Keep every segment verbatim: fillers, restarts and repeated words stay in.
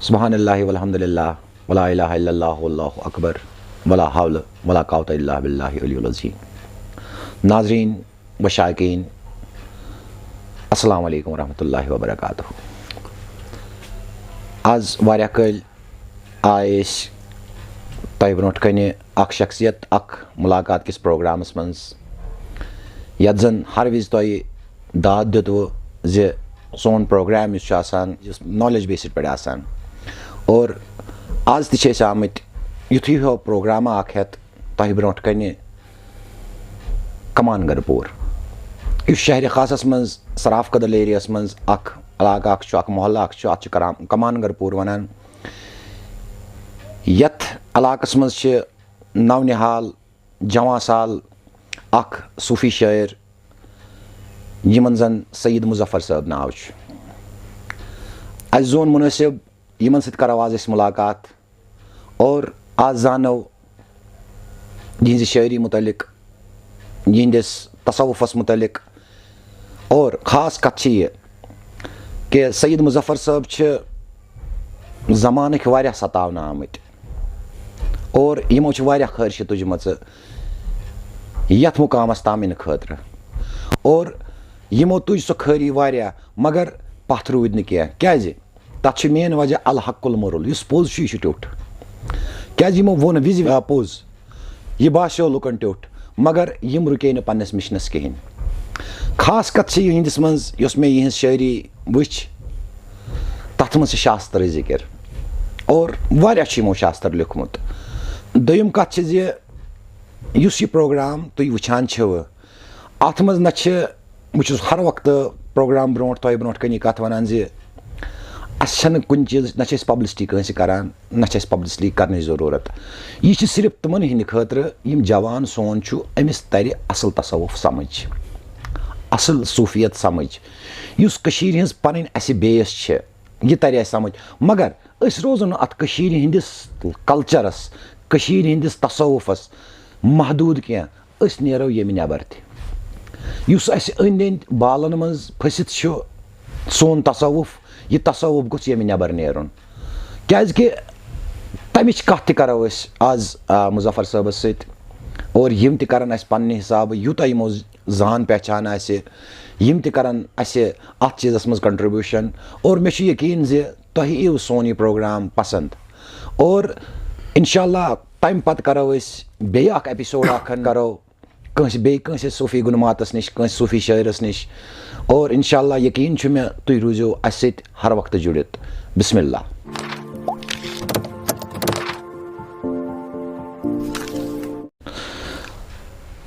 سبحان اللہ والحمد للہ ولا الہ الا اللہ واللہ اکبر ولا حول ولا قوت الا باللہ العلی العظیم۔ ناظرین و شائقین، السلام علیکم ورحمۃ اللہ وبرکاتہ۔ آز واریاہ کٲلۍ آے أسۍ تۄہہِ برونٛٹھ کنہِ اکھ شخصیت، اکھ ملاقات کِس پروگرامس منٛز، یتھ زن ہر وِزِ تۄہہِ داد دیُتوٕ زِ سون پروگرام یُس چھُ آسان، یُس نالیج بیسڈ پٮ۪ٹھ آسان، اور آز تہِ چھِ أسۍ آمٕتۍ یُتھُے ہیوٗ پروگرام اکھ ہٮ۪تھ تۄہہِ برونٛٹھ کنہِ کمان گرپوٗر، یُس شہرِ خاصس منٛز سراف کدل ایریاہس منٛز اکھ علاقہٕ اکھ چھُ، اکھ محلہٕ اکھ چھُ، اتھ چھِ کران کمان گرپوٗر ونان۔ یتھ علاقس منٛز چھِ نو نہال جوان سال اکھ صوفی شٲعر، یِمن زن سید مظفر صٲب ناو چھُ۔ اسہِ زون منٲسِب یِمن سۭتۍ کرو آز أسۍ ملاقات اور آز زانو یِہنٛزِ شٲعری متعلق، یِہنٛدِس تصوفس متعلق۔ اور خاص کتھ چھِ یہِ کہ سید مظفر صٲب چھِ زمانٕکۍ واریاہ ستاونہٕ آمٕتۍ اور یِمو چھِ واریاہ خٲرشہِ تُجمژٕ یتھ مقامس تام یِنہٕ خٲطرٕ، اور یِمو تُج سۄ خٲری واریاہ، مگر پتھ روٗدۍ نہٕ کینٛہہ۔ کیازِ؟ تتھ چھُ مین وجہ الحق المرُل، یُس پوٚز چھُ یہِ چھُ ٹیوٚٹھ۔ کیازِ؟ یِمو ووٚن وِزِ آ پوٚز، یہِ باسیو لُکن ٹیوٚٹھ، مگر یِم رُکے نہٕ پننِس مِشنس کِہینۍ۔ خاص کتھ چھِ یِہنٛدِس منٛز، یۄس مےٚ یِہنٛز شٲعری وٕچھ، تتھ منٛز چھِ شاسترٕچ ذِکر اور واریاہ چھُ یِمو شاستر لیوٚکھمُت۔ دوٚیِم کتھ چھِ زِ یُس یہِ پروگرام تُہۍ وٕچھان چھِوٕ، اتھ منٛز نہ چھِ، بہٕ چھُس ہر وقتہٕ پروگرام برونٛٹھ تۄہہِ برونٛٹھ کنہِ یہِ کتھ ونان زِ اسہِ چھنہٕ کُنہِ چیٖزٕچ، نہ چھِ أسۍ پبلسٹی کٲنٛسہِ کران، نہ چھِ اسہِ پبلسٹی کرنٕچ ضروٗرت۔ یہِ چھِ صرف تِمن ہٕنٛدِ خٲطرٕ یِم جوان سون چھُ، أمِس ترِ اصل تصوف سمجھ، اصل صوفیت سمجھ، یُس کٔشیٖرِ ہٕنٛز پنٕنۍ اسہِ بیس چھِ، یہِ ترِ اسہِ سمجھ۔ مگر أسۍ روزو نہٕ اتھ کٔشیٖرِ ہٕنٛدِس کلچرس، کٔشیٖرِ ہٕنٛدِس تصوفس محدوٗد کینٛہہ۔ أسۍ نیرو ییٚمہِ نٮ۪بر تہِ۔ یُس اَسہِ أنٛدۍ أنٛدۍ بالن منٛز پھٔسِتھ چھُ سون تصوف، یہِ تصوف گوٚژھ ییٚمہِ نٮ۪بر نیرُن۔ کیازِ کہِ تَمِچ کَتھ تہِ کَرو أسۍ آز، آ، مظفر صٲبس سۭتۍ، اور یِم تہِ کَرن اَسہِ پننہِ حسابہٕ، یوٗتاہ یِمو ز-، زان پہچان آسہِ، یِم تہِ کَرن اَسہِ اَتھ چیٖزس منٛز contribution۔ اور مےٚ چھُ یقیٖن زِ تۄہہِ یِیو سون یہِ پروگرام پسنٛد، اور انشاءاللہ تَمہِ پتہٕ کرو أسۍ بیٚیہِ اکھ ایپیسوڈ اکھ کرو کٲنٛسہِ، بیٚیہِ کٲنٛسہِ صوفی گُنماتس نِش، کٲنٛسہِ صوفی شٲعرس نِش۔ اور انشاءاللہ یقیٖن چھُ مےٚ تُہۍ روٗزِو اَسہِ سۭتۍ ہر وقتہٕ جُڑِتھ۔ بسم اللہ۔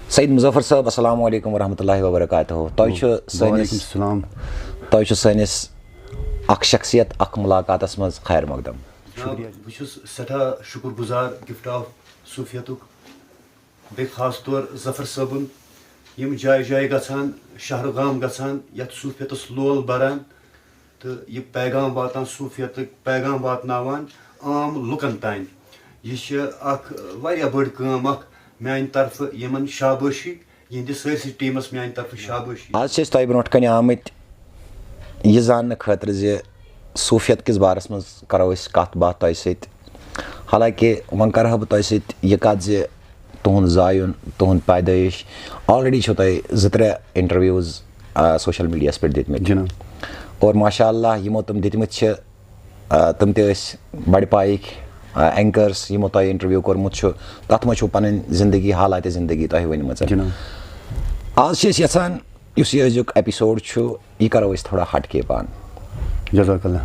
سید مظفر صٲب، السلام علیکم ورحمۃ اللہ وبرکاتہ۔ تۄہہِ چھُ سٲنِس، وعلیکم السلام۔ تۄہہِ چھُ سٲنِس اکھ شخصیت، اکھ ملاقاتس منٛز خیر مقدم۔ جناب، بہٕ چھُس سٮ۪ٹھاہ شُکُر گُزار گفٹ آف صوفیتُک۔ بیٚیہِ خاص طور ظفر صٲبُن، یِم جایہِ جایہِ گژھان، شہر گام گژھان، یَتھ صوٗفیتَس لول بَران تہٕ یہِ پیغام واتان، صوٗفیتٕکۍ پیغام واتناوان عام لُکَن تام۔ یہِ چھِ اَکھ واریاہ بٔڑ کٲم اَکھ میٛانہِ طرفہٕ یِمَن شابٲشی، یِہِنٛدِس سٲرسٕے ٹیٖمَس میٛانہِ طرفہٕ شابٲشی۔ آز چھِ أسۍ تۄہہِ برونٛٹھ کَنہِ آمٕتۍ یہِ زاننہٕ خٲطرٕ زِ صوٗفیت کِس بارَس منٛز کَرو أسۍ کَتھ باتھ تۄہہِ سۭتۍ۔ حالانکہ وۄنۍ کَرٕ ہا بہٕ تۄہہِ سۭتۍ یہِ کَتھ زِ تُہُنٛد زایُن، تُہُنٛد پیدٲیِش، already چھو تۄہہِ زٕ ترٛےٚ انٹرویوز، آ، سوشل میڈیاہَس پٮ۪ٹھ دِتمٕتۍ۔ جناب۔ اور ماشاء اللہ یِمو تِم دِتمٕتۍ چھِ، آ، تِم تہِ ٲسۍ بَڑِ پایِکۍ، آ، اینکرز، یِمو تۄہہِ انٹرویو کوٚرمُت چھُ، تَتھ منٛز چھو پَنٕنۍ زندگی، حالات زندگی تۄہہِ ؤنۍمٕژ۔ جناب۔ آز چھِ أسۍ یَژھان یُس یہِ أزیُک ایپیسوڈ چھُ، یہِ کَرو أسۍ تھوڑا ہٹ کے پان۔ جزاک اللہ۔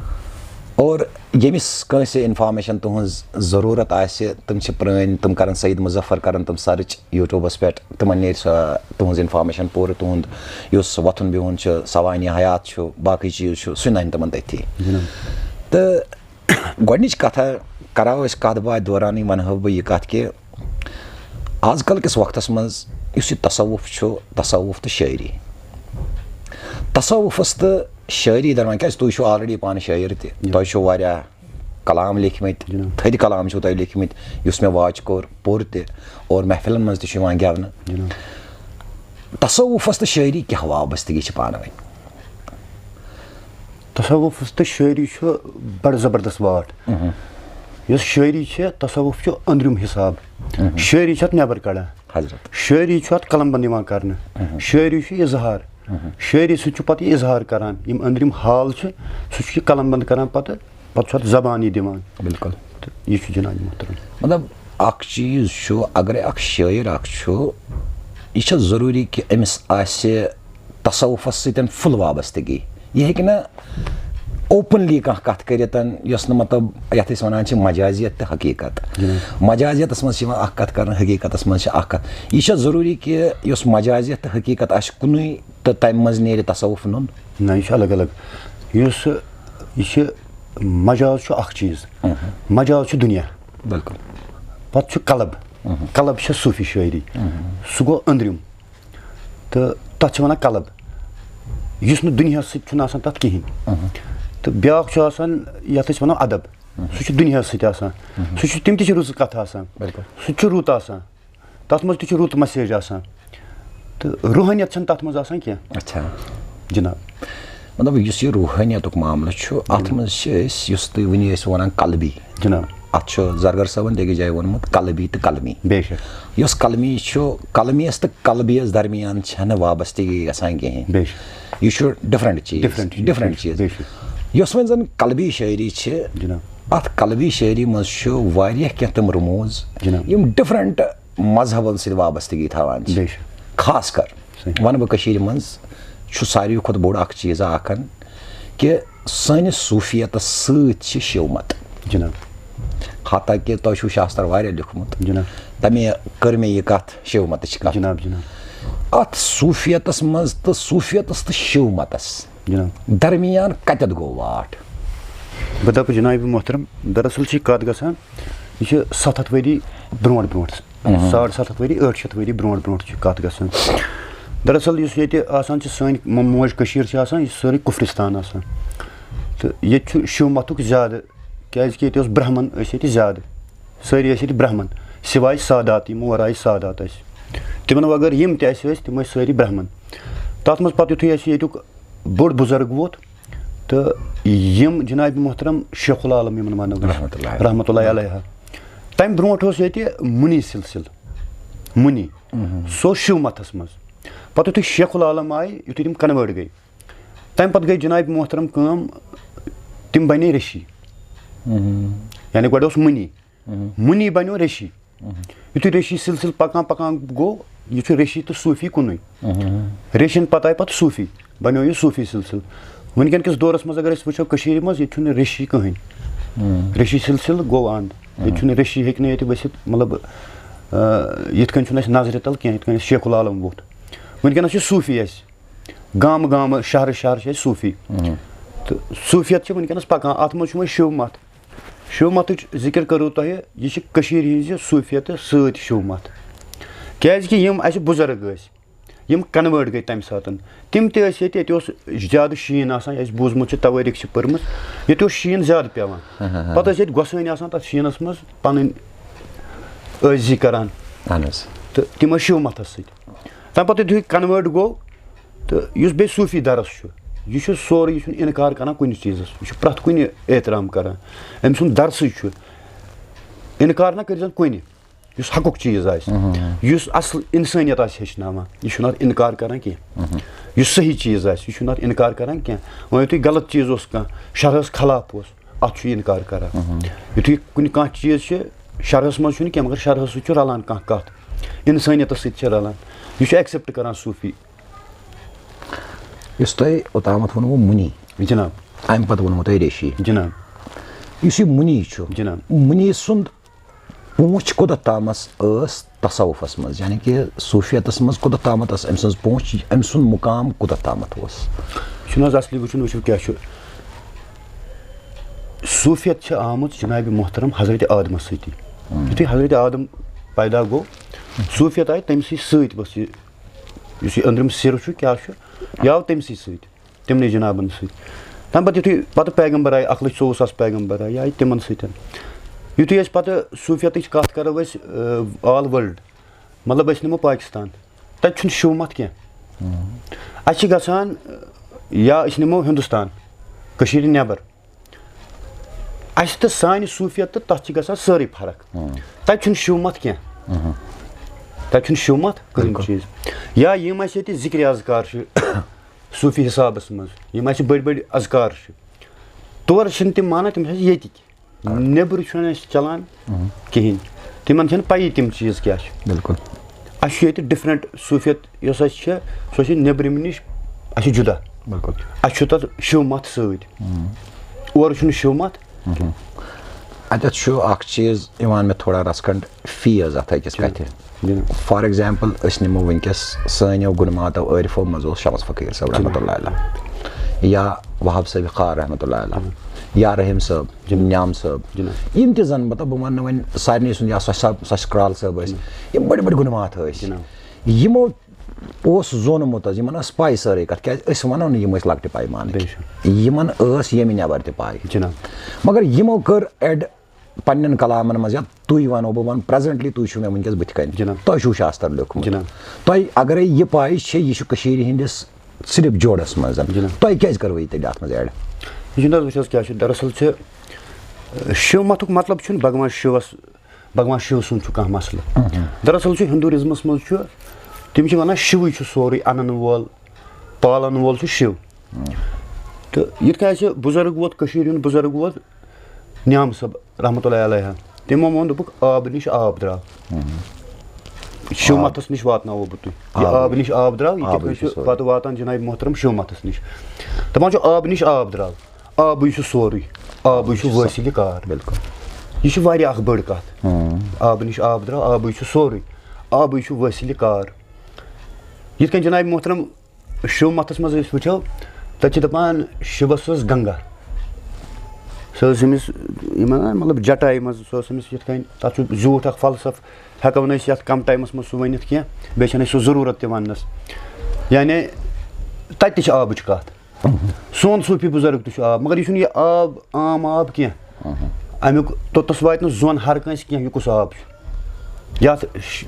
اور ییٚمِس کٲنٛسہِ انفارمیشن تُہٕنٛز ضروٗرت آسہِ، تِم چھِ پرٛٲنۍ، تِم کَرَن سعید مظفر، کَرَن تِم سرٕچ یوٗٹیوٗبَس پٮ۪ٹھ، تِمَن نیرِ سۄ تُہٕنٛز انفارمیشن پوٗرٕ، تُہُنٛد یُس وۄتھُن بِہُن چھُ، سوانح حیات چھُ، باقٕے چیٖز چھُ، سُہ نَنہِ تِمَن تٔتھی۔ جناب۔ تہٕ گۄڈٕنِچ کَتھا کَرو أسۍ کَتھ باتھ دورانٕے وَنہٕ ہو بہٕ یہِ کَتھ کہِ آز کل کِس وقتس منٛز یُس یہِ تصوف چھُ، تصوف تہٕ شٲعری، تصوفس تہٕ شٲعری درمیان، کیازِ تُہۍ چھِو already پانہٕ شٲعر تہِ، جناب۔ تۄہہِ چھِو واریاہ کلام لیکھمٕتۍ، جناب۔ تھٔدۍ کلام چھِو تۄہہِ لیکھمٕتۍ، یُس مےٚ watch کوٚر، پوٚر تہِ، اور محفلن منٛز تہِ چھُ یِوان گٮ۪ونہٕ۔ جناب۔ تصوفس تہٕ شٲعری کیٛاہ وابستگی چھِ پانہٕ ؤنۍ؟ تصوف تہٕ شٲعری چھُ بڑٕ زبردست واٹھ۔ یۄس شٲعری چھِ، تصوف چھُ أنٛدرِم حساب۔ شٲعری چھِ اَتھ نٮ۪بر کڑان۔ حضرت۔ شٲعری چھُ اَتھ قلم بند یِوان کرنہٕ۔ شٲعری چھُ اظہار۔ شٲعری سۭتۍ چھُ پتہٕ یہِ اظہار کران، یِم أنٛدرِم حال چھِ، سُہ چھُ یہِ قلم بند کران پتہٕ، پتہٕ چھُ اَتھ زبان یہِ دِوان۔ بالکل۔ تہٕ یہِ چھُ جناب محترم۔ مطلب، اکھ چیٖز چھُ، اگرے اکھ شٲعر اکھ چھُ، یہِ چھا ضروٗری کہِ أمِس آسہِ تصوفس سۭتۍ full وابستگی؟ یہِ ہیٚکہِ نہ openly کانٛہہ کتھ کٔرِتھ، یۄس نہٕ، مطلب، یتھ أسۍ ونان چھِ مجازیت تہٕ حقیقت۔ مجازیتس منٛز چھِ یِوان اکھ کتھ کرنہٕ، حقیقتس منٛز چھِ اکھ کتھ۔ یہِ چھا ضروٗری کہِ یۄس مجازیت تہٕ حقیقت آسہِ کُنُے تہٕ تمہِ منٛز نیرِ تصوف نوٚن؟ نہ، یہِ چھُ الگ الگ۔ یُس یہِ چھِ، مجاز چھُ اکھ چیٖز۔ مجاز چھُ دُنیا۔ بالکل۔ پتہٕ چھُ قلب۔ قلب چھِ صوٗفی شٲعری۔ سُہ گوٚو أنٛدرِم۔ تہٕ تَتھ چھِ وَنان قلب، یُس نہٕ دُنیاہَس سۭتۍ چھُنہٕ آسان تَتھ کِہیٖنۍ۔ تہٕ بیٛاکھ چھُ آسان، یَتھ أسۍ وَنو ادب، سُہ چھُ دُنیاہَس سۭتۍ آسان۔ سُہ چھُ، تِم تہِ چھِ رٕژٕ کَتھٕ آسان۔ بالکل۔ سُہ تہِ چھُ رُت آسان، تَتھ منٛز تہِ چھُ رُت message آسان۔ تہٕ روحٲنیت چھَنہٕ تَتھ منٛز آسان کینٛہہ۔ اچھا۔ جِناب۔ مطلب، یُس یہِ روحٲنیتُک معاملہٕ چھُ، اَتھ منٛز چھِ أسۍ، یُس تُہۍ وٕنی ٲسۍ وَنان، قلبی۔ جِناب۔ اَتھ چھُ زرگر صٲبن بیٚکِس جایہِ ووٚنمُت قلبی تہٕ قلمی۔ بے شک۔ یۄس قلمی چھُ، قلمیَس تہٕ قلبیَس درمیان چھَنہٕ وابستگی گژھان کِہیٖنۍ۔ بے شک۔ یہِ چھُ different چیٖز۔ Different چیٖز۔ Different چیٖز۔ بے شک۔ یۄس وۄنۍ زَن قلبی شٲعری چھِ، جِناب۔ اَتھ قلبی شٲعری منٛز چھُ واریاہ کینٛہہ تِم رموز، جِناب۔ یِم different مذہبن سۭتۍ وابستگی تھاوان چھِ۔ بے شک۔ خاص کر صحیح۔ وَنہٕ بہٕ، کٔشیٖرِ منٛز چھُ ساروی کھۄتہٕ بوٚڑ اکھ چیٖز اکھ کہِ سٲنِس صوٗفیتس سۭتۍ چھِ شِو مت۔ جِناب۔ حتیٰ کہِ تۄہہِ چھُو شاستر واریاہ لیوٗکھمُت۔ جِناب۔ تَمے کٔر مےٚ یہِ کَتھ، شِو متٕچ کَتھ۔ جِناب، جِناب۔ اَتھ صوٗفیتس منٛز تہٕ صوٗفیتس تہٕ شِو متس جِناب۔ درمیان کَتٮ۪تھ گوٚو واٹھ؟ بہٕ دَپہٕ جِنابِ محترم، دراصل چھِ یہِ کَتھ گژھان، یہِ چھِ ستھ ہَتھ ؤری برونٛٹھ برونٛٹھ۔ ساڑ ستھ ہَتھ ؤری، ٲٹھ شیٚتھ ؤری برونٛٹھ برونٛٹھ چھِ کَتھ گژھان۔ دراصل یُس ییٚتہِ آسان چھِ، سٲنۍ م-، موج کٔشیٖر چھِ آسان، یہِ چھِ سٲرٕے کُفرِستان آسان۔ تہٕ ییٚتہِ چھُ شِو مَتُک زیادٕ، کیٛازِکہِ ییٚتہِ اوس برٛہمَن، ٲسۍ ییٚتہِ زیادٕ۔ سٲری ٲسۍ ییٚتہِ برٛہمَن، سِوایہِ سادات، یِمو وَرٲے سادات ٲسۍ۔ تِمَن وَغٲر یِم تہِ اَسہِ ٲسۍ، تِم ٲسۍ سٲری برٛہمَن۔ تَتھ منٛز پَتہٕ یُتھُے اَسہِ ییٚتیُک بوٚڑ بُزرگ ووت، تہٕ یِم جناب محترم شیخ العالم یِمن ونو أسۍ، رحمتہ اللہ۔ رحمتہ اللہ علیہ۔ تمہِ برونٛٹھ اوس ییٚتہِ مُنی سلسلہٕ، مُنی۔ سُہ اوس شِو متس منٛز۔ پتہٕ یُتھُے شیخ العالم آیہِ، یُتھُے تِم convert گٔے، تمہِ پتہٕ گٔے جناب محترم کٲم، تِم بنے ریشی۔ یعنی گۄڈٕ اوس مُنی، مُنی بنیو ریشی۔ یُتھُے ریشی سلسلہٕ پکان پکان گوٚو، یہِ چھُ ریشی تہٕ صوٗفی کُنُے۔ ریشین پتہٕ آیہِ پتہٕ صوٗفی، بنیو یہِ صوٗفی سلسلہٕ۔ وٕنکیٚن کِس دورس منٛز اگر أسۍ وٕچھو کٔشیٖرِ منٛز، ییٚتہِ چھُنہٕ ریشی کٕہٕنۍ۔ ریشی سلسلہٕ گوٚو اند، ییٚتہِ چھُنہٕ ریشی، ہیٚکہِ نہٕ ییٚتہِ ؤسِتھ، مطلب، آ، یِتھ کٔنۍ چھُنہٕ اَسہِ نظرِ تل کینٛہہ، یِتھ کٔنۍ اَسہِ شیخ العالم ووٚتھ۔ وٕنکیٚنس چھِ صوٗفی اَسہِ، گامہٕ گامہٕ، شہرٕ شہرٕ چھِ اَسہِ صوٗفی۔ تہٕ صوٗفیت چھِ وٕنکیٚنس پکان، اتھ منٛز چھُ وۄنۍ شِو مت۔ شِو متٕچ ذِکِر کٔرٕو تۄہہِ، یہِ چھِ کٔشیٖرِ ہِنٛزِ صوٗفیتہٕ سۭتۍ شِو مت۔ کیٛازِکہِ یِم اَسہِ بُزرگ ٲسۍ، یِم convert گٔے تَمہِ ساتہٕ، تِم تہِ ٲسۍ ییٚتہِ، ییٚتہِ اوس زیادٕ شیٖن آسان، اَسہِ بوٗزمُت چھُ، توٲریٖخ چھِ پٔرمٕژ، ییٚتہِ اوس شیٖن زیادٕ پٮ۪وان۔ پَتہٕ ٲسۍ ییٚتہِ گۄسٲنۍ آسان تَتھ شیٖنَس منٛز پَنٕنۍ عٲجزی کَران۔ اہن حظ۔ تہٕ تِم ٲسۍ شِو متَس سۭتۍ۔ تَمہِ پَتہٕ یُتھُے convert گوٚو، تہٕ یُس بیٚیہِ صوٗفی درس چھُ، یہِ چھُ سورُے، یہِ چھُنہٕ اِنکار کران کُنہِ چیٖزَس، یہِ چھُ پرٛٮ۪تھ کُنہِ احترام کران۔ أمۍ سُنٛد درسٕے چھُ، اِنکار نہ کٔرۍزٮ۪ن کُنہِ، یُس حقُک چیٖز آسہِ، یُس اصل اِنسٲنیت آسہِ ہیٚچھناوان، یہِ چھُنہٕ اَتھ اِنکار کران کینٛہہ۔ یُس صحیح چیٖز آسہِ، یہِ چھُنہٕ اَتھ اِنکار کران کینٛہہ۔ وۄنۍ یُتھُے غلط چیٖز اوس کانٛہہ، شرعس خلاف اوس، اَتھ چھُ یہِ اِنکار کران۔ یُتھُے کُنہِ کانٛہہ چیٖز چھِ شرعس منٛز چھُنہٕ کینٛہہ، مگر شرعس سۭتۍ چھُ رلان کانٛہہ کَتھ، اِنسٲنیتَس سۭتۍ چھِ رلان، یہِ چھُ accept کران صوٗفی۔ یُس تۄہہِ اوٚتامَتھ ووٚنوُ مُنی، جِناب۔ اَمہِ پَتہٕ ووٚنوُ تۄہہِ ریشی۔ جِناب۔ یُس یہِ مُنی چھُ، جِناب۔ مُنی سُنٛد پہنچ کوٚت تامَتھ ٲس تصوفس منٛز، یعنی کہِ صوٗفیتس منٛز کوٚت تامَتھ ٲس أمۍ سٕنٛز پہنچ، أمۍ سُنٛد مُقام کوٚت تامَتھ اوس؟ چھُنہٕ حظ اصلی وٕچھُن، وٕچھِو کیٛاہ چھُ۔ صوٗفیت چھِ آمٕژ جناب محترم حضرت آدمس سۭتی۔ یُتھُے حضرت آدم پیدا گوٚو، صوٗفیت آیہِ تٔمۍ سٕے سۭتۍ، بس یہِ، یُس یہِ أنٛدرِم سِر چھُ، کیٛاہ چھُ، یہِ آو تٔمۍ سٕے سۭتۍ۔ تِمنٕے جنابن سۭتۍ۔ تَمہِ پَتہٕ یُتھُے پَتہٕ پیغمبر آیہِ، اَکھ لَچھ ژوٚوُہ ساس پیغمبر آیہِ، یہِ آیہِ تِمن سۭتۍ۔ یُتھُے أسۍ پَتہٕ صوٗفیتٕچ کَتھ کَرو أسۍ، آ، all world، مطلب أسۍ نِمو پاکِستان، تَتہِ چھُنہٕ شِو مت کینٛہہ۔ اَسہِ چھِ گژھان، آ، یا أسۍ نِمو ہِندُستان، کٔشیٖرِ نٮ۪بر۔ اَسہِ تہٕ سانہِ صوٗفیت تہٕ تَتھ چھِ گژھان سٲرٕے فرق۔ تَتہِ چھُنہٕ شِو مت کینٛہہ۔ تَتہِ چھُنہٕ شِو مت کٕہٕنۍ چیٖز۔ یا یِم اَسہِ ییٚتہِ ذِکرِ اذکار چھِ صوٗفی حِسابَس منٛز، یِم اَسہِ بٔڑۍ بٔڑۍ اذکار چھِ، تورٕ چھِنہٕ تِم مانان، تِم چھِ اَسہِ ییٚتِکۍ۔ نیٚبرٕ چھُنہٕ اَسہِ چَلان کِہیٖنۍ۔ تِمَن چھَنہٕ پَیی تِم چیٖز کیٛاہ چھِ۔ بِلکُل۔ اَسہِ چھُ ییٚتہِ ڈِفرَنٛٹ صوٗفیت یۄس اَسہِ چھِ، سۄ چھِ نیٚبرِمہِ نِش اَسہِ جُدا۔ بِلکُل۔ اَسہِ چھُ تَتھ شِو مَتھ سۭتۍ۔ اورٕ چھُنہٕ شِو مَتھ۔ اَتٮ۪تھ چھُ اَکھ چیٖز یِوان مےٚ تھوڑا رَژھ کھنٛڈ فیز اَتھ أکِس کَتھِ۔ جِناب۔ فار ایگزامپل، أسۍ نِمو وٕنکیٚس سٲنیو گُنماتو عٲرفو منٛز اوس شمس فقیٖر صٲب رحمتہ اللہ علیہ، یا وہاب صٲب خار رحمتہ اللہ علیہ، یا رحیم صٲب، جِناب۔ نیام صٲب۔ جِناب۔ یِم تہِ زَن، مطلب، بہٕ وَنہٕ نہٕ وۄنۍ سارنٕے سُنٛد، یا سۄچھ صٲب، سۄچھ کرٛال صٲب ٲسۍ، جِناب۔ یِم بٔڑۍ بٔڑۍ گُنماتھ ٲسۍ۔ جِناب۔ یِمو اوس زونمُت حظ، یِمن ٲس پَے سٲرٕے کَتھ، کیٛازِ أسۍ وَنو نہٕ یِم ٲسۍ لۄکٹہِ پَیمانٕکۍ۔ بے شک۔ یِمن ٲس ییٚمہِ نٮ۪بر تہِ پَے۔ جِناب۔ مگر یِمو کٔر ایڈ پننٮ۪ن کلامن منٛز، یا تُہۍ وَنو، بہٕ وَنہٕ پریزنٹلی، تُہۍ چھِو مےٚ وٕنکیٚس بٕتھِ کَنہِ۔ جِناب۔ تۄہہِ چھُو شاستر لیوٗکھمُت۔ جِناب۔ تۄہہِ اگرے یہِ پَے چھےٚ، یہِ چھُ کٔشیٖرِ ہِنٛدِس صرف جوڑس منٛز۔ جِناب۔ تۄہہِ کیٛازِ کٔروٕ یہِ تیٚلہِ اَتھ منٛز ایڈ؟ یہِ چھُنہٕ حظ، وٕچھ حظ کیٛاہ چھُ، دراصل چھِ، اَ، شِو مَتُک مطلب چھُنہٕ بھگوان شِوَس بھگوان شِو سُنٛد چھُ کانٛہہ مسلہٕ۔ دراصل چھُ ہندوٗازمس منٛز چھُ، تِم چھِ وَنان شِوٕے چھُ سورُے اَنَن وول، پالَن وول چھُ شِو۔ تہٕ یِتھ کٔنۍ اَسہِ بُزرگ ووت، کٔشیٖرِ ہُنٛد بُزرگ ووت نیام صٲب رحمتہ اللہ علیہ، تِمو ووٚن، دوٚپُکھ، آبہٕ نِش آب درٛاو۔ شِو مَتَس نِش واتناوو بہٕ تُہۍ۔ یہِ آبہٕ آبہٕ نِش آب درٛاو، یہِ کِتھ آبٕے کٔنۍ چھُ چھُ سورُے۔ پَتہٕ واتان جناب محترم شِو مَتَس نِش۔ دَپان چھُ، آبہٕ نِش آب درٛاو۔ آبٕے چھُ سورُے، آبٕے چھُ وٲصِلِ کار۔ بِلکُل۔ یہِ چھِ واریاہ اَکھ بٔڑ کَتھ۔ آبہٕ نِش آب درٛاو، آبٕے چھُ سورُے، آبٕے چھُ وٲصِلِ کار۔ یِتھ کٔنۍ جناب محترم شِو مَتَس منٛز أسۍ وٕچھو، تَتہِ چھِ دَپان شِوَس ٲس گنگا۔ سۄ ٲس أمِس یِمَن نا، مطلب، جٹایہِ منٛز، سۄ ٲس أمِس یِتھ کٔنۍ، تَتھ چھُ زیوٗٹھ اَکھ فلسفہٕ، ہٮ۪کو نہٕ أسۍ یَتھ کَم ٹایمَس منٛز سُہ ؤنِتھ کینٛہہ، بیٚیہِ چھَنہٕ اَسہِ سُہ ضروٗرت تہِ وَننَس۔ یعنی تَتہِ تہِ چھِ آبٕچ کَتھ۔ سون صوٗفی بُزرگ تہِ چھُ آب، مگر یہِ چھُنہٕ یہِ آب عام آب کینٛہہ۔ اَمیُک توٚتَس واتہِ نہٕ زوٚن ہر کٲنٛسہِ کینٛہہ، یہِ کُس آب چھُ۔ یَتھ ش-،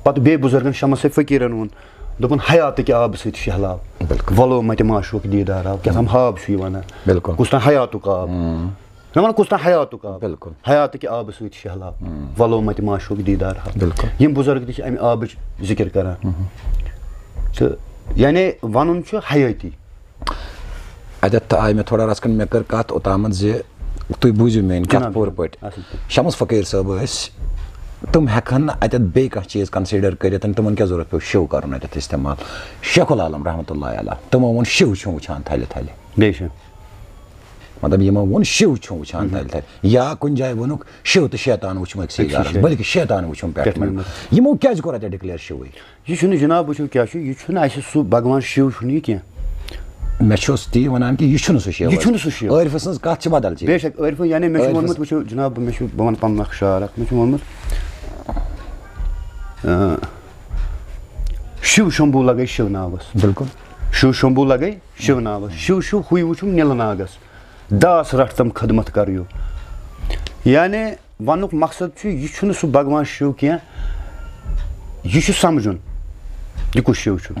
پَتہٕ بیٚیہِ بُزرگَن شمس صٲب فقیٖرَن ووٚن، دوٚپُن، حیاتٕکہِ آبہٕ سۭتۍ شہلاب۔ بِلکُل۔ وَلو مَتہِ معشوق دیٖدار آب، کیٛاہ تام ہاب چھُ یہِ وَنان۔ بِلکُل۔ کُس تام حیاتُک آب۔ نہ وَنان کُس تام حیاتُک آب۔ بِلکُل۔ حیاتٕکہِ آبہٕ سۭتۍ شہلاب۔ وَلو مَتہِ معشوق دیٖدار ہاب۔ بِلکُل۔ یِم بُزرگ تہِ چھِ اَمہِ آبٕچ ذِکِر کَران۔ تہٕ یعنی وَنُن چھُ حیٲتی۔ اَتٮ۪تھ آیہِ مےٚ تھوڑا رَژھ کھنٛڈ، مےٚ کٔر کَتھ اوٚتامَتھ زِ تُہۍ بوٗزِو میٛٲنۍ کَتھ جِناب، پوٗرٕ جِناب۔ پٲٹھۍ۔ اَصٕل پٲٹھۍ۔ شمس فقیٖر صٲب ٲسۍ، تِم ہٮ۪کہٕ ہن نہٕ اَتٮ۪تھ بیٚیہِ کانٛہہ چیٖز consider کٔرِتھ، تِمَن کیٛاہ ضوٚرَتھ پیوٚو شِو کَرُن اَتٮ۪تھ اِستعمال؟ شیخ العالم رحمتہ اللہ علیہ، تِمو ووٚن، شِو چھُم وٕچھان تھَلہِ تھَلہِ۔ بے شک۔ مطلب، یِمو ووٚن، شِو چھُم وٕچھان تھَلہِ تھَلہِ۔ یا کُنہِ جایہِ ووٚنُکھ، شِو تہٕ شیطان وٕچھُم أکسٕے أکسٕے گارَس، جایہِ۔ بلکہِ شیطان وٕچھُم پٮ۪ٹھٕ پٮ۪ٹھٕ منٛز۔ منٛز۔ یِمو کیٛازِ کوٚر اَتٮ۪تھ declare شِوٕے؟ یہِ چھُنہٕ جناب، وٕچھِو کیٛاہ چھُ، یہِ چھُنہٕ اَسہِ سُہ بھگوان شِو چھُنہٕ یہِ کینٛہہ۔ مےٚ چھُس تی وَنان کہِ یہِ چھُنہٕ سُہ شِو یہِ حظ۔ چھُنہٕ سُہ شِو۔ عٲرفہٕ سٕنٛز کَتھ چھِ بدل چیٖز۔ بے شک، عٲرفہٕ، یعنی مےٚ چھُ عٲرفَس ووٚنمُت، وٕچھِو جناب، مےٚ چھُ، بہٕ وَنہٕ پَنُن اَکھ شعر اَکھ، مےٚ چھُ ووٚنمُت، آ، شِو شمبھو لگے شِو ناوَس۔ بِلکُل۔ شِو شمبھو لگے شِو ناوَس۔ شِو شِو ہُے وٕچھُم نیٖلہٕ ناگَس۔ داس رَٹھ تَم خدمت کَریو۔ یعنی وَنُک مقصد چھُ، یہِ چھُنہٕ سُہ بھگوان شِو کینٛہہ، یہِ چھُ سَمجھُن، یہِ کُس شِو چھُ۔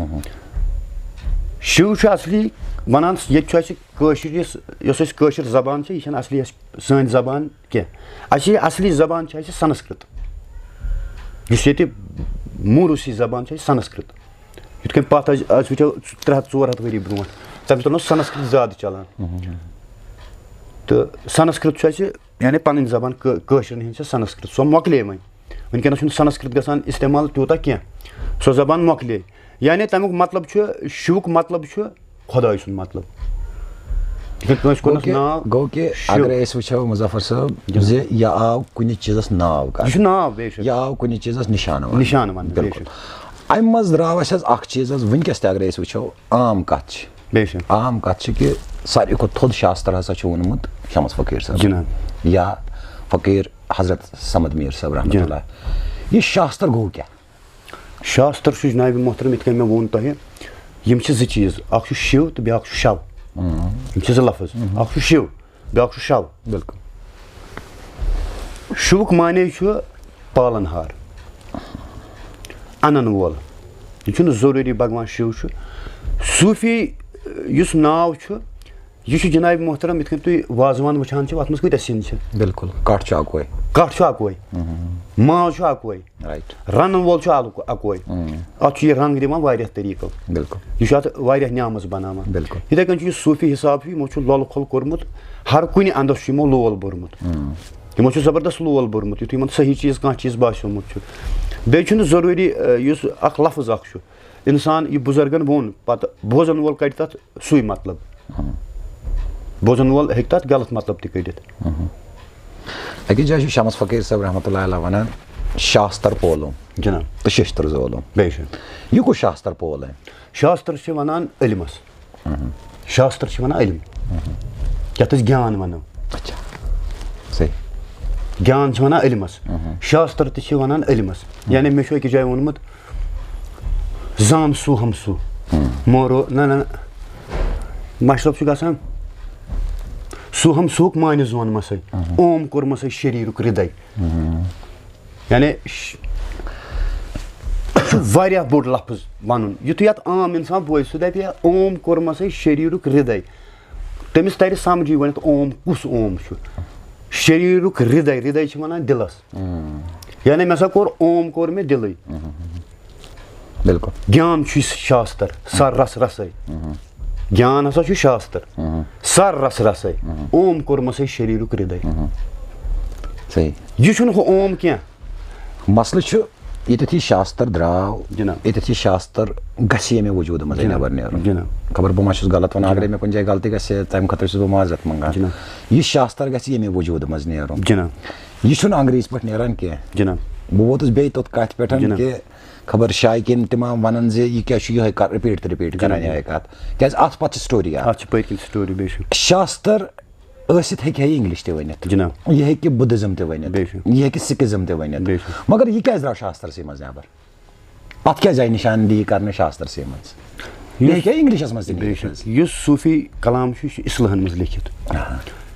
شِو چھُ اَصلی وَنان، ییٚتہِ چھُ اَسہِ کٲشِر، یُس، یۄس اَسہِ کٲشِر زبان چھِ، یہِ چھَنہٕ اَصلی اَسہِ سٲنۍ زبان کینٛہہ۔ اَسہِ یہِ اَصلی زبان چھِ اَسہِ سَنسکرٛت، یُس ییٚتہِ موٗروٗسی زبان چھِ اَسہِ سَنسکرٛت۔ یِتھ کٔنۍ پَتھ أسۍ، أسۍ وٕچھو ترٛےٚ ہَتھ ژور ہَتھ ؤری برونٛٹھ، تَمہِ ساتہٕ اوس سَنسکرٛت زیادٕ چَلان۔ تہٕ سَنسکرٛت چھُ اَسہِ یعنی پَنٕنۍ زبان کٲ-، کٲشرٮ۪ن ہِنٛز چھِ سَنسکرٛت، سۄ مۄکلے وۄنۍ۔ وٕنکیٚنَس چھُنہٕ سَنسکرٛت گژھان اِستعمال تیوٗتاہ کینٛہہ، سۄ زبان مۄکلے۔ یعنی تَمیُک مطلب چھُ، شِوُک مطلب چھُ خۄداے سُنٛد مطلب۔ یِتھ کٔنۍ کٲنٛسہِ گوٚو کوٚرنَس کہِ، ناو گوٚو کہِ شِو۔ اگرے أسۍ وٕچھو مظفر صٲب، جِناب۔ زِ یہِ آو کُنہِ چیٖزَس ناو کَرنہٕ۔ یہِ چھُ ناو، بے شک۔ یہِ آو کُنہِ چیٖزَس نِشانہٕ وَننہٕ۔ نِشانہٕ وَننہٕ، بے بِلکُل۔ شک۔ اَمہِ منٛز درٛاو اَسہِ حظ اَکھ چیٖز حظ، وٕنکیٚس تہِ اگرے أسۍ وٕچھو، عام کَتھ چھِ۔ بے شک۔ عام کَتھ چھِ کہِ ساروی کھۄتہٕ تھوٚد شاستر ہسا چھُ ووٚنمُت شمس فقیٖر صٲب۔ جِناب۔ یا فقیٖر حضرت صمد میٖر صٲب رحمتہ جِناب۔ اللہ۔ یہِ شاستر گوٚو کیٛاہ؟ شاستر چھُ جناب محترم، یِتھ کٔنۍ مےٚ ووٚن تۄہہِ، یِم چھِ زٕ چیٖز، اکھ چھُ شِو تہٕ بیٛاکھ چھُ شو۔ یِم چھِ زٕ لفظ، اکھ چھُ شِو، بیٛاکھ چھُ شو۔ بِلکُل۔ شِوُک معنی چھُ پالن ہار، انن وول۔ یہِ چھُنہٕ ضروٗری بھگوان شِو چھُ۔ صوٗفی یُس ناو چھُ، یہِ چھُ جناب محترم، یِتھ کٔنۍ تُہۍ وازوان وٕچھان چھِو، اَتھ منٛز کۭتیٛاہ سِنۍ چھِ؟ بِلکُل، کَٹھ چھُ اَکوے۔ کَٹھ چھُ اَکوے، ماز چھُ اَکوے، رایٹ۔ رَنَن وول چھُ الگ اَکوے۔ اَتھ چھُ یہِ رنٛگ دِوان واریاہ طریٖقو۔ بِلکُل۔ یہِ چھُ اَتھ واریاہ نعمژ بَناوان۔ بِلکُل۔ یِتھَے کٔنۍ چھُ یہِ صوٗفی حِساب چھُ، یِمو چھُ لۄلہٕ کھۄل کوٚرمُت، ہر کُنہِ اَندَس چھُ یِمو لول بوٚرمُت۔ یِمو چھُ زبردست لول بوٚرمُت، یُتھ یِمَن صحیح چیٖز، کانٛہہ چیٖز باسیومُت چھُ۔ بیٚیہِ چھُنہٕ ضروٗری، اَ، یُس اَکھ لفظ اَکھ چھُ، اِنسان یہِ بُزرگَن ووٚن، پَتہٕ بوزَن وول کَڑِ تَتھ سُے مطلب۔ بوزَن وول ہیٚکہِ تَتھ غلط مطلب تہِ کٔڑِتھ۔ أکِس جایہِ چھُ شمس فقیٖر صٲب رحمتہ اللہ علیہ وَنان، "شاستر پولُم جناب۔ تہٕ ششتر زولُم۔" بے شک۔ یہِ کُس شاستر پول ہے؟ شاستر چھِ وَنان علمَس۔ شاستر چھِ وَنان علم، یَتھ أسۍ گیان وَنو۔ اچھا، صحیح۔ گیان چھِ وَنان علمَس۔ شاستر تہِ چھِ وَنان علمَس۔ یعنی مےٚ چھُ أکِس جایہِ ووٚنمُت، "زان سوہم سُہ مورو"، نہ، نہ، نہ۔ مشرف چھُ گژھان، "سوہم سُہُک معنی زونمَسَے، اوم کوٚرمَسَے شریٖرُک ہردے۔" یعنی ش-، چھُ واریاہ بوٚڑ لفظ وَنُن۔ یُتھُے اَتھ عام اِنسان بوزِ، سُہ دَپہِ، "اوم کوٚرمَسَے شریٖرُک ہردے۔" تٔمِس تَرِ سَمجھی گۄڈٕنٮ۪تھ اوم کُس اوم چھُ۔ شریٖرُک ہردے، ہردے چھِ وَنان دِلَس۔ یعنی مےٚ سا کوٚر اوم، کوٚر مےٚ دِلٕے۔ بِلکُل۔ گیان چھُ شاستر، سر رس رسے۔ گیان ہسا چھُ شاستر، سر رس رسے۔ اوم کوٚرمَسَے شریٖرُک ہردے۔ صحیح۔ یہِ چھُنہٕ ہُہ اوم کینٛہہ۔ مسلہٕ چھُ، ییٚتٮ۪تھ یہِ شاستر درٛاو، جناب۔ ییٚتٮ۪تھ یہِ شاستر گژھِ ییٚمہِ وجوٗدٕ منٛزٕے جناب۔ نٮ۪بر نیرُن۔ جناب۔ خبر بہٕ ما چھُس غلط وَنان، اگرے مےٚ کُنہِ جایہِ غلطی گژھِ، تَمہِ خٲطرٕ چھُس بہٕ معذرت منٛگان۔ جناب۔ یہِ شاستر گژھِ ییٚمہِ وجوٗدٕ منٛز نیرُن۔ جناب۔ یہِ چھُنہٕ انگریزی پٲٹھۍ نیران کینٛہہ۔ جناب۔ بہٕ ووتُس بیٚیہِ توٚت کَتھِ پٮ۪ٹھ جناب۔ کہِ خبر شایقیٖن تہِ ما وَنَن زِ یہِ کیٛاہ چھُ یِہوٚے کَر-، رِپیٖٹ تہٕ رِپیٖٹ کَران جناب۔ یِہوٚے کَتھ، کیٛازِ اَتھ پَتہٕ چھِ سٹوری اَکھ۔ اَتھ چھِ پٔتۍ کِنۍ سٹوری، بے شک۔ شاستر ٲسِتھ ہیٚکہِ ہا یہِ انگلش تہِ ؤنِتھ۔ جناب۔ یہِ ہیٚکہِ بدھزم تہِ ؤنِتھ۔ بے شک۔ یہِ ہیٚکہِ سکھزم تہِ ؤنِتھ۔ بے شک۔ مگر یہِ کیٛازِ درٛاو شاسترسٕے منٛز نٮ۪بر؟ اَتھ کیٛازِ آیہِ نِشاندہی کرنہٕ شاسترسٕے منٛز؟ یہِ ہیٚکہِ ہا انگلشس منٛز تہِ بے لیٖکھِتھ شک۔ حظ۔ یُس صوٗفی کلام چھُ، یہِ چھُ اصلاحن منٛز لیٚکھِتھ۔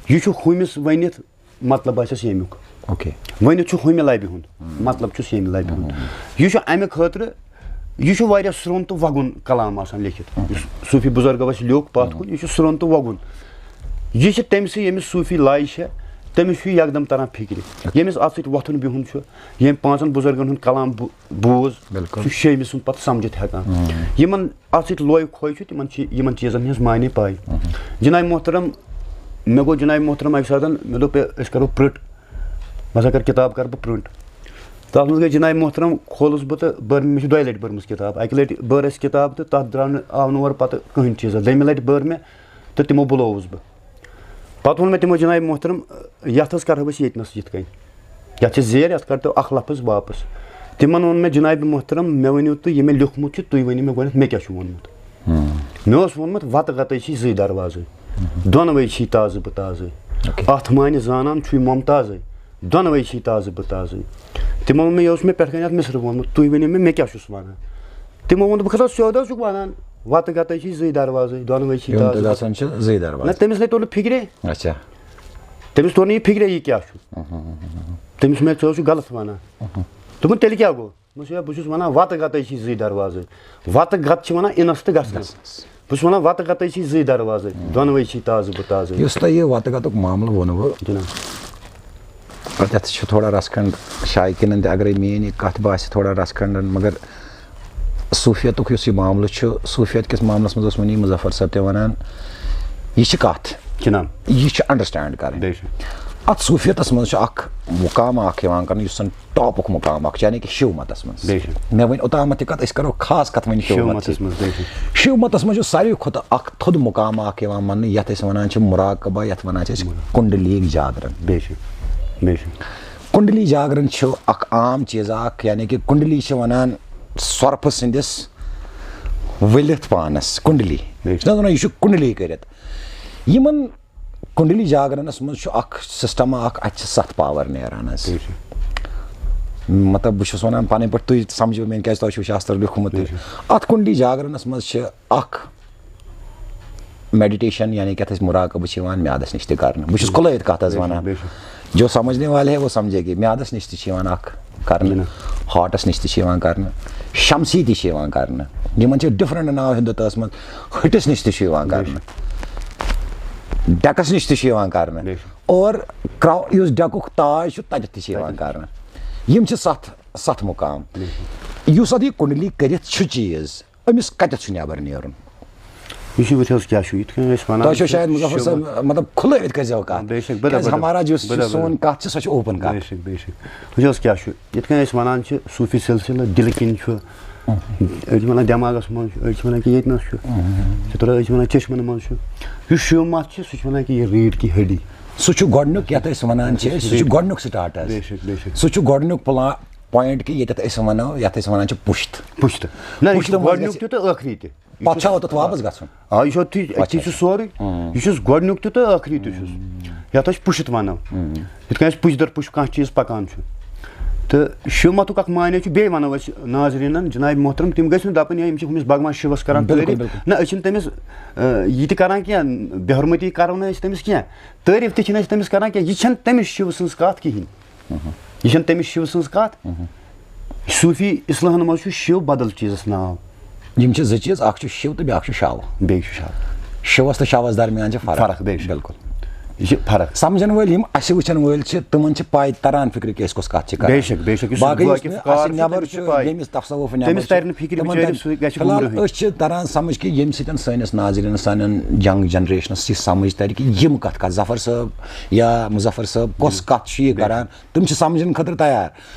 یہِ چھُ ہُمِس ؤنِتھ، مطلب آسٮ۪س ییٚمیُک۔ اوکے۔ ؤنِتھ چھُ ہُمہِ لبہِ ہُنٛد، مطلب چھُس ییٚمہِ لبہِ ہُنٛد۔ یہِ چھُ امہِ خٲطرٕ، یہِ چھُ واریاہ سرٛوٚن تہٕ وۄگُن کلام آسان لیٚکھِتھ۔ یُس صوٗفی بُزرگو اَسہِ لیوٚکھ پتھ کُن، یہِ چھُ سرٛوٚن تہٕ وۄگُن۔ یہِ چھِ تٔمۍ سٕے، ییٚمِس صوٗفی لاے چھےٚ، تٔمِس چھُ یہِ یکدم تران فکرِ۔ ییٚمِس اتھ سۭتۍ وۄتھُن بِہُن چھُ، ییٚمۍ پانٛژن بُزرگن ہُنٛد کلام بو-، بوٗز، بِلکُل۔ سُہ چھُ شیٚیمہِ سُنٛد پتہٕ سمجھِتھ ہٮ۪کان۔ یِمن اتھ سۭتۍ لوے کھوے چھُ، تِمن چھِ یِمن چیٖزن ہٕنٛز معنی پاے۔ جناب محترم، مےٚ گوٚو جناب محترم اکہِ ساتن، مےٚ دوٚپ، "ہے، أسۍ کرو پرٛٹ، بہٕ ہسا کرٕ کِتاب کرٕ بہٕ پرٛنٹ۔" تتھ منٛز گٔے جناب محترم، کھولُس بہٕ تہٕ بٔر، مےٚ چھِ دۄیہِ لٹہِ بٔرمٕژ کِتاب۔ اکہِ لٹہِ بٔر اَسہِ کِتاب تہٕ تتھ درٛاو نہٕ، آو نہٕ اورٕ پتہٕ کٕہٕنۍ چیٖزا۔ دوٚیمہِ لٹہِ بٔر مےٚ تہٕ تِمو بُلووُس بہٕ۔ پتہٕ ووٚن مےٚ تِمو، "جناب محترم، یتھ حظ کرہو أسۍ ییٚتہِ نس یِتھ کٔنۍ، یتھ چھِ زیر، یتھ کرتو اکھ لفظ واپس۔" تِمن ووٚن مےٚ، "جناب محترم، مےٚ ؤنِو تُہۍ، یہِ مےٚ لیوٚکھمُت چھُ، تُہۍ ؤنِو مےٚ گۄڈٕنٮ۪تھ، مےٚ کیٛاہ چھُ ووٚنمُت؟" مےٚ اوس ووٚنمُت، "وَتہٕ گَتَے چھِ زٕے دروازٕ، دۄنوَے چھی تازٕ بہٕ تازَے۔ اوکے۔ اَتھ معنی زانان چھُے ممتازَے، دۄنوَے چھی تازٕ بہٕ تازَے۔" تِمو ووٚن مےٚ، یہِ اوس مےٚ پٮ۪ٹھ کَنہِ اَتھ مِصرٕ ووٚنمُت، "تُہۍ ؤنِو مےٚ، مےٚ کیٛاہ چھُس وَنان؟" تِمو ووٚن، "بہٕ کھسا سیوٚد حظ چھُکھ وَنان، وَتہٕ گَتَے چھِ زٕے دروازَے، دۄنوَے چھی یِم تازٕ تہِ بہٕ۔" گژھان چھِ زٕے دروازٕ۔ نہ، تٔمِس نے توٚر نہٕ فِکرے۔ اچھا۔ تٔمِس توٚر نہٕ یہِ فِکرے، یہِ کیٛاہ چھُ۔ تٔمِس مےٚ، "ژٕ حظ چھُکھ غلط وَنان۔" دوٚپُن، "تیٚلہِ کیٛاہ گوٚو؟" دوٚپمَس، "ہے، بہٕ چھُس وَنان، وَتہٕ گَتَے چھی زٕے دروازَے۔ وَتہٕ گَتہٕ چھِ وَنان اِنَس تہٕ گژھنَس۔ بہٕ چھُس وَنان، وَتہٕ گَتَے چھی زٕے دروازَے، دۄنوَے چھی تازٕ بہٕ تازَے۔" یُس تۄہہِ یہِ وَتہٕ گَتُک معاملہٕ ووٚنوٕ، جِناب۔ اَتٮ۪تھ چھِ تھوڑا رَژھ کھنٛڈ شایقیٖنَن تہِ، اگرَے میٛٲنۍ یہِ کَتھ باسہِ تھوڑا رَژھ کھنٛڈَن، مگر صوٗفیتُک یُس یہِ معاملہٕ چھُ، صوٗفیت کِس معاملَس منٛز اوس وٕنی مُظفر صٲب تہِ وَنان، یہِ چھِ کَتھ، جِناب۔ یہِ چھِ understand کَرٕنۍ۔ بے شک۔ اَتھ صوٗفیتَس منٛز چھُ اَکھ مُقام اَکھ یِوان کَرنہٕ، یُس زَن ٹاپُک مُقام اَکھ، یعنی کہِ شِو مَتَس منٛز۔ بے شک۔ مےٚ وٕنۍ اوٚتامَتھ تہِ کَتھ، أسۍ کَرو خاص کَتھ وٕنۍ شِو شِو مَتَس مَتَس منٛز، بے شک۔ شِو مَتَس منٛز چھُ ساروی کھۄتہٕ اَکھ تھوٚد مُقام اَکھ یِوان ماننہٕ، یَتھ أسۍ وَنان چھِ مُراقبہ، یَتھ وَنان چھِ أسۍ کُنڈلی جاگرن۔ بے شک، بے شک۔ کُنڈلی جاگرن چھُ اَکھ عام چیٖز اَکھ، یعنی کہِ کُنڈلی چھِ وَنان سۄرپھٕ سٕنٛدِس ؤلِتھ پانَس کُنڈلی۔ بے شک۔ چھِنہ وَنان، یہِ چھُ کُنڈلی کٔرِتھ۔ یِمن کُنڈلی جاگرنس منٛز چھُ اکھ system اکھ، اتہِ چھِ ستھ power نیران حظ۔ مطلب، بہٕ چھُس ونان پنٕنۍ پٲٹھۍ، تُہۍ سمجھِو میٲنۍ، کیازِ تۄہہِ چھُو شاستر لیوٗکھمُت تہِ۔ اتھ کُنڈلی جاگرنس منٛز چھِ اکھ meditation، یعنی کہِ اتھ أسۍ مُراقبہٕ چھِ یِوان میادس نِش تہِ کرنہٕ۔ بہٕ چھُس کھُلٲیِتھ کتھ حظ ونان۔ جو سمجھنے والے ہیں وہ سمجھے گی۔ میادس نِش تہِ چھِ یِوان اکھ کرنہٕ، ہارٹس نِش تہِ چھِ یِوان کرنہٕ، شمسی تہِ چھِ یِوان کرنہٕ۔ یِمن چھِ different ناو ہندوتاہس منٛز، ۂٹِس نِش تہِ چھُ یِوان کرنہٕ۔ ڈیکس نِش تہِ چھُ یِوان کرنہٕ۔ اور کرٛاو-، یُس ڈیکُک تاج چھُ، تَتٮ۪تھ تہِ چھُ یِوان کرنہٕ۔ یِم چھِ ستھ، ستھ مُقام۔ یُس اتھ یہِ کُنڈلی کٔرِتھ چھُ چیٖز، أمِس کتٮ۪تھ چھُ نٮ۪بر نیرُن؟ یہِ چھُ، وٕچھ حظ، کیٛاہ چھُ، یِتھ کٔنۍ أسۍ وَنان تۄہہِ چھُو چھِ شاید مظفر شِو-، صٲب، مطلب، کھُلٲوِتھ کٔرۍزیو کَتھ۔ بے شک، بے کیٛازِ دَبہٕ، ہمارا یُس بے یہِ دَبہٕ۔ سون کَتھ چھِ، سۄ چھِ اوپن کَتھ۔ بے شک، بے شک۔ وٕچھ حظ، کیٛاہ چھُ، یِتھ کٔنۍ أسۍ وَنان چھِ، صوٗفی سلسلہٕ دِلہٕ کِنۍ چھُ، أڑۍ چھِ وَنان دٮ۪ماغَس منٛز چھُ، أڑۍ چھِ وَنان کہِ ییٚتہِ نَس چھُ، چھِ تھوڑا، أڑۍ چھِ وَنان چشمَن منٛز چھُ۔ یُس شِو مَت چھِ، سُہ چھُ وَنان کہِ یہِ ریٖڈ کی ہڈی۔ سُہ چھُ گۄڈٕنیُک، یَتھ أسۍ وَنان چھِ، سُہ چھُ گۄڈٕنیُک سٹارٹ حظ۔ بے شک، بے شک۔ سُہ چھُ گۄڈٕنیُک پلا-، پوینٹ کہِ ییٚتٮ۪تھ أسۍ وَنو، یَتھ أسۍ وَنان چھِ پُشت۔ پُشت۔ نہ، یہِ پُشت چھُ گۄڈٕنیُک تہِ تہٕ ٲخری تہِ۔ یہِ پَتہٕ چھُ چھا اوٚتَتھ واپَس گژھُن؟ آ، یہِ چھُ أتھی، پَتہٕ أتھی چھُ چھُ سورُے۔ یہِ چھُس گۄڈٕنیُک تہِ تہٕ ٲخری تہِ چھُس۔ یَتھ أسۍ پُشت وَنو۔ یِتھ کٔنۍ أسۍ پُشت در پُشت کانٛہہ چیٖز پَکان چھُ۔ تہٕ شِو مَتُک اَکھ معنی چھُ، بیٚیہِ وَنو أسۍ ناظریٖنَن، جِناب محترم، تِم گٔژھۍ نہٕ دَپٕنۍ، "ہے، یِم چھِ ہُمِس بھگوان شِوَس کَران بِلکُل، تعٲریٖف۔" بِلکُل۔ نہ، أسۍ چھِنہٕ تٔمِس، آ، یہِ تہِ کَران کینٛہہ، بے حرمتی کَرو نہٕ أسۍ تٔمِس کینٛہہ، تعٲریٖف تہِ چھِنہٕ أسۍ تٔمِس کَران کینٛہہ، یہِ چھَنہٕ تٔمِس شِو سٕنٛز کَتھ کِہیٖنۍ۔ یہِ چھَنہٕ تٔمِس شِو سٕنٛز کَتھ۔ صوٗفی اصلاحَن منٛز چھُ شِو بدل چیٖزَس ناو۔ یِم چھِ زٕ چیٖز، اَکھ چھُ شِو تہٕ بیٛاکھ چھُ شَو۔ بیٚیہِ چھُ شَو۔ شِوَس تہٕ شَوَس درمیان چھِ فرق۔ فرق، بے شک۔ بِلکُل۔ یہِ چھِ فرق۔ سَمجھَن وٲلۍ یِم اَسہِ وٕچھَن وٲلۍ چھِ، تِمَن چھِ پَے تَران فِکرِ کہِ أسۍ کۄس کَتھ چھِ کَران۔ بے شک، بے شک۔ یُس باقٕے یُس واقف نہٕ کار اَسہِ چھُ، نٮ۪بر تٔمِس چھِ چھُ، پَے۔ ییٚمِس تصوُف نٮ۪بر تٔمِس چھُ، تَرِ نہٕ فِکرِ تِمَن بِچٲرِس، تَرِ، سُہ گژھِ فِلحال گُمرٲہٕے۔ أسۍ چھِ تَران سَمجھ کہِ ییٚمہِ سۭتۍ سٲنِس ناظریٖنَس، سانٮ۪ن young generationَس یہِ سَمجھ تَرِ کہِ یِم کَتھ کَتھ، ظفر صٲب یا مظفر صٲب کۄس کَتھ چھِ یہِ کَران، تِم چھِ سَمجھنہٕ خٲطرٕ تیار۔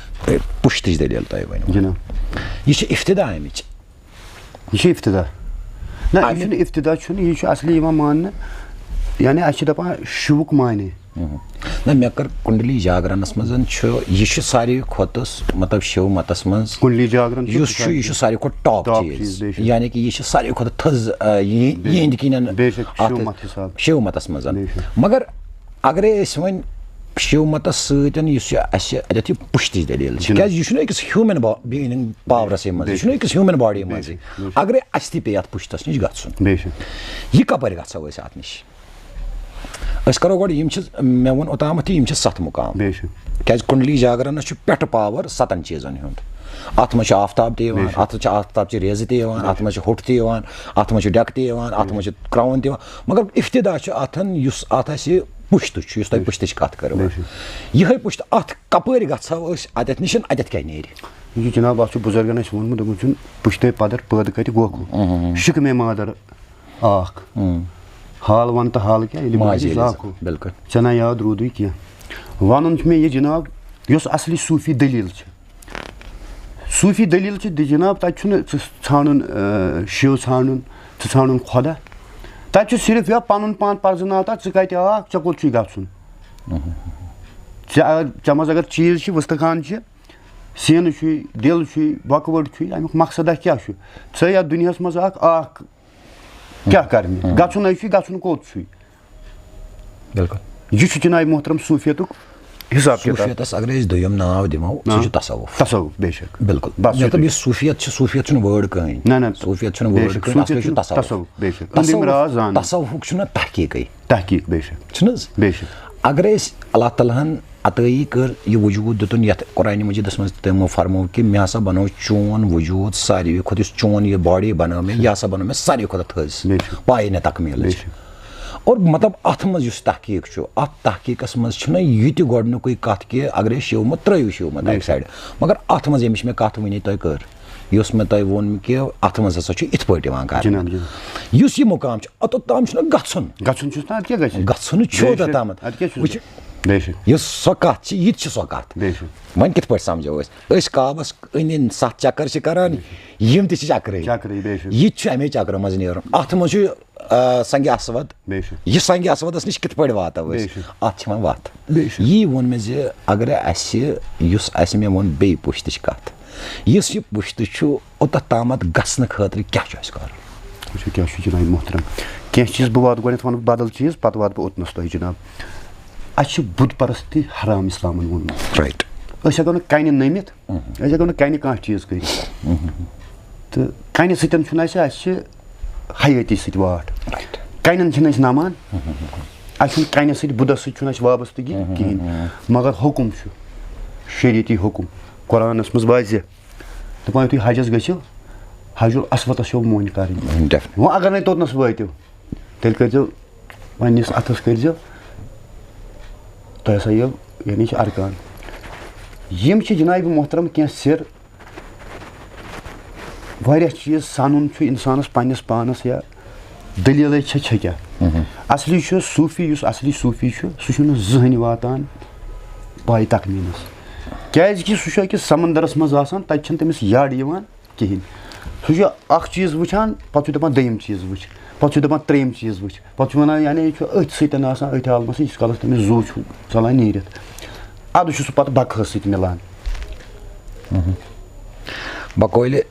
اے، پُشتٕچ دٔلیٖل تۄہہِ ؤنِو۔ جِناب۔ یہِ چھِ افتدا اَمِچ۔ یہِ چھِ افتدا۔ نہ، یہِ اَمہِ چھُنہٕ افتدا چھُنہٕ، یہِ چھُ اصلی یِوان ماننہٕ۔ یعنی اَسہِ چھِ دَپان شِوُک معنی۔ نہ، مےٚ کٔر کُنڈلی جاگرنَس منٛز چھُ، یہِ چھُ ساروی کھۄتہٕ س-، مطلب، شِو متَس منٛز کُنڈلی جاگرن چھُ یُس چھُ، یہِ چھُ ساروی کھۄتہٕ top top چیٖز۔ چیٖز، بے شک۔ یعنی کہِ یہِ چھِ ساروی کھۄتہٕ تھٔز، آ، یہِ، بے-، یِہِنٛدِ کِنٮ۪ن بے شک، شِو اَتھ مت حساب۔ شِو متَس منٛز۔ بے شک۔ مگر اگرے أسۍ وۄنۍ شِو متس سۭتۍ یُس یہِ اَسہِ اَتٮ۪تھ یہِ پُشتٕچ دٔلیٖل چھِ، جِناب۔ کیٛازِ یہِ چھُنہٕ أکِس human با-، being powerس منٛز، بے یہِ چھُنہٕ شک۔ أکِس human body بے منٛزٕے۔ شک، بے شک۔ اگرے اَسہِ تہِ پیٚیہِ اَتھ پُشتَس نِش گژھُن، بے شک۔ یہِ کَپٲرۍ گژھو أسۍ اَتھ نِش؟ أسۍ کَرو گۄڈٕ، یِم چھِ، مےٚ ووٚن اوٚتامَتھ تہِ، یِم چھِ سَتھ مُقام۔ بے شک۔ کیٛازِ کُنڈلی جاگرنَس چھُ پٮ۪ٹھٕ power سَتَن چیٖزَن ہُنٛد۔ اَتھ منٛز چھُ آفتاب تہِ یِوان، بے شک۔ اَتھ چھُ آفتاب چہِ ریزٕ تہِ یِوان، اَتھ منٛز چھُ ہوٚٹ تہِ یِوان، اَتھ منٛز چھُ ڈٮ۪کہٕ تہِ یِوان، اَتھ منٛز چھُ کرٛاوُن تہِ یِوان۔ مگر افتدا چھُ اَتھن، یُس اَتھ اَسہِ پُشتہٕ چھُ، یُس تۄہہِ پُشتٕچ کَتھ کٔرٕو۔ بے شک۔ یِہوٚے پُشتہٕ، اَتھ کَپٲرۍ گژھو أسۍ اَتٮ۪تھ نِش، اَتٮ۪تھ کیٛاہ نیرِ؟ یہِ چھُ جِناب، اَتھ چھُ بُزرگَن اَسہِ ووٚنمُت، دوٚپمُت چھُنہٕ پُشتے پَدَر پٲدٕ کَتہِ گوکھُل۔ شِکہٕ مے مادَر اَکھ۔ حال وَن تہٕ حال کیٛاہ، ییٚلہِ ماجہِ بہٕ ییٚلہِ زاکھُل۔ بِلکُل۔ ژےٚ نا یاد روٗدُے کینٛہہ۔ وَنُن چھُ مےٚ یہِ جِناب، یۄس اَصلی صوٗفی دٔلیٖل چھِ۔ صوٗفی دٔلیٖل چھِ دِ-، جِناب، تَتہِ چھُنہٕ ژٕ ژھانٛڈُن، آ، شِو ژھانٛڈُن، ژٕ ژھانٛڈُن خۄدا۔ تَتہِ چھُ صرف یا پَنُن پان پَرزٕناو تَتھ، ژٕ کَتہِ آکھ، ژےٚ کوٚت چھُے گژھُن؟ ژےٚ اگر، ژےٚ منٛز اگر چیٖز چھِ، وُستخان چھِ، سینہٕ چھُے، دِل چھُے، بۄکہٕ وٲر چھُے، اَمیُک مقصدا کیٛاہ چھُ؟ ژٕ یَتھ دُنیاہَس منٛز اَکھ، اَکھ کیٛاہ کَرنہِ؟ گژھُن ہے چھُے، گژھُن کوٚت چھُے؟ بِلکُل۔ یہِ چھُ جِناب محترم صوٗفیتُک حِساب کِتاب۔ صوٗفیتَس اگر أسۍ دوٚیُم ناو دِمو، سُہ چھُ تصوُف۔ تصوُف، بے شک۔ بِلکُل۔ بس مطلب، یُتُے۔ یُس صوٗفیت چھُ، صوٗفیت چھُنہٕ word کٕہٕنۍ۔ نہ، نہ۔ صوٗفیت چھُنہٕ بے word شک، کٕہٕنۍ، اَتھ صوٗفیت کیٛاہ چھُ چھُنہٕ تصوُف؟ تصوُف، بے شک۔ أنٛدرِم تصوُف، راز زانُن۔ تصوُفُک چھُنہٕ تحقیٖقٕے۔ تحقیٖق، بے شک۔ چھُنہٕ حظ؟ بے شک۔ اگر أسۍ اللہ تعالیٰ ہن عطٲیی کٔر، یہِ وجوٗد دیُتُن یَتھ قرآنِ مجیٖدَس منٛز، تِمو فرموو کہِ مےٚ ہسا بنوو چون وجوٗد ساروی کھۄتہٕ، یُس چون یہِ body بنٲو مےٚ، یہِ ہسا بنٲو مےٚ ساروی کھۄتہٕ تھٔز بے شک۔ پایہِ نہ تکمیٖلٕچ۔ بے شک۔ اور مطلب، اَتھ منٛز یُس تحقیٖق چھُ، اَتھ تحقیٖقَس منٛز چھُنہٕ یہِ تہِ گۄڈٕنیُکُے کَتھ کہِ اگرے شِو مت ترٛٲیِو شِو مت بے اَکہِ شک۔ سایڈٕ، مگر اَتھ منٛز ییٚمِچ مےٚ کَتھ وٕنی تۄہہِ کٔر، یُس مےٚ تۄہہِ ووٚن کہِ اَتھ منٛز ہسا چھُ یِتھ پٲٹھۍ یِوان کرنہٕ۔ جِناب، جِناب۔ یُس یہِ مُقام چھُ، اوٚتَتھ تام چھُنہ گژھُن۔ گژھُن چھُس نہ، اَدٕ کیٛاہ گژھِ؟ گژھُن چھُ بے اوٚتَتھ شک۔ تامَتھ۔ اَدٕ کیٛاہ چھُس وٕچھ، گژھُن؟ بے شک۔ یۄس سۄ کَتھ چھِ، یہِ تہِ چھِ سۄ کَتھ۔ بے شک۔ وۄنۍ کِتھ پٲٹھۍ سَمجھو أسۍ؟ أسۍ کعبَس أنٛدۍ أنٛدۍ سَتھ چکر چھِ کران، یِم تہِ چھِ چکرٕے۔ چکرٕے، بے شک۔ یہِ تہِ چھُ اَمے چکرٕ منٛز نیرُن۔ اَتھ منٛز چھُ، آ، سنگِ اسود۔ بے شک۔ یہِ سنگِ اسودَس نِش کِتھ پٲٹھۍ واتو بے أسۍ؟ شک۔ اَتھ چھِ وَنان وَتھ۔ بے شک۔ یی ووٚن مےٚ زِ اگر اَسہِ یُس اَسہِ، مےٚ ووٚن بیٚیہِ پُشتٕچ کَتھ، یُس یہِ پُشتہٕ چھُ، اوٚتَتھ تامَتھ گژھنہٕ خٲطرٕ کیٛاہ چھُ اَسہِ کَرُن؟ وٕچھِو، کیٛاہ چھُ جِناب محترم۔ کینٛہہ چیٖز بہٕ واتہٕ گۄڈٕنٮ۪تھ وَنہٕ بہٕ بدل چیٖز، پَتہٕ واتہٕ بہٕ اوٚتنَس تۄہہِ جِناب۔ اَسہِ چھِ بُت پرستی حرام اِسلامَن ووٚنمُت۔ رایٹ۔ أسۍ ہٮ۪کو نہٕ کَنہِ نٔمِتھ، أسۍ ہٮ۪کو نہٕ کَنہِ کانٛہہ چیٖز کٔرِتھ۔ تہٕ کَنہِ سۭتۍ چھُنہٕ اَسہِ، اَسہِ چھِ حیٲتی سۭتۍ واٹھ۔ رایٹ۔ کَنٮ۪ن چھِنہٕ أسۍ نَمان، اَسہِ چھُنہٕ کَنہِ سۭتۍ، بُدھَس سۭتۍ چھُنہٕ اَسہِ وابستگی کِہیٖنۍ۔ مگر حُکُم چھُ، شریعتی حُکُم، قرآنَس منٛز واضح۔ دَپان، یُتھُے حجَس گٔژھِو، حجُ الاسودَس چھو مۄنۍ کَرٕنۍ۔ Definitely۔ وۄنۍ اگر نَے توٚتنَس وٲتِو، تیٚلہِ کٔرۍزیو پننِس اَتھَس کٔرۍزیو، تۄہہِ ہسا یِیو، یعنی چھِ ارکان۔ یِم چھِ جناب محترم کینٛہہ سِر۔ واریاہ چیٖز سَنُن چھُ اِنسانَس پننِس پانَس یا دٔلیٖلَے چھےٚ، چھےٚ کیٛاہ۔ اصلی چھُ صوٗفی، یُس اصلی صوٗفی چھُ، سُہ چھُنہٕ زٕہٕنۍ واتان پاے تخمیٖنَس۔ کیٛازِکہِ سُہ چھُ أکِس سمندرَس منٛز آسان، تَتہِ چھَنہٕ تٔمِس یَڈ یِوان کِہیٖنۍ۔ سُہ چھُ اَکھ چیٖز وٕچھان، پَتہٕ چھُ دَپان دوٚیِم چیٖز وٕچھ، پَتہٕ چھُ دَپان ترٛیٚیِم چیٖز وٕچھ، پَتہٕ چھُ وَنان، یعنی یہِ چھُ أتھۍ سۭتۍ آسان، أتھۍ عالمَس سۭتۍ، ییٖتِس کالَس تٔمِس زُو چھُ ژَلان نیٖرِتھ۔ اَدٕ چھُ سُہ پَتہٕ بقہَس سۭتۍ مِلان۔ بقولِ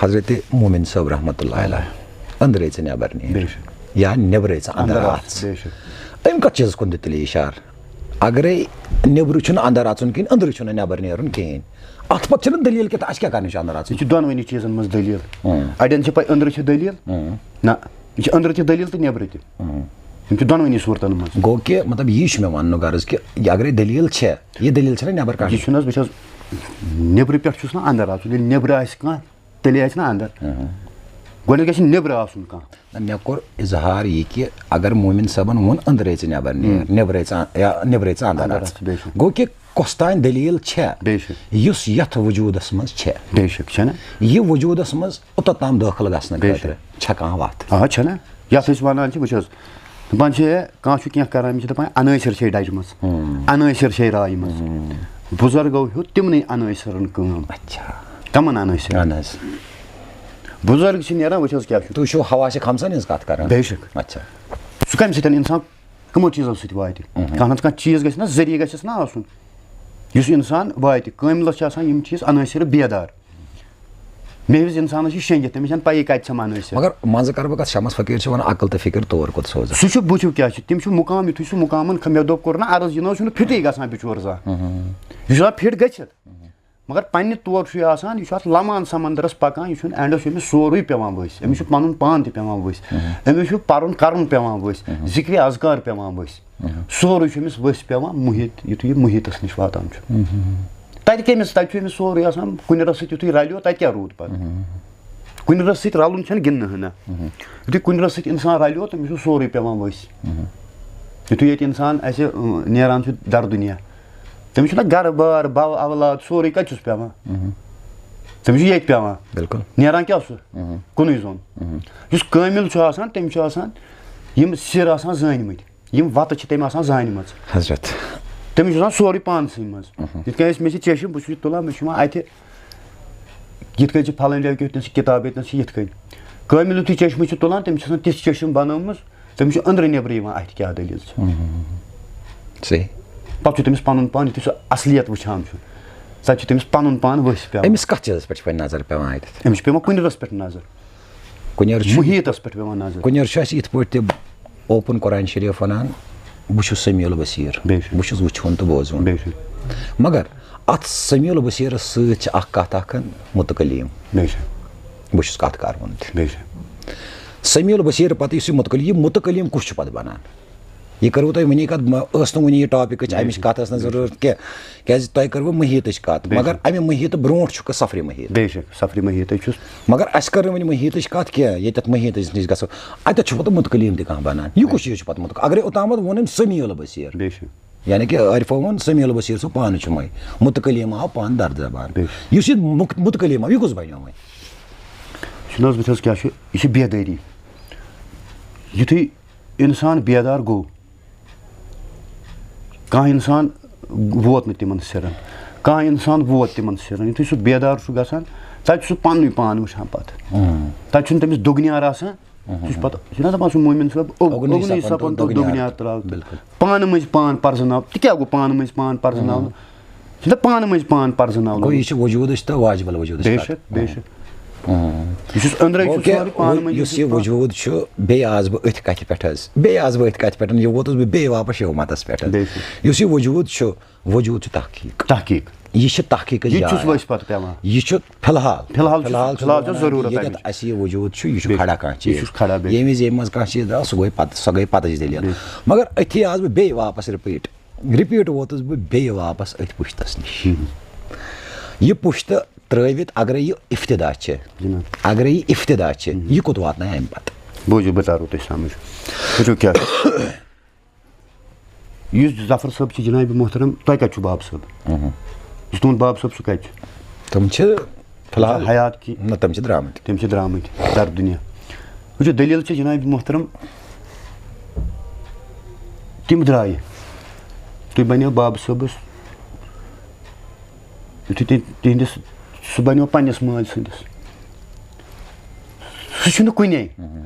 حضرت مومن صٲب رحمتہ اللہ علیہ، أنٛدرَے ژٕ نٮ۪بر نیر، بے شک۔ یا نٮ۪برَے ژٕ اَنٛدر اَنٛدر اَژ۔ اَژ، بے شک۔ أمۍ کَتھ چیٖزَس کُن دیُت تیٚلہِ اِشارٕ؟ اگرے نیٚبرٕ چھُنہٕ اَنٛدر اَژُن کِہیٖنۍ، أنٛدرٕ چھُنہٕ نٮ۪بر نیرُن کِہیٖنۍ، اَتھ پَتہٕ چھِنہٕ دٔلیٖل کہِ اَسہِ کیٛاہ کَرنہِ چھُ اَنٛدر اَژُن؟ یہِ چھِ دۄنوٕنی چیٖزَن منٛز دٔلیٖل۔ اۭں۔ اَڑٮ۪ن چھِ پَے أنٛدرٕ چھِ دٔلیٖل، اۭں۔ نہ، یہِ چھِ أنٛدرٕ تہِ دٔلیٖل تہٕ نیٚبرٕ تہِ۔ اۭں۔ یِم چھِ دۄنوٕنی صوٗرتَن منٛز۔ گوٚو کہِ مطلب یی چھُ مےٚ وَننُک غرض کہِ یہِ اگرے دٔلیٖل چھےٚ، یہِ دٔلیٖل چھَنہ نٮ۪بر کَڑٕنۍ؟ یہِ چھُنہٕ حظ، بہٕ چھَس نیٚبرٕ پٮ۪ٹھ چھُس نہ اَنٛدر اَژُن، ییٚلہِ نیٚبرٕ آسہِ کانٛہہ، تیٚلے آسہِ نہ اَنٛدر۔ گۄڈٕنٮ۪تھ گژھِ نیٚبرٕ آسُن کانٛہہ۔ نہ، مےٚ کوٚر اظہار یہِ کہِ اگر مومِن صٲبن ووٚن أنٛدرَے ژٕ نٮ۪بر نیر، نیٚبرَے ژٕ اَ-، یا نیٚبرَے ژٕ اَنٛدر اَنٛدر اَژ۔ اَژ، بے شک۔ گوٚو کہِ کۄس تام دٔلیٖل چھےٚ، بے شک۔ یُس یَتھ وجوٗدَس منٛز چھےٚ۔ بے شک، چھَنہ؟ یہِ وجوٗدَس منٛز اوٚتَتھ تام دٲخٕل گژھنہٕ بے خٲطرٕ چھےٚ کانٛہہ وَتھ؟ آ، چھَنہ؟ یَتھ أسۍ وَنان چھِ، وٕچھ حظ، دَپان چھِ، کانٛہہ چھُ کینٛہہ کَران، أمِس چھِ دَپان عنٲصر چھے ڈَجمَژ، عنٲصر چھے رایمَژ۔ بُزرگو ہیوٚت تِمنٕے عنٲصرَن کٲم۔ اچھا۔ کَمَن عنٲصرَن؟ اہن حظ۔ بُزرگ چھِ نیران، وٕچھ حظ کیٛاہ چھُ۔ تُہۍ چھِو حواس خمسن ہِنٛز کَتھ کَران؟ بے شک۔ اچھا۔ سُہ کَمہِ سۭتۍ اِنسان کٕمو چیٖزو سۭتۍ واتہِ؟ کانٛہہ نَتہٕ کانٛہہ چیٖز گژھِ نہ، ذٔریعہٕ گژھٮ۪س نہ آسُن۔ یُس اِنسان واتہِ، کٲمِلَس چھِ آسان یِم چیٖز عنٲصر بیدار۔ مےٚ ہِوِس اِنسانَس چھِ شیٚنٛگِتھ، تٔمِس چھَنہٕ پَیی کَتہِ چھَم عنٲصر۔ مگر منٛزٕ کَرٕ بہٕ کَتھ، شمس فقیٖر چھِ وَنان، عقل تہٕ فِکر تور کوٚت سوزَکھ۔ سُہ چھُ، بہٕ چھُ کیٛاہ چھُ، تِم چھِ مُقام، یُتھُے سُہ مُقامَن کھ-، مےٚ دوٚپ کوٚر نہ عرض، یہِ نہ حظ چھُنہٕ فِٹٕے گژھان بِچور زانٛہہ۔ یہِ چھُ آسان فِٹ گٔژھِتھ۔ مگر پننہِ طور چھُ یہِ آسان، یہِ چھُ اتھ لمان سمندرس پکان، یہِ چھُنہٕ اینڈس چھُ أمِس سورُے پٮ۪وان ؤسۍ، أمِس چھُ پنُن پان تہِ پٮ۪وان ؤسۍ، أمِس چھُ پرُن کرُن پٮ۪وان ؤسۍ، ذکرِ اذکار پٮ۪وان ؤسۍ، سورُے چھُ أمِس ؤسۍ پٮ۪وان محیط، یُتھُے یہِ محیطس نِش واتان چھُ۔ تتہِ کٔمِس، تتہِ چھُ أمِس سورُے آسان، کُنہِ رس سۭتۍ یُتھُے رلیو، تتہِ کیٛاہ روٗد پتہٕ؟ کُنہِ رس سۭتۍ رلُن چھَنہٕ گِنٛدنہٕ ہنا۔ یُتھُے کُنہِ رس سۭتۍ انسان رلیو، تٔمِس چھُ سورُے پٮ۪وان ؤسۍ۔ یُتھُے ییٚتہِ انسان اسہِ، اۭں، نیران چھُ در دُنیا، تٔمِس چھُنہ گرٕ بار، باو اولاد، سورُے کتہِ چھُس پٮ۪وان؟ تٔمِس چھُ ییٚتہِ پٮ۪وان۔ بِلکُل۔ نیران کیٛاہ سُہ؟ کُنُے زوٚن۔ یُس کٲمِل چھُ آسان، تٔمِس چھُ آسان یِم سِر آسان زٲنۍمٕتۍ، یِم وَتہٕ چھِ تٔمۍ آسان زانِمَژٕ۔ حضرت۔ تٔمِس چھُ آسان سورُے پانسٕے منٛز۔ یِتھ کٔنۍ أسۍ، مےٚ چھِ چیٚشم، بہٕ چھُس یہِ تُلان، مےٚ چھُ یِوان اَتھِ، یِتھ کٔنۍ چھِ پھلٲنۍ جایہِ کیُتھ، یہِ چھِ کِتاب ییٚتنَس چھِ یِتھ کٔنۍ۔ کٲمِل یُتھُے چیٚشمہٕ چھُ تُلان، تٔمِس چھِ آسان تِژھ چیٚشم بنٲومٕژ، تٔمِس چھُ أنٛدرٕ نیٚبرٕ یِوان اَتھِ کیٛاہ دٔلیٖل چھِ۔ صحیح۔ پَتہٕ چھُ تٔمِس پَنُن پان، یُتھُے سُہ اَصلِیت وٕچھان چھُ، تَتہِ چھُ تٔمِس پَنُن پان ؤسۍ پٮ۪وان۔ أمِس کَتھ چیٖزَس پٮ۪ٹھ چھِ وۄنۍ نظر پٮ۪وان اَتٮ۪تھ؟ أمِس چھِ پٮ۪وان کُنہِ رَس پٮ۪ٹھ نظر، کُنہِ رَس چھُ، محیطَس پٮ۪ٹھ پٮ۪وان نظر۔ کُنہِ رَس چھُ اَسہِ یِتھ پٲٹھۍ تہِ open قرآن شریٖف وَنان، بہٕ چھُس سمیع البصیٖر، بے شک۔ بہٕ چھُس وٕچھوُن تہٕ بوزوُن۔ بے شک۔ مگر اَتھ سمیع البصیٖرَس سۭتۍ چھِ اَکھ کَتھ اَکھ متکلیم، بے شک۔ بہٕ چھُس کَتھ کَروُن تہِ۔ بے شک۔ سمیع البصیٖر پَتہٕ یُس یہِ متکلیم، یہِ متکلیم کُس چھُ پَتہٕ بَنان؟ یہِ کٔروٕ تۄہہِ وٕنی کَتھ، مہ-، ٲس نہٕ وٕنی یہِ ٹاپِک، أسۍ اَمِچ کَتھ ٲس نہٕ ضروٗرت کینٛہہ، کیٛازِ تۄہہِ کٔروٕ محیطٕچ کَتھ، بے مگر شک۔ اَمہِ محیطہٕ برونٛٹھ چھُ سفرِ محیط۔ بے شک، سفرِ محیطٕے چھُس۔ مگر اَسہِ کٔر نہٕ وٕنہِ محیطٕچ کَتھ کینٛہہ، ییٚتٮ۪تھ محیطٕچ نِش گژھو، اَتٮ۪تھ چھُ پَتہٕ متکلیم تہِ کانٛہہ بَنان۔ یہِ کُس چیٖز چھُ پَتہٕ متکلیم؟ اگرے اوٚتامَتھ ووٚن أمۍ سمیع البصیٖر، بے شک۔ یعنی کہِ عارفو ووٚن سمیع البصیٖر سُہ پانہٕ چھُ مَے، متکلیم آو پانہٕ درد زبان۔ بے شک۔ یُس یہِ مُک-، متکلیم آو، یہِ کُس بَنیو وۄنۍ؟ چھُنہٕ حظ وٕچھ حظ کیٛاہ چھُ، یہِ چھِ بیدٲری۔ یُتھُے اِنسان بیدار گوٚو، کانٛہہ اِنسان ووت نہٕ تِمَن سِرَن، کانٛہہ اِنسان ووت تِمَن سِرَن، یُتھُے سُہ بیدار چھُ گژھان، تَتہِ چھُ سُہ پَننُے پان وٕچھان پَتہٕ۔ تَتہِ چھُنہٕ تٔمِس دُگنیار آسان، سُہ چھُ پَتہٕ، چھُنہ دَپان سُہ مومِن صٲب، او-، اوٚگنُے اوٚگنُے سَپَن سَپَن تہٕ تہٕ دُگنیار دُگنیار ترٛاو تہٕ بِلکُل۔ پانہٕ مٔنٛزۍ پان پَرزٕناو۔ تہِ کیٛاہ گوٚو پانہٕ مٔنٛزۍ پان پَرزٕناونہٕ؟ چھُنہ پانہٕ مٔنٛزۍ پان پَرزٕناونہٕ؟ گوٚو یہِ چھِ وجوٗدٕچ تہٕ واجب الوجوٗدٕچ بے کَتھ۔ شک، بے شک۔ یُس یُس أنٛدرَے گوٚو چھُ کہِ سورُے پانہٕ وۄنۍ مٔنٛزۍ یُس چھُ یہِ پان-، وجوٗد چھُ، بیٚیہِ آس بہٕ أتھۍ کَتھِ پٮ۪ٹھ حظ، بیٚیہِ آس بہٕ أتھۍ کَتھِ پٮ۪ٹھ، یہِ ووتُس بہٕ بیٚیہِ واپَس یِمَتَس پٮ۪ٹھ حظ۔ بے شک۔ یُس یہِ وجوٗد چھُ، وجوٗد چھُ تحقیٖق۔ تحقیٖق۔ یہِ چھِ تحقیٖقٕچ یہِ جاے چھُس اَکھ۔ وٲسۍ پَتہٕ پٮ۪وان۔ یہِ چھُ فی الحال۔ فی الحال چھُ، فی الحال چھُ فی الحال چھُ ضروٗرت۔ ضروٗرت ییٚتٮ۪تھ اَمِچ۔ اَسہِ یہِ وجوٗد چھُ، یہِ چھُ بے-، کھڑا کانٛہہ یہِ چیٖز۔ چھُس کھڑا، بے-، ییٚمہِ وِزِ ییٚمہِ منٛز کانٛہہ چیٖز درٛاو، سُہ گوٚو پَتہٕ، سۄ گٔے پَتٕچ دٔلیٖل۔ مگر أتھی آس بہٕ بیٚیہِ واپَس رِپیٖٹ۔ رِپیٖٹ ووتُس بہٕ بیٚیہِ واپَس أتھۍ پُشتَس نِش۔ یہِ پُشتہٕ ترٛٲوِتھ، اگرے یہِ افتدا چھِ، جِناب۔ اگرے یہِ افتدا چھِ، یہِ کوٚت واتنایہِ اَمہِ پَتہٕ؟ بوٗزِو، بہٕ تارو تۄہہِ سمجھ۔ وٕچھِو کیٛاہ چھُ۔ یُس ظفر صٲب چھُ، جناب محترم، تۄہہِ کَتہِ چھُ باب صٲب؟ یُس تُہُنٛد باب صٲب، سُہ کَتہِ چھُ؟ تِم چھِ فی الحال حیات کی؟ نہ، تِم چھِ درٛامٕتۍ۔ تِم چھِ درٛامٕتۍ در دُنیا۔ وٕچھِو، دٔلیٖل چھِ، جناب محترم، تِم درٛایہِ۔ تُہۍ بَنیو باب صٲبَس، یُتھُے تُہۍ تِہِنٛدِس، سُہ بَنیو پنٛنِس مٲلۍ سٕنٛدِس۔ سُہ چھُنہٕ کُنے۔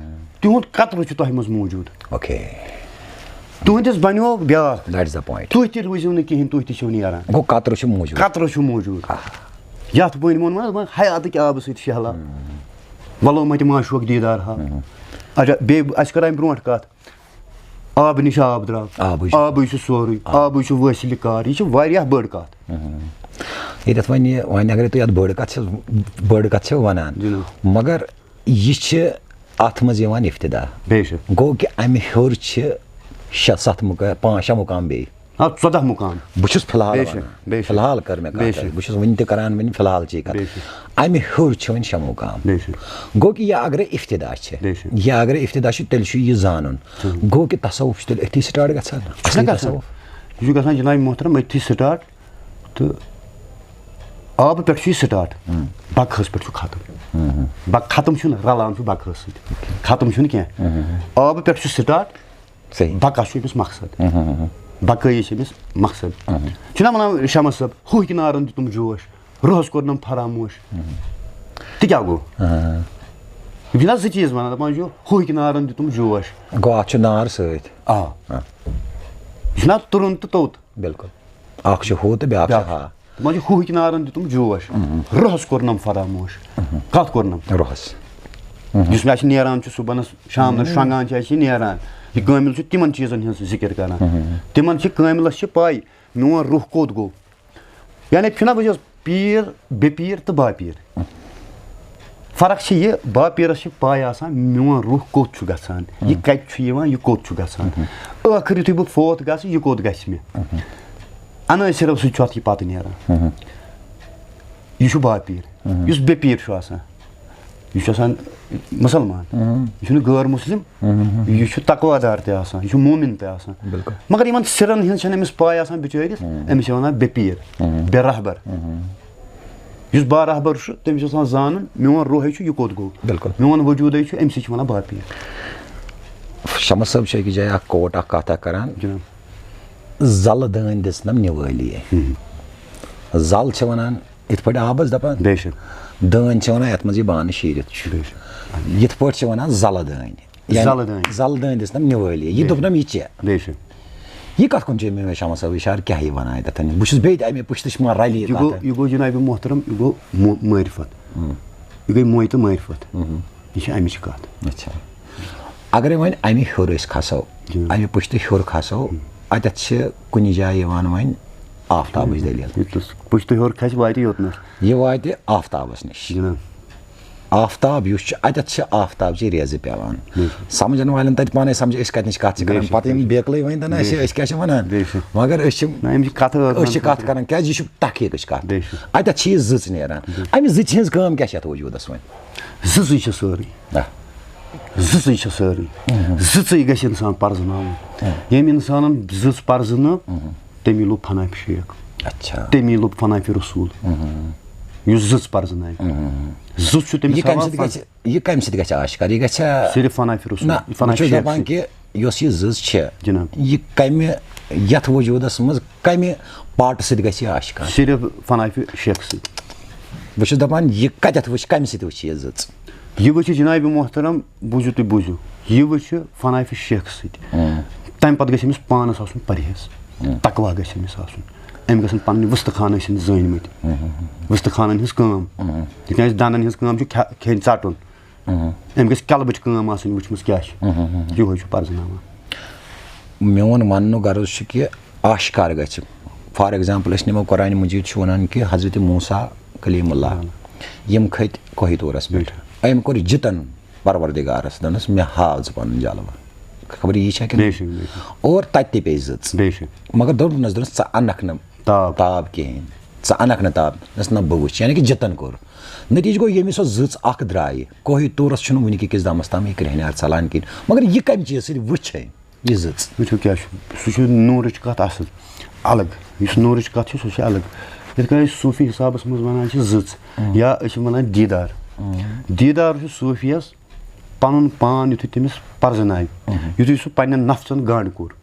تِہُنٛد قطرٕ چھُ تۄہہِ منٛز موٗجوٗد۔ اوکے۔ تُہٕنٛدِس بَنیو بیٛاکھ۔ That's the point. تُہۍ تہِ روٗزِو نہٕ کِہیٖنۍ، تُہۍ تہِ چھِو نیران۔ گوٚو قطرٕ چھُ موٗجوٗد۔ قطرٕ چھُ موٗجوٗد۔ آ۔ یَتھ بٲنۍ ووٚن وۄنۍ، حیاتٕکۍ آبہٕ سۭتۍ شہلا۔ وَلو مَتہِ معشوق دیٖدار ہا۔ اچھا، بیٚیہِ اَسہِ کٔر اَمہِ برونٛٹھ کَتھ۔ آبہٕ نِش آب درٛاو۔ آبٕے چھُ۔ آبٕے چھُ سورُے۔ آ۔ آبٕے چھُ وٲصلہِ کار۔ یہِ چھِ واریاہ بٔڑ کَتھ۔ ییٚتٮ۪تھ وۄنۍ یہِ، وۄنۍ اگرے تُہۍ اَتھ بٔڑ کَتھ چھِ، بٔڑ کَتھ چھِ وَنان، جِناب۔ مگر یہِ چھِ اَتھ منٛز یِوان افتدا۔ بے شک۔ گوٚو کہِ اَمہِ ہیوٚر چھِ شےٚ ستھ مُقا-، پانٛژھ شےٚ مُقام بیٚیہِ۔ آ، ژۄداہ مُقام۔ بہٕ چھُس فی الحال بے شک، وَنان۔ بے شک۔ فی الحال کٔر مےٚ بے کَتھ۔ شک۔ بہٕ چھُس وٕنہِ تہِ کَران وٕنہِ فی الحالچی کَتھ۔ بے شک۔ اَمہِ ہیوٚر چھِ وۄنۍ شےٚ مُقام۔ بے شک۔ گوٚو کہِ یہِ اگرے افتدا چھِ، بے شک۔ یہِ اگرے افتدا چھِ، تیٚلہِ چھُ یہِ زانُن۔ گوٚو کہِ تصوف چھُ تیٚلہِ أتھی سٹارٹ گژھان۔ اصلی گژھان۔ تصوف۔ یہِ چھُ گژھان جناب محترم أتھی سٹارٹ۔ تہٕ آبہٕ پٮ۪ٹھ چھُ یہِ سٹارٹ، بقہَس پٮ۪ٹھ چھُ ختم۔ بق-، ختم چھُنہٕ رلان چھُ بقہَس سۭتۍ۔ ختم چھُنہٕ کینٛہہ۔ آبہٕ پٮ۪ٹھ چھُ سٹارٹ۔ صحیح۔ بقا چھُ أمِس مقصد۔ بقٲیی چھِ أمِس مقصد۔ چھُنہ وَنان شمس صٲب، ہوہٕکۍ نارَن دیُتُم جوش، روحَس کوٚرنَم فراموش۔ تہِ کیٛاہ گوٚو؟ یِم چھِنہ زٕ چیٖز وَنان، دَپان چھُ، ہوہٕکۍ نارَن دیُتُم جوش۔ گوٚو اَتھ چھُ نار سۭتۍ۔ آ۔ آ۔ یہِ چھُنہ تُرُن تہٕ توٚت۔ بِلکُل۔ اَکھ چھُ ہُہ تہٕ بیٛاکھ چھُ بیٛاکھ۔ ہا۔ دَپان چھِ، ہوہٕکۍ نارَن دیُتُم جوش، روحَس کوٚرنَم فراموش۔ کَتھ کوٚرنَم؟ روحَس۔ یُس مےٚ اَسہِ نیران چھُ صُبحَنَس، شامنَس شۄنٛگان چھِ اَسہِ یہِ نیران۔ یہِ کٲمِل چھُ تِمَن چیٖزَن ہٕنٛز ذِکِر کَران۔ تِمَن چھِ کٲمِلَس چھِ پَے، میون روح کوٚت گوٚو۔ یعنی چھُنہ وٕنکیٚس پیٖر، بے پیٖر تہٕ با پیٖر۔ فرق چھِ یہِ، با پیٖرَس چھِ پَے آسان میون روح کوٚت چھُ گژھان، یہِ کَتہِ چھُ یِوان، یہِ کوٚت چھُ گژھان۔ ٲخٕر یُتھُے بہٕ فوت گژھٕ، یہِ کوٚت گژھِ مےٚ؟ اَنٲے صرف سُہ تہِ چھُ اَتھ یہِ پَتہٕ نیران۔ یہِ چھُ با پیٖر۔ یُس بے پیٖر چھُ آسان، یہِ چھُ آسان مُسلمان۔ یہِ چھُنہٕ غٲر مُسلِم۔ یہِ چھُ تقوی دار تہِ آسان، یہِ چھُ مومِن تہِ آسان۔ بِلکُل۔ مگر یِمَن سِرَن ہٕنٛز چھَنہٕ أمِس پَے آسان بِچٲرِس، أمِس چھِ وَنان بے پیٖر، بے رہبر۔ یُس با رہبر چھُ، تٔمِس چھُ آسان زانُن، میون روحے چھُ، یہِ کوٚت گوٚو؟ بِلکُل۔ میون وجوٗدے چھُ، أمۍ سۭتۍ چھِ وَنان با پیٖر۔ شمس صٲب چھِ أکِس جایہِ اَکھ کوٹ اَکھ کَتھ اَکھ کَران۔ جِناب۔ زَلہٕ دٲنۍ دِژنَم نِوٲلی۔ زَل چھِ وَنان یِتھ پٲٹھۍ آبَس دَپان۔ بے شک۔ دٲنۍ چھِ وَنان یَتھ منٛز یہِ بانہٕ شیٖرِتھ چھُ۔ بے شک۔ یِتھ پٲٹھۍ چھِ وَنان زَلہٕ دٲنۍ۔ یعنی زَلہٕ دٲنۍ۔ زَلہٕ دٲنۍ دِژنَم نِوٲلی۔ یہِ بے شک۔ دوٚپنَم یہِ ژےٚ۔ بے شک۔ یہِ کَتھ کُن چھُ مےٚ شمس صٲب اِشارٕ، کیٛاہ یہِ وَنان اَتٮ۪تھ؟ بہٕ چھُس بیٚیہِ تہِ اَمے پُشتٕچ ما رَلہِ یہِ یہِ گوٚو، کَتھ۔ یہِ گوٚو جناب محترم، یہِ گوٚو مو-، معرفت۔ یہِ گٔے موے تہٕ معرفت۔ یہِ چھِ اَمِچ کَتھ۔ اچھا۔ اگرے وۄنۍ اَمہِ ہیوٚر أسۍ کھسو، جی۔ اَمہِ پُشتہٕ ہیوٚر کھسو، اَتٮ۪تھ چھِ کُنہِ جایہِ یِوان وۄنۍ آفتابٕچ دٔلیٖل۔ یُتھ پُشتہٕ ہیوٚر کھسہِ، واتہِ یوٚتنَس۔ یہِ واتہِ آفتابَس نِش۔ جِناب۔ آفتاب یُس چھُ، اَتٮ۪تھ چھِ آفتابچہِ ریزٕ پٮ۪وان۔ بِلکُل۔ سَمجھَن والٮ۪ن تَتہِ پانَے سَمجھ، أسۍ کَتہِ نِش کَتھ چھِ بے کَران۔ شک، پَتہٕ بے یِم شک۔ بیکلٕے وۄنۍ دَپان، بے أسۍ، شک۔ أسۍ کیٛاہ چھِ وَنان؟ بے شک۔ مگر أسۍ چھِ، نہ، أمِس چھِ کَتھٕ ٲس أسۍ چھِ وَنان۔ کَتھ کَران، کیٛازِ یہِ چھُ تحقیٖقٕچ کَتھ۔ بے شک۔ اَتٮ۪تھ چھِ یہِ زٕژ نیران۔ بے شک۔ اَمہِ زٕژِ ہٕنٛز کٲم کیٛاہ چھِ اَتھ وجوٗدَس وۄنۍ؟ زٕژٕے چھِ سٲرٕے۔ آ۔ زٕژٕے چھِ سٲرٕے۔ زٕژٕے گژھِ اِنسان پَرزٕناوُن۔ ییٚمۍ اِنسانَن زٕژ پَرزٕنٲو، تٔمی لوٚب فنا فی شیخ۔ اچھا۔ تٔمی لوٚب فنا فی رسول۔ یُس زٕژ پَرزٕناوِ۔ زٕژ چھُ تٔمِس یہِ کَمہِ ہاوان سۭتۍ فن۔ گژھِ، یہِ کَمہِ سۭتۍ گژھِ آشکار؟ یہِ گژھِ صرف فنا فی رسول، نہ، فنا بہٕ چھُس شیخ دَپان سۭتۍ۔ کہِ یۄس یہِ زٕژ چھِ، جِناب۔ یہِ کَمہِ، یَتھ وجوٗدَس منٛز کَمہِ پارٹہٕ سۭتۍ گژھِ یہِ آشکار؟ صرف فنا فی شیخ سۭتۍ۔ بہٕ چھُس دَپان، یہِ کَتٮ۪تھ وٕچھِ، کَمہِ سۭتۍ وٕچھِ یہِ زٕژ؟ یہِ وٕچھِ جناب محترم، بوٗزِو تُہۍ، بوٗزِو، یہِ وٕچھِ فنا فی شیخ سۭتۍ۔ تَمہِ پَتہٕ گژھِ أمِس پانَس آسُن پرہیز، تقوی گژھِ أمِس آسُن۔ أمۍ گژھن پَنٕنۍ وُستہٕ خانہٕ ٲسِن زٲنۍ مٕتۍ۔ وُستہٕ خانَن ہٕنٛز کٲم۔ تِکیٛازِ دَنٛدَن ہٕنٛز کٲم چھِ کھےٚ-، کھیٚنۍ ژَٹُن۔ أمۍ گژھِ کَلبٕچ کٲم آسٕنۍ وٕچھمٕژ کیٛاہ چھِ۔ یِہوٚے چھُ پَرزٕناوان۔ میون وَننُک غرض چھُ کہِ آشکار گژھِ۔ For example، أسۍ نِمو قرآنِ مجیٖد چھُ وَنان کہِ حضرت موسیٰ کلیم اللہ، یِم کھٔتۍ کوہِ طورَس پٮ۪ٹھ۔ أمۍ کوٚر جِتَن پروردگارَس، دوٚپنَس، "مےٚ ہاو ژٕ پَنُن جلوہٕ۔" خبر یی چھا کِنہٕ؟ بے شک، بے شک۔ اور تَتہِ تہِ پیٚیہِ زٕژ۔ بے شک۔ مگر دوٚپنَس، دوٚپنَس، "ژٕ اَنَکھ نہٕ تاب۔ تاب کِہیٖنۍ۔" ژٕ اَنَکھ نہٕ تاب، نہ سا نہ بہٕ وٕچھِ، یعنی کہِ جِتَن کوٚر۔ نتیٖجہٕ گوٚو، ییٚمہِ سۄ زٕژ اَکھ درٛایہِ، کوہہِ طورَس چھُنہٕ وٕنہِ کِس دَمَس تام یہِ کرٛیٚہنیٛار ژَلان کِہیٖنۍ۔ مگر یہِ کَمہِ چیٖزٕ سۭتۍ وٕچھے یہِ زٕژ؟ وٕچھِو کیٛاہ چھُ، سُہ چھُ نوٗرٕچ کَتھ اَصٕل، الگ۔ یُس نوٗرٕچ کَتھ چھِ، سُہ چھِ الگ۔ یِتھ کٔنۍ أسۍ صوٗفی حِسابَس منٛز وَنان چھِ زٕژ، یا أسۍ چھِ وَنان دیٖدار۔ دیٖدار چھُ صوٗفیَس پَنُن پان یُتھُے تٔمِس پَرزٕناوِ، یُتھُے سُہ پنٛنٮ۪ن نفسَن گنٛڈ کوٚر،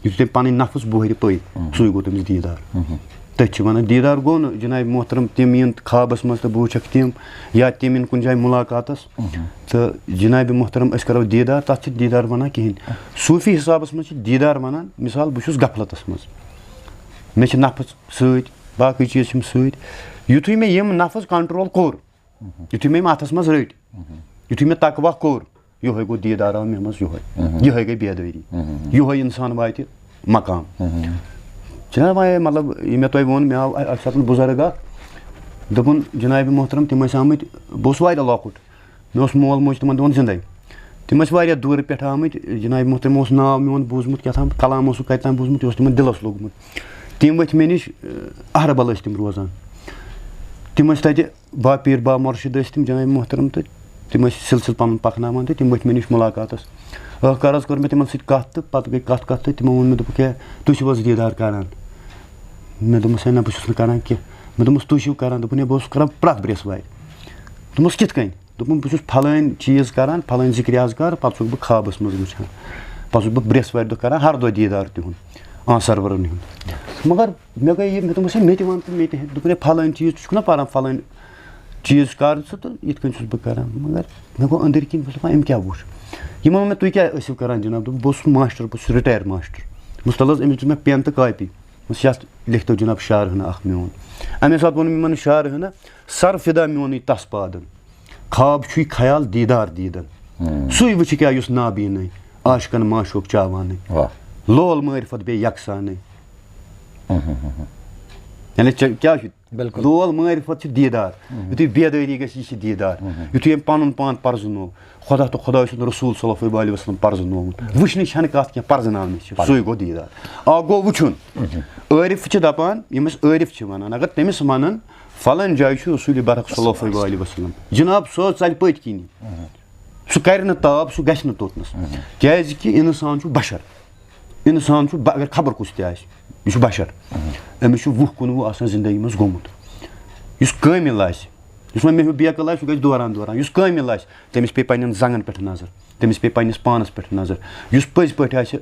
یُتھُے تٔمۍ پَنٕنۍ نفس بۄہرِ پٔدۍ، سُے گوٚو تٔمِس دیٖدار۔ تٔتھۍ چھِ وَنان دیٖدار گوٚو نہٕ جناب محترم تِم یِن خوابَس منٛز تہٕ بہٕ وٕچھَکھ تِم، یا تِم یِن کُنہِ جایہِ مُلاقاتَس۔ تہٕ جناب محترم أسۍ کَرو دیٖدار، تَتھ چھِ دیٖدار وَنان کِہیٖنۍ۔ صوٗفی حِسابَس منٛز چھِ دیٖدار وَنان، مِثال، بہٕ چھُس غفلتَس منٛز، مےٚ چھِ نفس سۭتۍ، باقٕے چیٖز چھِم سۭتۍ۔ یُتھُے مےٚ یِم نفس کنٹرول کوٚر، یُتھُے مےٚ یِم اَتھَس منٛز رٔٹۍ، یُتھُے مےٚ تقوا کوٚر، یِہوٚے گوٚو دیٖدار آو مےٚ منٛز یِہوٚے۔ یِہوٚے گٔے بیدٲری۔ یِہوٚے اِنسان واتہِ مقام۔ چھِنہ وۄنۍ، مطلب، یہِ مےٚ تۄہہِ ووٚن، مےٚ آو اَکہِ ساتہٕ بُزرگ اَکھ، دوٚپُن، جناب محترم، تِم ٲسۍ آمٕتۍ، بہٕ اوسُس واریاہ لۄکُٹ، مےٚ اوس مول موج تِمَن دۄہَن زِندَے۔ تِم ٲسۍ واریاہ دوٗرِ پٮ۪ٹھ آمٕتۍ، جناب محترم اوس ناو میون بوٗزمُت، کیٛاہ تام کلام اوسُکھ کَتہِ تام بوٗزمُت، یہِ اوس تِمَن دِلَس لوٚگمُت۔ تِم ؤتھۍ مےٚ نِش، اہربل ٲسۍ تِم روزان۔ تِم ٲسۍ تَتہِ با پیٖر با مُرشِد ٲسۍ تِم جناب محترم، تہٕ تِم ٲسۍ سِلسِلہٕ پَنُن پَکناوان، تہٕ تِم ؤتھۍ مےٚ نِش مُلاقاتَس۔ ٲخٕر حظ کٔر مےٚ تِمَن سۭتۍ کَتھ، تہٕ پَتہٕ گٔے کَتھ کَتھ، تہٕ تِمو ووٚن مےٚ، دوٚپُکھ، "ہے، تُہۍ چھِو حظ دیٖدار کَران؟" مےٚ دوٚپمَس، "ہے نہ، بہٕ چھُس نہٕ کَران کینٛہہ۔" مےٚ دوٚپمَس، "تُہۍ چھِو کَران؟" دوٚپُن، "ہے، بہٕ اوسُس کَران پرٛٮ۪تھ برٛٮ۪سوارِ۔" دوٚپمَس، "کِتھ کٔنۍ؟" دوٚپُن، "بہٕ چھُس پھلٲنۍ چیٖز کَران، پھلٲنۍ ذِکرِ اذکار، پَتہٕ چھُسَکھ بہٕ خوابَس منٛز وٕچھان، پَتہٕ چھُس بہٕ برٛٮ۪سوارِ دۄہ کَران ہر دۄہ دیٖدار تِہُنٛد، آ، سرورَن ہُنٛد۔" مگر مےٚ گٔے یہِ، مےٚ دوٚپمَس، "ہے، مےٚ تہِ وَن تہٕ مےٚ تہِ ہیٚچھ۔" دوٚپُن، "ہے، پھلٲنۍ چیٖز ژٕ چھُکھ نہ پَران، پھلٲنۍ چیٖز کَر ژٕ تہٕ یِتھ کٔنۍ چھُس بہٕ کَران۔" مگر مےٚ گوٚو أنٛدٕرۍ کِنۍ، بہٕ چھُس دَپان، "أمۍ کیٛاہ وُچھ؟ یِمَن ووٚن مےٚ، تُہۍ کیٛاہ ٲسِو کَران جِناب؟" دوٚپُن، "بہٕ اوسُس ماسٹر، بہٕ چھُس رِٹایَر ماسٹر۔" دوٚپمَس، "تَلہٕ حظ، أمِس دیُت مےٚ پٮ۪ن تہٕ کاپی۔" دوٚپمَس، "یَتھ لیکھتو جِناب شاہ رہنا اَکھ میون۔" اَمے ساتہٕ ووٚن یِمَن شاہ رہنا، "سر فدا میونُے تَس پادَن، خواب چھُے خیال دیٖدار دیٖدَن۔ سُے وٕچھِ کیٛاہ یُس نابیٖنَے، عاشقَن معشوق چاوانٕے۔ واہ۔ لول معرفت بے یکسانٕے۔" یعنی ژےٚ کیٛاہ چھُ؟ بِلکُل۔ لول معرفت چھِ دیٖدار۔ یُتھُے بیدٲری گژھِ، یہِ چھِ دیٖدار۔ یُتھُے أمۍ پَنُن پان پَرزٕنوو، خۄدا تہٕ خۄداے سُنٛد رسول صلی اللہ علیہ وسلم پَرزٕنوو۔ وٕچھنٕچ چھَنہٕ کَتھ کینٛہہ، پَرزٕناونٕچ چھِ۔ سُے گوٚو دیٖدار۔ اَکھ گوٚو وٕچھُن۔ عٲرِف چھِ دَپان، ییٚمِس عٲرِف چھِ وَنان، اگر تٔمِس وَنَن، "فلٲنۍ جایہِ چھُ رسول برحق صلی اللہ علیہ وسلم"، جِناب، سُہ حظ ژَلہِ پٔتۍ کِنی۔ سُہ کَرِ نہٕ تاب، سُہ گژھِ نہٕ توٚتنَس۔ کیٛازِکہِ اِنسان چھُ بشر۔ اِنسان چھُ ب-، اگر خبر کُس تہِ آسہِ، یہِ چھُ بشر۔ أمِس چھُ وُہ کُنوُہ آسان زندگی منٛز گوٚمُت۔ یُس کٲمِل آسہِ، یُس وۄنۍ مےٚ ہیوٗ بیقل آسہِ، سُہ گژھِ دوران دوران۔ یُس کٲمِل آسہِ، تٔمِس پیٚیہِ پنٛنٮ۪ن زنٛگن پٮ۪ٹھ نظر، تٔمِس پیٚیہِ پنٛنِس پانس پٮ۪ٹھ نظر۔ یُس پٔزۍ پٲٹھۍ آسہِ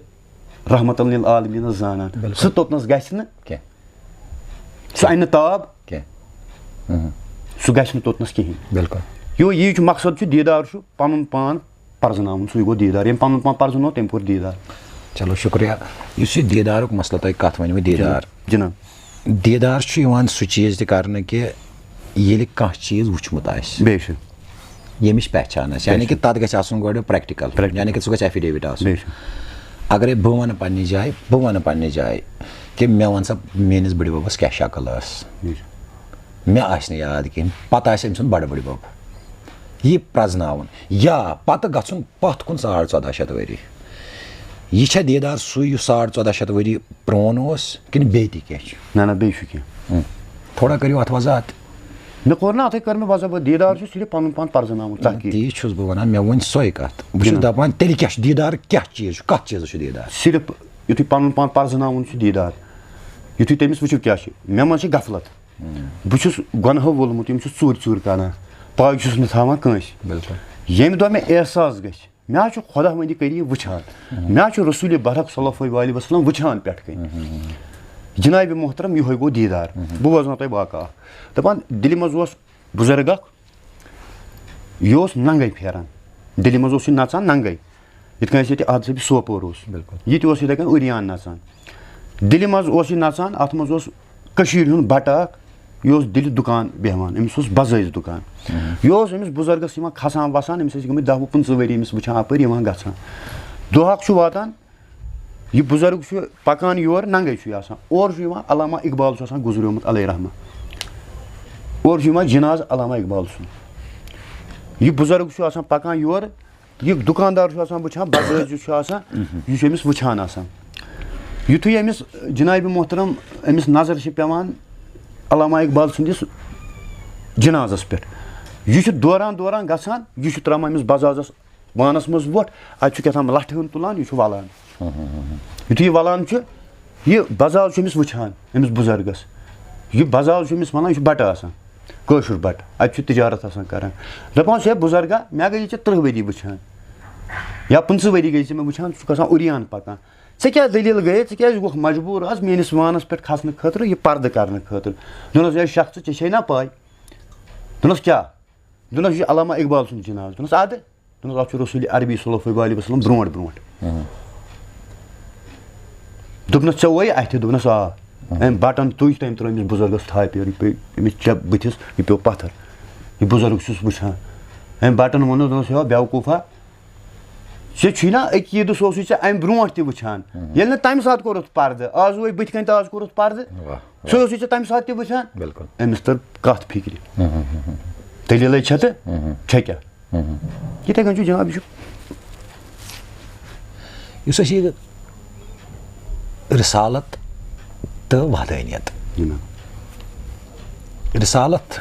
رحمت للعالمینس زانان، بِلکُل۔ سُہ توٚتنس گژھِ نہٕ۔ کینٛہہ۔ سُہ اَنہِ نہٕ تاب۔ کینٛہہ۔ سُہ گژھِ نہٕ توٚتنس کِہیٖنۍ۔ بِلکُل۔ یو، یی چھُ مقصد، چھُ دیٖدار چھُ پنُن پان پرزناوُن، سُے گوٚو دیٖدار۔ ییٚمۍ پنُن پان پرزنوو، تٔمۍ کوٚر دیٖدار۔ چلو، شُکریہ۔ یُس یہِ دیٖدارُک مسلہٕ تۄہہِ کتھ ؤنوٕ، دیٖدار۔ جناب۔ دیٖدار چھُ یِوان سُہ چیٖز تہِ کرنہٕ کہِ ییٚلہِ کانٛہہ چیٖز وٕچھمُت آسہِ، بے شک۔ ییٚمِچ پہچان آسہِ، یعنی بے کہِ شک۔ تتھ گژھِ آسُن گۄڈٕ پریکٹیکل، بے شک۔ یعنی کہِ سُہ گژھِ ایفیڈیوِٹ آسُن۔ بے شک۔ اگرے بہٕ ونہٕ پننہِ جایہِ، بہٕ ونہٕ پننہِ جایہِ کہِ مےٚ ون سا میٲنِس بٕڈِ ببس کیٛاہ شکل ٲس۔ بے شک۔ مےٚ آسہِ نہٕ یاد کینٛہہ، پتہٕ آسہِ أمۍ سُنٛد بڑٕ بٕڈِ بب۔ یہِ پرٛزناوُن یا پتہٕ گژھُن پتھ کُن ساڑ ژۄداہ شیٚتھ ؤری۔ یہِ چھا دیٖدار سُے یُس ساڑ ژۄداہ شیٚتھ ؤری پرٛون اوس کِنہٕ بیٚیہِ تہِ کینٛہہ چھُ؟ نہ، نہ، بیٚیہِ چھُ کینٛہہ۔ ہُم۔ تھوڑا کٔرِو اتھ وضاحت۔ مےٚ کوٚر نہ اتھے، کٔر مےٚ وضاحت، دیٖدار چھُ صرف پنُن پان پرٛزناوُن، نہ، تحقیٖق۔ تی چھُس بہٕ ونان، مےٚ ؤنۍ سۄے کتھ۔ بہٕ چھُس جِناب۔ دپان، تیٚلہِ کیٛاہ چھُ دیٖدار، کیٛاہ چیٖز چھُ، کتھ چیٖزس چھُ دیٖدار؟ صرف یُتھُے پنُن پان پرٛزناوُن چھُ دیٖدار، یُتھُے تٔمِس وٕچھِو کیٛاہ چھُ، مےٚ منٛز چھِ غفلت۔ بہٕ چھُس گۄنہو وولمُت، یِم چھِ ژوٗرِ ژوٗرِ کران، پاے چھُس نہٕ تھاوان کٲنٛسہِ۔ بِلکُل۔ ییٚمہِ دۄہ مےٚ احساس گژھِ، مےٚ حظ چھُ خۄداوندِ کٔرۍ یہِ وٕچھان، مےٚ حظ چھُ رسول برحق صلی اللہ علیہ وسلم وٕچھان پٮ۪ٹھ کَنۍ۔ جناب محترم، یِہوٚے گوٚو دیٖدار۔ بہٕ وَنو تۄہہِ واقعہ اکھ۔ دَپان، دِلہِ منٛز اوس بُزرگ اکھ، یہِ اوس ننگے پھیران۔ دِلہِ منٛز اوس یہِ نژان ننگے۔ یِتھ کٔنۍ اَسہِ ییٚتہِ آدٕ سٲبی سوپور اوس۔ بِلکُل۔ یہِ تہِ اوس یِتھَے کٔنۍ عُریان نژان۔ دِلہِ منٛز اوس یہِ نژان، اَتھ منٛز اوس کٔشیٖرِ ہُنٛد بَٹہٕ اَکھ، یہِ اوس دِلہِ دُکان بیٚہوان، أمِس اوس بَزٲژ دُکان۔ یہِ اوس أمِس بُزرگَس یِوان کھَسان وَسان، أمِس ٲسۍ گٔمٕتۍ دَہ وُہ پٕنٛژٕہ ؤری أمِس وٕچھان اَپٲرۍ یِوان گژھان۔ دۄہ اَکھ چھُ واتان، یہِ بُزرگ چھُ پَکان یور، ننٛگَے چھُ یہِ آسان۔ اورٕ چھُ یِوان علامہ اقبال چھُ آسان گُزریومُت علیہ رحمہ۔ اورٕ چھُ یِوان جنازٕ علامہ اقبال سُنٛد۔ یہِ بُزرگ چھُ آسان پَکان یور، یہِ دُکاندار چھُ آسان وٕچھان، بزٲژ یُس چھُ آسان، یہِ چھُ أمِس وٕچھان آسان۔ یُتھُے أمِس جناب محترم أمِس نظر چھِ پٮ۪وان، علامہ اقبال سٕنٛدِس جنازس پٮ۪ٹھ۔ یہِ چھُ دوران دوران گژھان، یہِ چھُ ترٛاوان أمِس بزازس وانس منٛز وۄٹھ، اتہِ چھُ کیٛاہ تام لٹھہِ ہن تُلان، یہِ چھُ ولان۔ یُتھُے یہِ ولان چھُ، یہِ بزاز چھُ أمِس وٕچھان، أمِس بُزرگس۔ یہِ بزاز چھُ أمِس ونان، یہِ چھُ بٹہٕ آسان، کٲشُر بٹہٕ، اتہِ چھُ تجارت آسان کران۔ دپان چھُ، ہے بُزرگا، مےٚ گٔے ژےٚ ترٕٛہ ؤری وٕچھان، یا پٕنٛژٕہ ؤری گٔے ژےٚ مےٚ وٕچھان، ژٕ چھُکھ آسان عریان پکان۔ ژےٚ کیٛاہ دٔلیٖل گٔیے؟ ژٕ کیٛازِ گوٚکھ مجبوٗر آز میٛٲنِس وانَس پٮ۪ٹھ کھسنہٕ خٲطرٕ، یہِ پردٕ کرنہٕ خٲطرٕ؟ دوٚپنَس، ہے شخصہٕ، ژےٚ چھے نا پَے؟ دوٚپنَس، کیٛاہ؟ دوٚپنَس، یہِ چھُ علامہ اقبال سُنٛد جنازٕ۔ دوٚپنَس، اَدٕ؟ دوٚپنَس، اَتھ چھُ رسول عربی صلی اللہ علیہ وسلم برونٛٹھ برونٛٹھ۔ دوٚپنَس، ژےٚ وَے اَتھِ؟ دوٚپنَس، آ۔ أمۍ بٹن تُج تہٕ أمۍ ترٛٲو أمِس بُزرگَس تھایہِ پٮ۪ٹھ، یہِ پیوٚو أمِس چَپ بٕتھِس، یہِ پیوٚو پَتھر۔ یہِ بُزرگ چھُس وٕچھان۔ أمۍ بٹن ووٚنُس، دوٚپنَس، ہے بیوقوٗفا، ژےٚ چھُے نا عقیٖدٕ، سُہ اوسُے ژےٚ اَمہِ برونٛٹھ تہِ وٕچھان۔ ییٚلہِ نہٕ تَمہِ ساتہٕ کوٚرُتھ پردٕ، آز وَے بٕتھِ کَنۍ تہٕ آز کوٚرُتھ پردٕ۔ واہ، سُہ واہ۔ اوسُے ژےٚ تَمہِ ساتہٕ تہِ وٕچھان۔ بِلکُل۔ أمِس تٔر کَتھ فِکرِ۔ دٔلیٖلَے چھےٚ تہٕ چھےٚ کیٛاہ؟ یِتھَے کٔنۍ چھُ جناب، یہِ چھُ یُس اَسہِ یہِ رسالت تہٕ وحدٲنیت، جناب۔ رسالت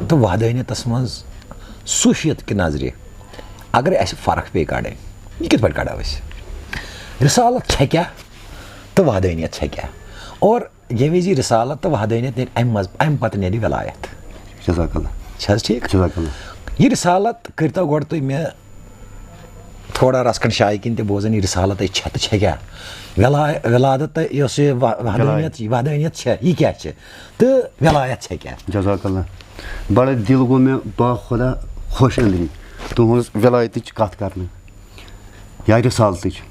تہٕ وحدٲنیتس منٛز صوٗفیت کہِ نظرِ اگر اَسہِ فرق پیٚیہِ کڑٕنۍ، یہِ کِتھ پٲٹھۍ کڑو أسۍ؟ رسالت چھےٚ کیٛاہ تہٕ وحدٲنیت چھےٚ کیٛاہ؟ اور ییٚمہِ وِزِ یہِ رسالت تہٕ وحدٲنیت نیرِ اَمہِ منٛز، اَمہِ پتہٕ نیرِ ولایت۔ جزاک اللہ۔ چھِ حظ ٹھیٖک؟ جزاک اللہ۔ یہِ رسالت کٔرۍتو گۄڈٕ تُہۍ مےٚ تھوڑا رژھ کھنٛڈ شایہِ کِنۍ تہِ بوزن، یہِ رسالت چھےٚ تہٕ چھےٚ کیٛاہ؟ ولا-، ولادت تہٕ یۄس یہِ و-، وحدٲنیت، وحدٲنیت چھےٚ، یہِ کیٛاہ چھِ؟ تہٕ ولایت چھےٚ کیٛاہ؟ جزاک اللہ۔ بڑٕ دِل گوٚو مےٚ با خۄدا خۄش أنٛدری تُہٕنٛز ولایتٕچ کتھ کرنہٕ یا رسالتٕچ۔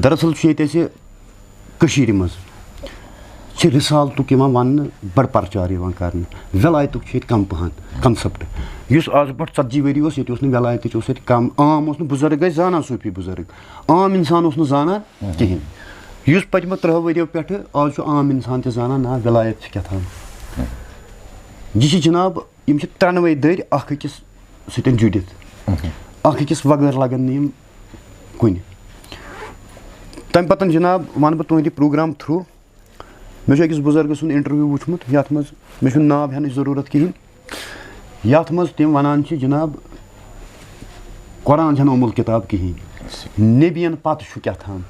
دراصل چھُ ییٚتہِ اَسہِ کٔشیٖرِ منٛز چھِ رِسالتُک یِوان وَننہٕ بَڑٕ پرچار یِوان کرنہٕ۔ وِلایتُک چھُ ییٚتہِ کَم پَہَن concept۔ یُس آز برونٛٹھ ژَتجی ؤری اوس، ییٚتہِ اوس نہٕ وِلایتٕچ، اوس ییٚتہِ کَم۔ عام اوس نہٕ، بُزرگ ٲسۍ زانان، صوٗفی بُزرگ۔ عام اِنسان اوس نہٕ زانان کِہیٖنۍ۔ یُس پٔتمہِ ترٛہ ؤریو پٮ۪ٹھٕ آز چھُ عام اِنسان تہِ زانان، نا، وِلایت چھِ کیٛاہ تام۔ یہِ چھِ جِناب، یِم چھِ ترٛٮ۪نوَے دٔرۍ اَکھ أکِس سۭتۍ جُڑِتھ۔ اَکھ أکِس وغٲر لَگَن نہٕ یِم کُنہِ۔ تَمہِ پَتہٕ جِناب وَنہٕ بہٕ تُہٕنٛدِ program through، مےٚ چھُ أکِس بُزرگہٕ سُنٛد interview وُچھمُت، یَتھ منٛز مےٚ چھُنہٕ ناو ہٮ۪نٕچ ضروٗرت کِہیٖنۍ، یَتھ منٛز تِم وَنان چھِ، جِناب، قرآن چھَنہٕ اُمُل کِتاب کِہیٖنۍ، نبیَن پَتہٕ چھُ کیٛاہ تام۔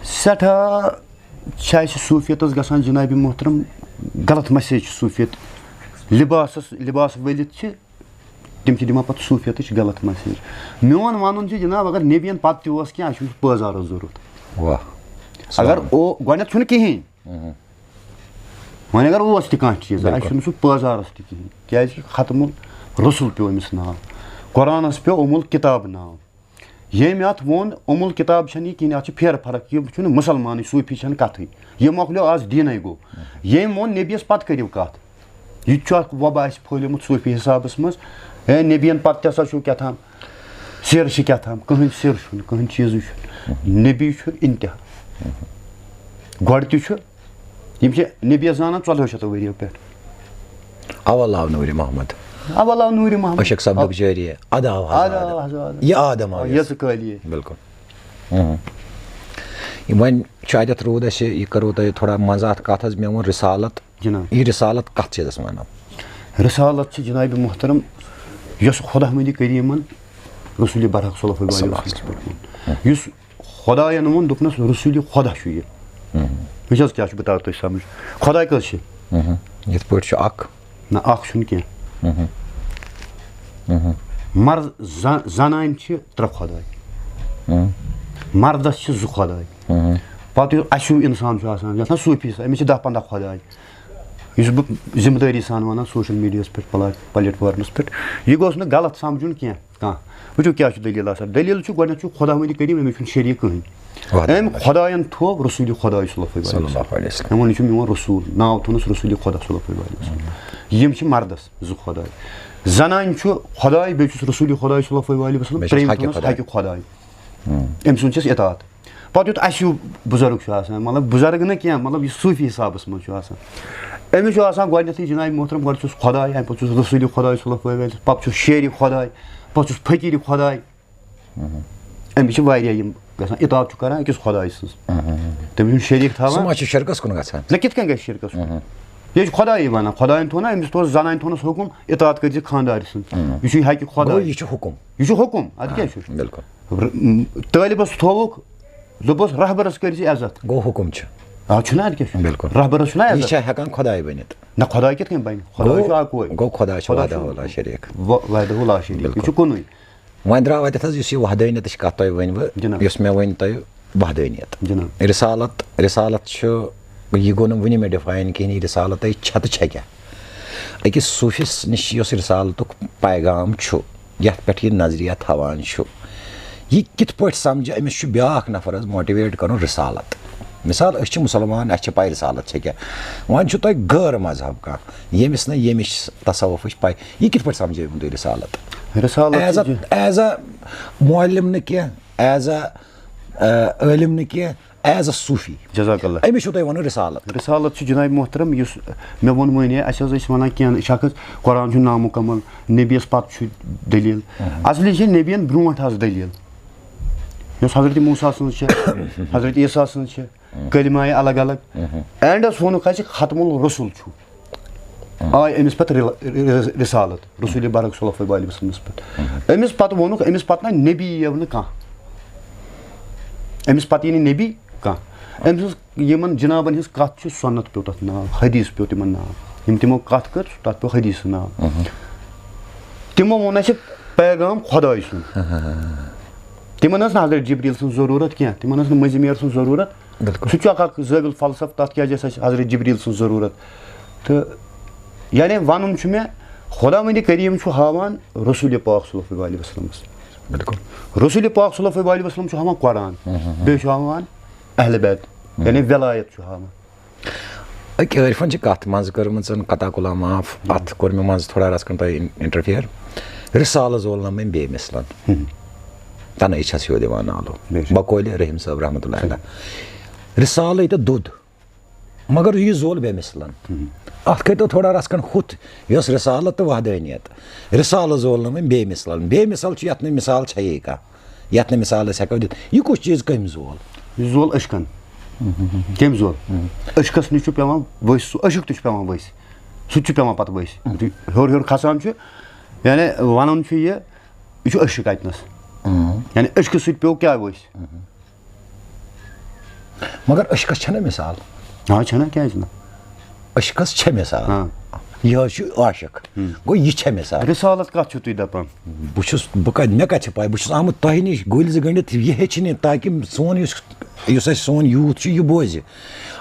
سٮ۪ٹھاہ چھِ اَسہِ صوٗفیتَس گژھان، جِنابِ محترم، غلط message چھِ صوٗفیت، لِباسَس، لِباس ؤلِتھ چھِ تِم چھِ دِوان پَتہٕ صوٗفیتٕچ غلط message۔ میون وَنُن چھُ جِناب، اگر نبیَن پَتہٕ تہِ اوس کینٛہہ، اَسہِ چھُنہٕ پٲزارَس ضوٚرَتھ۔ واہ۔ اگر او-، گۄڈٕنٮ۪تھ چھُنہٕ کِہیٖنۍ۔ وۄنۍ اگر اوس تہِ کانٛہہ چیٖز، اَسہِ بِلکُل۔ چھُنہٕ سُہ پٲزارَس تہِ کِہیٖنۍ، کیٛازِکہِ ختمُل رسول پیوٚو أمِس ناو، قرآنَس پیوٚو اُمُل کِتاب ناو۔ ییٚمۍ اَتھ ووٚن، اُمُل کِتاب چھَنہٕ یہِ کِہیٖنۍ، اَتھ چھِ پھیرٕ فرق، یہِ چھُنہٕ مُسلمانٕے، صوٗفی چھَنہٕ کَتھٕے۔ یہِ مۄکلیو آز دیٖنَے گوٚو۔ ییٚمۍ ووٚن نبیَس پَتہٕ کٔرِو کَتھ، یہِ تہِ چھُ اَکھ وَبا اَسہِ پھٲلیومُت صوٗفی حِسابَس منٛز۔ ہے، نبیَن پَتہٕ تہِ ہسا چھُو کیٛاہ تام، سِر چھِ کیٛاہ تام، کٕہٕنۍ سِر چھُنہٕ، کٕہٕنۍ چیٖزٕے چھُنہٕ۔ نبی چھُ اِنتِہا۔ گۄڈٕ تہِ چھُ، یِم چھِ نبیَس زانان ژۄدہو شیٚتو ؤرِیو پٮ۪ٹھ۔ اول آو نوٗرِ محمد۔ اول آو نوٗرِ محمد۔ عشق سبدُک جٲری، اَدٕ آو حضرت اَدٕ آدم۔ آو حضرت آدم۔ یہِ آدم آو یہِ۔ یَزٕ کٲلی۔ بِلکُل۔ وۄنۍ چھُ اَتٮ۪تھ روٗد اَسہِ، یہِ کَرو تۄہہِ تھوڑا منٛزٕ اَتھ کَتھ حظ، مےٚ ووٚن رِسالت۔ جِناب۔ یہِ رِسالت کَتھ چیٖزَس وَنو؟ رِسالت چھِ جِنابِ محترم، یۄس خۄداوندِ کریٖمَن رسول برحق صلی اللہ علیہ وسلم پٮ۪ٹھ ووٚن۔ یُس خۄدایَن ووٚن، دوٚپنَس، رسول خۄدا چھُ یہِ۔ وٕچھ حظ، کیٛاہ چھُ، بہٕ تارٕ تۄہہِ سمجھ۔ خۄداے کٔژ چھِ؟ یِتھ پٲٹھۍ چھُ اَکھ۔ نہ، اَکھ چھُنہٕ کینٛہہ۔ مرد، ز-، زنانہِ چھِ ترٛےٚ خۄداے۔ مردس چھِ زٕ خۄداے۔ پتہٕ یُس اَسہِ ہیوٗ اِنسان چھُ آسان، یَتھ نہ صوٗفی چھِ، أمِس چھِ دَہ پنٛداہ خۄداے۔ یُس بہٕ ذمہٕ دٲری سان وَنان social mediaہَس پٮ۪ٹھ، پلا-، platformَس پٮ۪ٹھ، یہِ گوٚژھ نہٕ غلط سَمجھُن کینٛہہ کانٛہہ۔ وٕچھِو کیٛاہ چھُ دٔلیٖل آسان۔ دٔلیٖل چھُ گۄڈٕنٮ۪تھ چھُ خۄداوندِ کریٖم، أمِس چھُنہٕ شریٖک کٕہٕنۍ۔ وَحدہ۔ أمۍ خۄدایَن تھوٚو رسوٗلِ خۄداے صلی اللہ علیہ وسلم۔ صلی اللہ علیہ وسلم۔ أمۍ ووٚن، یہِ چھُ میون رسوٗل، ناو تھوٚونَس رسوٗلِ خۄدا صلی اللہ علیہ وسلم۔ یِم چھِ مردَس زٕ خۄداے۔ زنانہِ چھُ خۄداے، بیٚیہِ چھُس رسوٗلِ خۄداے صلی اللہ علیہ وسلم، بیٚیہِ چھُس ترٛیٚیِم حقِ تھوٚونَس خۄداے۔ حقِ خۄداے۔ أمۍ سُنٛد چھَس اطاعت۔ پتہٕ یُتھ اَسہِ ہیوٗ بُزرگ چھُ آسان، مطلب، بُزرگ نہٕ کینٛہہ، مطلب، یہِ صوٗفی حسابَس منٛز چھُ آسان۔ أمِس چھُ آسان گۄڈٕنٮ۪تھٕے جِنابِ محترم، گۄڈٕ چھُس خۄداے، اَمہِ پَتہٕ چھُس رسوٗلِ خۄداے صلی اللہ علیہ وسلم، پَتہٕ چھُس شیرِ خۄداے، پَتہٕ چھُس فقیٖرِ خۄداے۔ أمِس چھِ واریاہ یِم گژھان، اطاعت چھُ کران أکِس خۄداے سٕنٛز۔ تٔمِس چھُنہٕ شریٖک سُہ تھاوان۔ ما چھُ شرکس کُن گژھان؟ نہ، کِتھ کٔنۍ گژھِ شرکس کُن؟ یہِ چھُ خۄدایی وَنان، خۄدایَن تھوٚو نا أمِس، تھوٚو زَنانہِ تھوٚونَس حُکُم، اطاعت کٔرۍ زِ خانٛدارِ سُنٛد۔ یہِ چھُ حقہِ خۄداے۔ گوٚو یہِ چھُ حُکُم۔ یہِ چھُ حُکُم، اَدٕ کیٛاہ چھُ؟ بِلکُل۔ ر- م- طٲلبَس تھوٚوُکھ، دوٚپُس رہبرَس کٔرۍ زِ عزت۔ گوٚو حُکُم چھُ۔ آ، چھُنہ اَدٕ کیٛاہ چھُ؟ بِلکُل۔ رہبرَس چھُنہ یہِ عزت؟ چھا ہٮ۪کان خۄداے بٔنِتھ؟ نہ، خۄداے کِتھ کٔنۍ بَنہِ؟ خۄداے چھُ اَکوے۔ گوٚو خۄدا چھُ خۄدا وحدہ چھُ لا شریٖک۔ و- وحدہ لا شریٖک۔ یہِ چھُ کُنُے۔ وۄنۍ درٛاو اَتٮ۪تھ حظ یُس یہِ وحدٲنیت چھِ کَتھ تۄہہِ ؤنوٕ، جِناب۔ یُس مےٚ ؤنۍ تۄہہِ وحدٲنیت۔ جِناب۔ رِسالت، رِسالت چھُ، یہِ گوٚو نہٕ وٕنہِ مےٚ ڈِفاین کِہیٖنۍ، یہِ رِسالت چھےٚ تہٕ چھےٚ کیٛاہ؟ أکِس صوٗفِس نِش یۄس رِسالتُک پیغام چھُ، یَتھ پٮ۪ٹھ یہِ نظریہ تھاوان چھُ، یہِ کِتھ پٲٹھۍ سَمجھِ؟ أمِس چھُ بیٛاکھ نفر حظ موٹیویٹ کَرُن رِسالت۔ مِثال، أسۍ چھِ مُسلمان، اَسہِ چھِ پَے رِسالت چھےٚ کیٛاہ۔ وۄنۍ چھُ تۄہہِ غٲر مذہب کانٛہہ، ییٚمِس نہٕ ییٚمِچ تصوفٕچ پَے، یہِ کِتھ پٲٹھۍ سَمجھٲوِو تُہۍ رِسالت؟ رِسالت ایز چھِ اے، ایز اے معلم نہٕ کینٛہہ، ایز اے عٲلم نہٕ کینٛہہ، ایز اے صوٗفی۔ جزاک اللہ۔ أمِس چھُو تۄہہِ وَنُن رِسالت۔ رِسالت چھُ جناب محترم، یُس مےٚ ووٚن وۄنۍ، اَسہِ حظ ٲسۍ وَنان کینٛہہ شخص قرآن چھُ نامُکمل، نبیَس پَتہٕ چھُ دٔلیٖل۔ اَصلی چھِ نبیَن برونٛٹھ آسہٕ دٔلیٖل، یۄس حضرت موسیٰ سٕنٛز چھِ، حضرت عیسیٰ سٕنٛز چھِ، کلمہ آیہِ الگ الگ۔ اینڈَس ووٚنُکھ اَسہِ ختم الرسل چھُ۔ آے أمِس پَتہٕ رِل- رِ- رِسالت، رسول برحق صلی اللہ علیہ وسلمس پٮ۪ٹھ۔ أمِس پَتہٕ ووٚنُکھ، أمِس پَتہٕ نہ نبی یِیو نہٕ کانٛہہ۔ أمِس پَتہٕ یی نہٕ نبی کانٛہہ۔ أمۍ سٕنٛز یِمن جنابن ہٕنٛز کَتھ چھِ سُنت پیوٚو تَتھ ناو، حدیث پیوٚو تِمن ناو۔ یِم تِمو کَتھ کٔر، تَتھ پیوٚو حدیث ناو۔ تِمو ووٚن اَسہِ پیغام خۄداے سُنٛد۔ تِمن ٲس نہٕ حضرت جبریٖل سٕنٛز ضروٗرت کینٛہہ، تِمن ٲس نہٕ مٔنٛزِم یٲر سٕنٛز ضروٗرت۔ بِلکُل۔ سُہ تہِ چھُ اکھ، اکھ زٲوِل فلسفہٕ، تَتھ کیٛازِ اَسہِ حضرت جبریٖل سٕنٛز ضروٗرت؟ تہٕ یعنی وَنُن چھُ مےٚ، خۄداوندِ کریٖم چھُ ہاوان رسول پاک صلی اللہ علیہ وسلمس۔ بِلکُل۔ رسول پاک صلی اللہ علیہ وسلم چھُ ہاوان قرآن، بیٚیہِ چھُ ہاوان اہل بیت، یعنی ولایت چھُ ہاوان۔ أکۍ عٲرفَن چھِ کَتھ منٛز کٔرمٕژ، قطع کلام معاف، اَتھ کوٚر مےٚ منٛزٕ تھوڑا رَژھ کھنٛڈ تۄہہِ اِن-، اِنٹرفِیَر۔ رِسالہٕ زول نہٕ مےٚ بے مِثلَن۔ تَنَے چھَس یہِ دِوان نالو۔ بے شک۔ بقولِ رحیم صٲب رحمتہ اللہ علیہ۔ رِسالہٕ ییٚتہِ دوٚد، مگر یہِ زول بے مِثلَن۔ اَتھ کٔرۍتو تھوڑا رَژھ کھنٛڈ ہُتھ، یۄس رِسالہٕ تہٕ وحدٲنیت۔ رِسالہٕ زول نہٕ وۄنۍ بے مِثلَن۔ بے مِثال چھُ یَتھ نہٕ مِثال چھَیی کانٛہہ، یَتھ نہٕ مِثال أسۍ ہٮ۪کو دِتھ۔ یہِ کُس چیٖز کٔمۍ زول؟ یہِ زول عشقن۔ کٔمۍ زول؟ عشقس نِش چھُ پٮ۪وان ؤسۍ، سُہ عشق تہِ چھُ پٮ۪وان ؤسۍ، سُہ تہِ چھُ پٮ۪وان پَتہٕ ؤسۍ۔ یُتھُے ہیوٚر ہیوٚر کھسان چھُ، یعنی وَنُن چھُ یہِ، یہِ چھُ عشق اَتہِ نَس۔ یعنی عشقہٕ سۭتۍ پیوٚو کیٛاہ ؤسۍ؟ مگر عشقس چھنہ مثال؟ آ، چھنہ، کیازِ نہٕ؟ عشقس چھےٚ مثال۔ ہاں۔ یہِ حظ چھُ عاشق۔ گوٚو، یہِ چھےٚ مثال۔ رسالت کتھ چھِو تُہۍ دپان؟ بہٕ چھُس، بہٕ کتہِ، مےٚ کتہِ چھِ پاے؟ بہٕ چھُس آمُت تۄہہِ نِش گُلۍ زٕ گٔنڈِتھ، یہِ ہیٚچھِ نہٕ، تاکہِ سون یُس، یُس اَسہِ سون یوٗتھ چھُ، یہِ بوزِ۔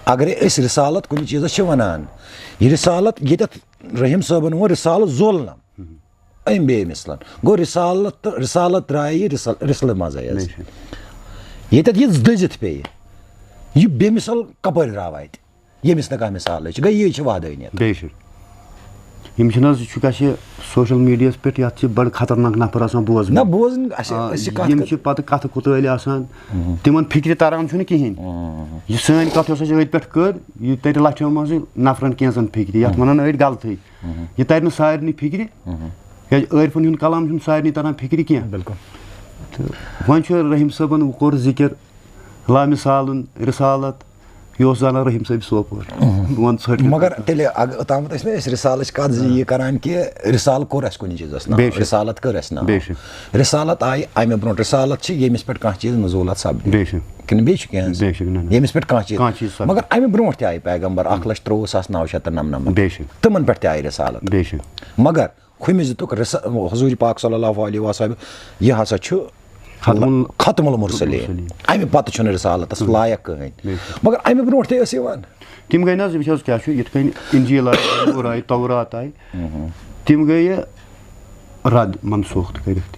اگرے أسۍ رسالت کُنہِ چیٖزس چھِ ونان، یہِ رسالت ییٚتٮ۪تھ رحیم صٲبن ووٚن، رسالت زول نہٕ۔ أمۍ بے مثلن۔ گوٚو، رسالت تہٕ رسالت درٛایہِ یہِ رسل-، رسلہٕ منٛزٕے حظ۔ بے شک۔ ییٚتٮ۪تھ یہِ دٔزِتھ پیٚیہِ، یہِ بے مثل کپٲرۍ درٛاو اَتہِ؟ ییٚمِس نہٕ کانٛہہ مثالٕے چھِ، گٔے یہِ چھِ وحدٲنیت۔ بے شک۔ یِم چھِنہٕ حظ، یہِ چھُ اَسہِ سوشل میٖڈیاہَس پٮ۪ٹھ، یَتھ چھِ بَڑٕ خطرناک نفر آسان بوزان۔ نہ، بوزُن، اَسہِ، آ، أسۍ چھِ کَتھ یِم کَتھ۔ چھِ پَتہٕ کَتھٕ کوتٲلۍ آسان، تِمَن فِکرِ تَران چھُنہٕ کِہیٖنۍ۔ یہِ سٲنۍ کَتھ یۄس اَسہِ أتھۍ پٮ۪ٹھ کٔر، یہِ تَرِ لَچھو منٛزٕے نفرَن کینٛژَن فِکرِ، یَتھ وَنان أڑۍ غلطٕے۔ یہِ تَرِ نہٕ سارنٕے فِکرِ، کیٛازِ عٲرفَن ہُنٛد کلام چھُنہٕ سارنٕے تَران فِکرِ کینٛہہ۔ بِلکُل۔ تہٕ وۄنۍ چھُ رحیٖم صٲبَن کوٚر ذِکِر لامثالُن، رسالت، یہِ اوس زانان رحیٖم صٲبۍ سوپور۔ بہٕ وَنہٕ ژھٔٹۍ کٔرِتھ۔ مگر تیٚلہِ اگ-، اوٚتامَتھ ٲسۍ نہٕ أسۍ رسالٕچ کَتھ زِ یہِ کَران کہِ رسالہٕ کوٚر اَسہِ کُنہِ چیٖزَس ناو، بے شک۔ رسالت کٔر اَسہِ ناو۔ بے شک۔ رسالت آیہِ اَمہِ برونٛٹھ، رسالت چھِ ییٚمِس پٮ۪ٹھ کانٛہہ چیٖز نزوٗلات سَپدِ۔ بے شک۔ کِنہٕ بیٚیہِ چھُ کینٛہہ؟ بے شک، نہ، نہ۔ ییٚمِس پٮ۪ٹھ کانٛہہ چیٖز۔ کانٛہہ چیٖز سَپدِ۔ مگر اَمہِ برونٛٹھ تہِ آیہِ پیغمبر اَکھ لَچھ ترٛۆوُہ ساس نَو شیٚتھ تہٕ نَمنَمَتھ۔ بے شک۔ تِمَن پٮ۪ٹھ تہِ آیہِ رسالت۔ بے شک۔ مگر ہُمِس دِتُکھ رِسا-، حضوٗرِ پاک صلی اللہ علیہ وسلم، یہِ ہسا چھُ ختم ال-، ختم المرسلین۔ المرسلین۔ اَمہِ پتہٕ چھُنہٕ رسالتس لایق کٕہٕنۍ۔ بِلکُل۔ مگر اَمہِ برونٛٹھ تہِ ٲس یِوان۔ تِم گٔے نہ حظ، وٕچھ حظ کیٛاہ چھُ، یِتھ کٔنۍ انجیل آیہِ، زبور آیہِ، تورات آیہِ، تِم گٔیہِ رد، منسوخ تہٕ کٔرِتھ۔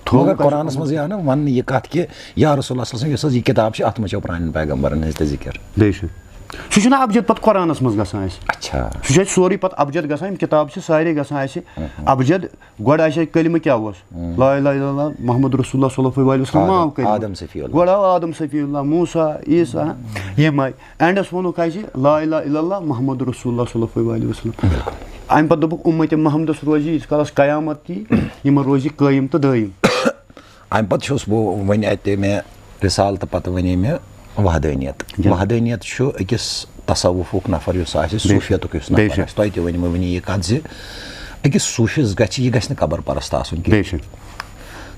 تھوٚوُکھ مگر اَسہِ قرآنس منٛز یہِ آو نہ وننہٕ یہِ کتھ کہِ یا رسول اللہ صلی اللہ علیہ وسلم، یۄس حظ یہِ کتاب چھِ، اتھ منٛز چھِ پرانٮ۪ن پیغمبرن ہٕنٛز تہِ ذکر۔ بے شک۔ سُہ چھُنہٕ ابجد پتہٕ قرآنس منٛز گژھان اَسہِ۔ اچھا۔ سُہ چھُ اَسہِ سورُے پتہٕ ابجد گژھان، یِم کِتابہٕ چھِ سارے گژھان اَسہِ ابجد۔ گۄڈٕ آسہِ اَسہِ کلمہٕ کیٛاہ اوس؟ لا الہ الا اللہ محمد رسول اللہ صلی اللہ علیہ وسلم، ما آو آدم، کلمہٕ۔ آدم صفی اللہ۔ گۄڈٕ آو آدم صفی اللہ، موسیٰ، عیسیٰ، یِم آیہِ۔ اینڈس ووٚنُکھ اَسہِ لا الہ الا اللہ محمد رسول اللہ صلی اللہ علیہ وسلم۔ اَمہِ پتہٕ دوٚپُکھ اُمتِ محمدس روزِ ییٖتِس کالس قیامت تہِ، یِمن روزِ قٲیِم تہٕ دٲیِم۔ اَمہِ پتہٕ چھُس بہٕ وۄنۍ اَتہِ مےٚ رسالتہٕ پتہٕ وَنے مےٚ وحدٲنیت۔ جِناب۔ وحدٲنیت چھُ أکِس تصوفُک نفر یُس آسہِ، صوفیتُک یُس نفر آسہِ، تۄہہِ تہِ ؤنمو وٕنی یہِ کتھ زِ أکِس صوفِس گژھِ، یہِ گژھِ نہٕ قبر پرست آسُن کینٛہہ۔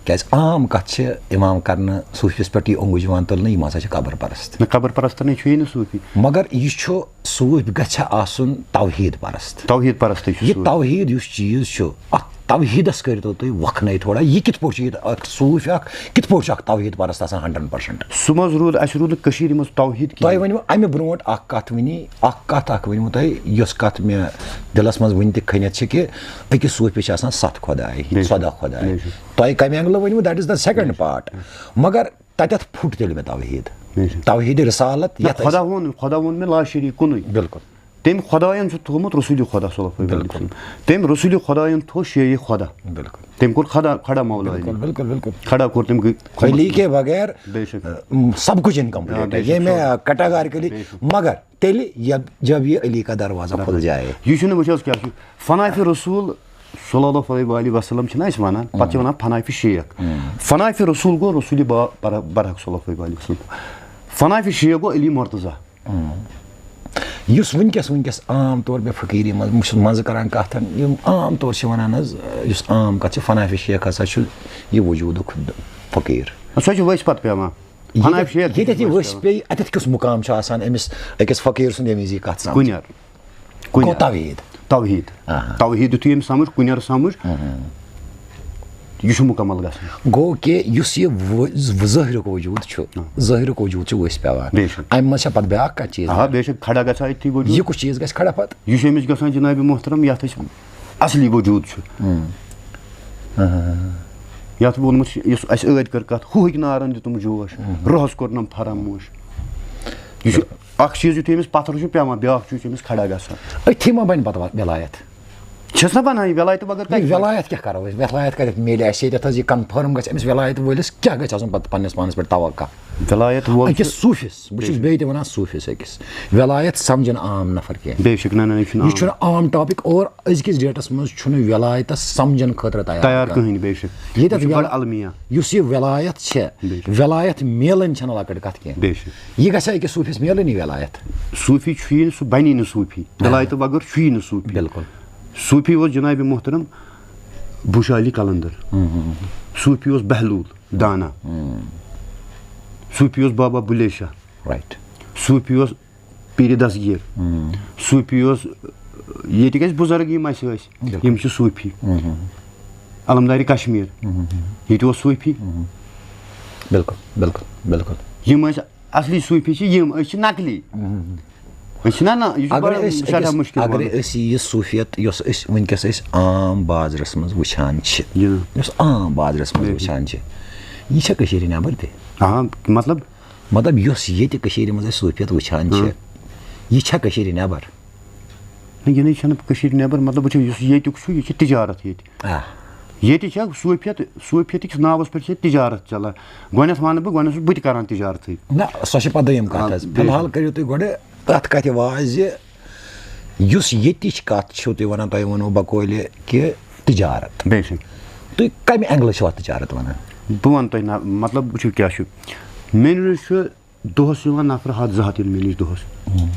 کیازِ عام کتھ چھِ یِوان کرنہٕ صوفِس پٮ۪ٹھ یہِ اوٚنٛگُج یِوان تُلنہٕ، یِم ہسا چھِ قبر پرست۔ نہ، قبر پرست نَے چھُ یی نہٕ صوفی۔ مگر یہِ چھُ، صوفۍ گژھِ آسُن توحید پرست۔ توحید پرستٕے چھُ یہِ صوفی۔ توحید یُس چیٖز چھُ، اتھ توحیدس کٔرۍتو تُہۍ وۄکھنَے تھوڑا، یہِ کِتھ پٲٹھۍ چھُ، یہِ اکھ صوفۍ اکھ کِتھ پٲٹھۍ چھُ اکھ توحید پرست آسان ہنڈریڈ پرسنٹ؟ سُہ منٛز روٗد، اَسہِ روٗد نہٕ کٔشیٖرِ منٛز توحید کِہیٖنۍ۔ تۄہہِ ؤنِو اَمہِ برونٛٹھ اَکھ کَتھ ؤنی، اَکھ کَتھ اَکھ ؤنِو تۄہہِ، یۄس کَتھ مےٚ دِلَس منٛز وٕنہِ تہِ کھٔنِتھ چھِ کہِ أکِس صوٗفِس چھِ آسان سَتھ خۄداے، بے شک۔ ژۄداہ خۄداے۔ بے شک۔ تۄہہِ کَمہِ اینٛگلہٕ ؤنِو، that is the second part۔ مگر تَتٮ۪تھ پھُٹ تیٚلہِ مےٚ توحیٖد۔ بے شک۔ توحیٖد رسالت نہ، یَتھ أسۍ خۄدا ووٚن، خۄدا ووٚن مےٚ لاشریٖک کُنُے۔ بِلکُل۔ تٔمۍ خۄدایَن چھُ تھوٚومُت رسوٗلِ خۄدا صلی اللہ علیہ وسلم۔ بِلکُل۔ تٔمۍ رسوٗلِ خۄدایَن تھوٚو شیٚیہِ خۄدا۔ بِلکُل۔ تٔمۍ کوٚر خۄدا، کھڑا مولا علی۔ بِلکُل، بِلکُل، بِلکُل۔ کھڑا کوٚر تٔمۍ گٔے علی کے بغیر، بے شک۔ اَ، سب کچھ incomplete آ، ہے۔ بے شک، ییٚمہِ سورُے۔ Categorically، بے شک۔ مگر تیٚلہِ یب-، جب یہ علی کا دروازہ کھل جائے۔ یہِ چھُنہٕ وٕچھ حظ کیٛاہ چھُ۔ فناف رسول صلی اللہ علیہ وسلم چھِنہ أسۍ وَنان، پَتہٕ چھِ وَنان فناف شیخ۔ فناف رسول گوٚو رسول با-، بر-، برحق صلی اللہ علیہ وسلم۔ فناف شیخ گوٚو علی مرتضیٰ۔ یُس وٕنکیٚس، وٕنکیٚس عام طور پے فقیٖری منٛز، بہٕ چھُس منٛزٕ کران کَتھ، یِم عام طور چھِ وَنان حظ، یُس عام کَتھ چھِ، فناف شیخ ہسا چھُ یہِ وجوٗدُک فقیٖر۔ سۄ چھِ ؤسۍ پَتہٕ پٮ۪وان۔ ییٚتٮ۪تھ، فناف شیخ ییٚتٮ۪تھ یہِ ؤسۍ پیٚیہِ، اَتٮ۪تھ کیُس مُقام چھُ آسان أمِس، أکِس فقیٖر سُنٛد، ییٚمہِ وِزِ یہِ کَتھ سَمجھ؟ کُنہِ۔ کُنہِ۔ گوٚو توحیٖد۔ توحیٖد۔ آہا۔ توحیٖد یُتھُے أمۍ سَمٕجھ، کُنہِ سَمٕجھ، یہِ چھُ مُکمل گژھان۔ گوٚو کہِ یُس یہِ و-، ظٲہرُک وجوٗد چھُ، آ۔ ظٲہرُک وجوٗد چھُ ؤسۍ پٮ۪وان۔ بے شک۔ اَمہِ منٛز چھا پَتہٕ بیٛاکھ کانٛہہ چیٖز؟ آ، بے شک، کھڑا گژھان أتھی وجوٗد۔ یہِ کُس چیٖز گژھِ کھڑا پَتہٕ؟ یہِ چھُ أمِس گژھان جناب محترم، یَتھ أسۍ اَصلی وجوٗد چھُ۔ ہم۔ آ۔ یَتھ ووٚنمُت چھُ، یُس اَسہِ ٲدۍ کٔر کَتھ، ہُہٕکۍ نارَن دیُتُم جوش، ہم۔ روہَس کوٚرنَم فراموش۔ یہِ چھُ اَکھ چیٖز، یُتھُے أمِس پَتھر چھُ پٮ۪وان، بیٛاکھ چیٖز چھُ أمِس کھڑا گژھان۔ أتھی ما بَنہِ پَتہٕ وَ-، وِلایت؟ چھَس نہ بَنان یہِ وِلایت وَغٲر یہِ کَتہِ؟ وِلایت کیٛاہ کَرو أسۍ؟ وِلایت کَتٮ۪تھ میلہِ اَسہِ؟ ییٚتٮ۪تھ حظ یہِ confirm گژھِ أمِس وِلایت وٲلِس کیٛاہ گژھِ آسُن پَتہٕ پنٛنِس پانَس پٮ۪ٹھ توقع؟ وِلایت وول أکِس چھُ صوٗفِس، بہٕ چھُس بیٚیہِ تہِ وَنان صوٗفِس أکِس، وِلایت سَمجھَن عام نفر کینٛہہ۔ بے شک، نہ، نہ، یہِ چھُنہٕ یہِ عام۔ چھُنہٕ عام topic، اور أزکِس ڈیٹَس منٛز چھُنہٕ وِلایتَس سَمجھَن خٲطرٕ تیار تیار کانٛہہ۔ کٕہٕنۍ، بے شک۔ ییٚتٮ۪تھ یہِ چھُ وِل-، بَڑٕ المیہ۔ یُس یہِ وِلایت چھےٚ، بے شک۔ وِلایت میلٕنۍ چھَنہٕ لۄکٕٹ کَتھ کینٛہہ۔ بے شک۔ یہِ گژھِ أکِس صوٗفِس میلٕنۍ یہِ وِلایت؟ صوٗفی چھُ یی نہٕ، سُہ بَنی نہٕ صوٗفی۔ بِلکُل۔ وِلایتہٕ بغٲر چھُ یی نہٕ صوٗفی۔ بِلکُل۔ صوٗفی اوس جناب محترم بوشا علی قلندر۔ ہم، ہم، ہم۔ صوٗفی اوس بہلول دانا۔ ہم۔ صوٗفی اوس بابا بُلے شاہ۔ Right۔ صوٗفی اوس پیٖرِ دستگیٖر۔ ہم۔ صوٗفی اوس، ییٚتِکۍ اَسہِ بُزرگ یِم اَسہِ ٲسۍ، بِلکُل۔ یِم چھِ صوٗفی۔ ہم، ہم۔ علمدارِ کشمیٖر۔ ہم، ہم۔ ییٚتہِ اوس صوٗفی۔ ہم۔ بِلکُل، بِلکُل، بِلکُل۔ یِم ٲسۍ اصلی صوٗفی چھِ یِم، أسۍ چھِ نقلی۔ ہم۔ أسۍ چھِنہ نہ، یہِ چھُ اگر بڑٕ أسۍ سٮ۪ٹھاہ أکِس، مُشکِل اگر معاملہٕ۔ أسۍ یہِ صوٗفیت، یۄس أسۍ وٕنکیٚس أسۍ عام بازرَس منٛز وٕچھان چھِ، جِناب۔ یۄس عام بازرَس منٛز بِلکُل۔ وٕچھان چھِ، یہِ چھےٚ کٔشیٖرِ نٮ۪بر تہِ؟ آ، مطلب؟ مطلب، یۄس ییٚتہِ کٔشیٖرِ منٛز أسۍ صوٗفیت وٕچھان چھِ، ہاں۔ یہِ چھےٚ کٔشیٖرِ نٮ۪بر؟ نہ، یہِ نَے چھَنہٕ کٔشیٖرِ نٮ۪بر، مطلب، وٕچھِو، یُس ییٚتیُک چھُ، یہِ چھِ تِجارت ییٚتہِ۔ آ۔ ییٚتہِ چھےٚ صوٗفیت، صوٗفیتٕکِس ناوَس پٮ۪ٹھ چھِ تِجارت چلان۔ گۄڈٕنٮ۪تھ وَنہٕ بہٕ، گۄڈٕنٮ۪تھ چھُس بہٕ تہِ کران تِجارتٕے۔ نہ، سۄ چھِ پَتہٕ دوٚیِم کَتھ آ، حظ۔ بِلکُل۔ فی الحال کٔرِو تُہۍ گۄڈٕ اَتھ کَتھِ واز زِ یُس ییٚتِچ کَتھ چھِو تُہۍ وَنان، تۄہہِ ووٚنوُ بقولہِ کہِ تِجارت۔ بے شک۔ تُہۍ کَمہِ اینٛگلہٕ چھِو اَتھ تِجارت وَنان؟ بہٕ وَنہٕ تۄہہِ نہ، مطلب، وٕچھِو کیٛاہ چھُ۔ مےٚ نِش چھُ دۄہَس یِوان نفرٕ ہَتھ زٕ ہَتھ یِن مےٚ نِش دۄہَس۔ ہُم۔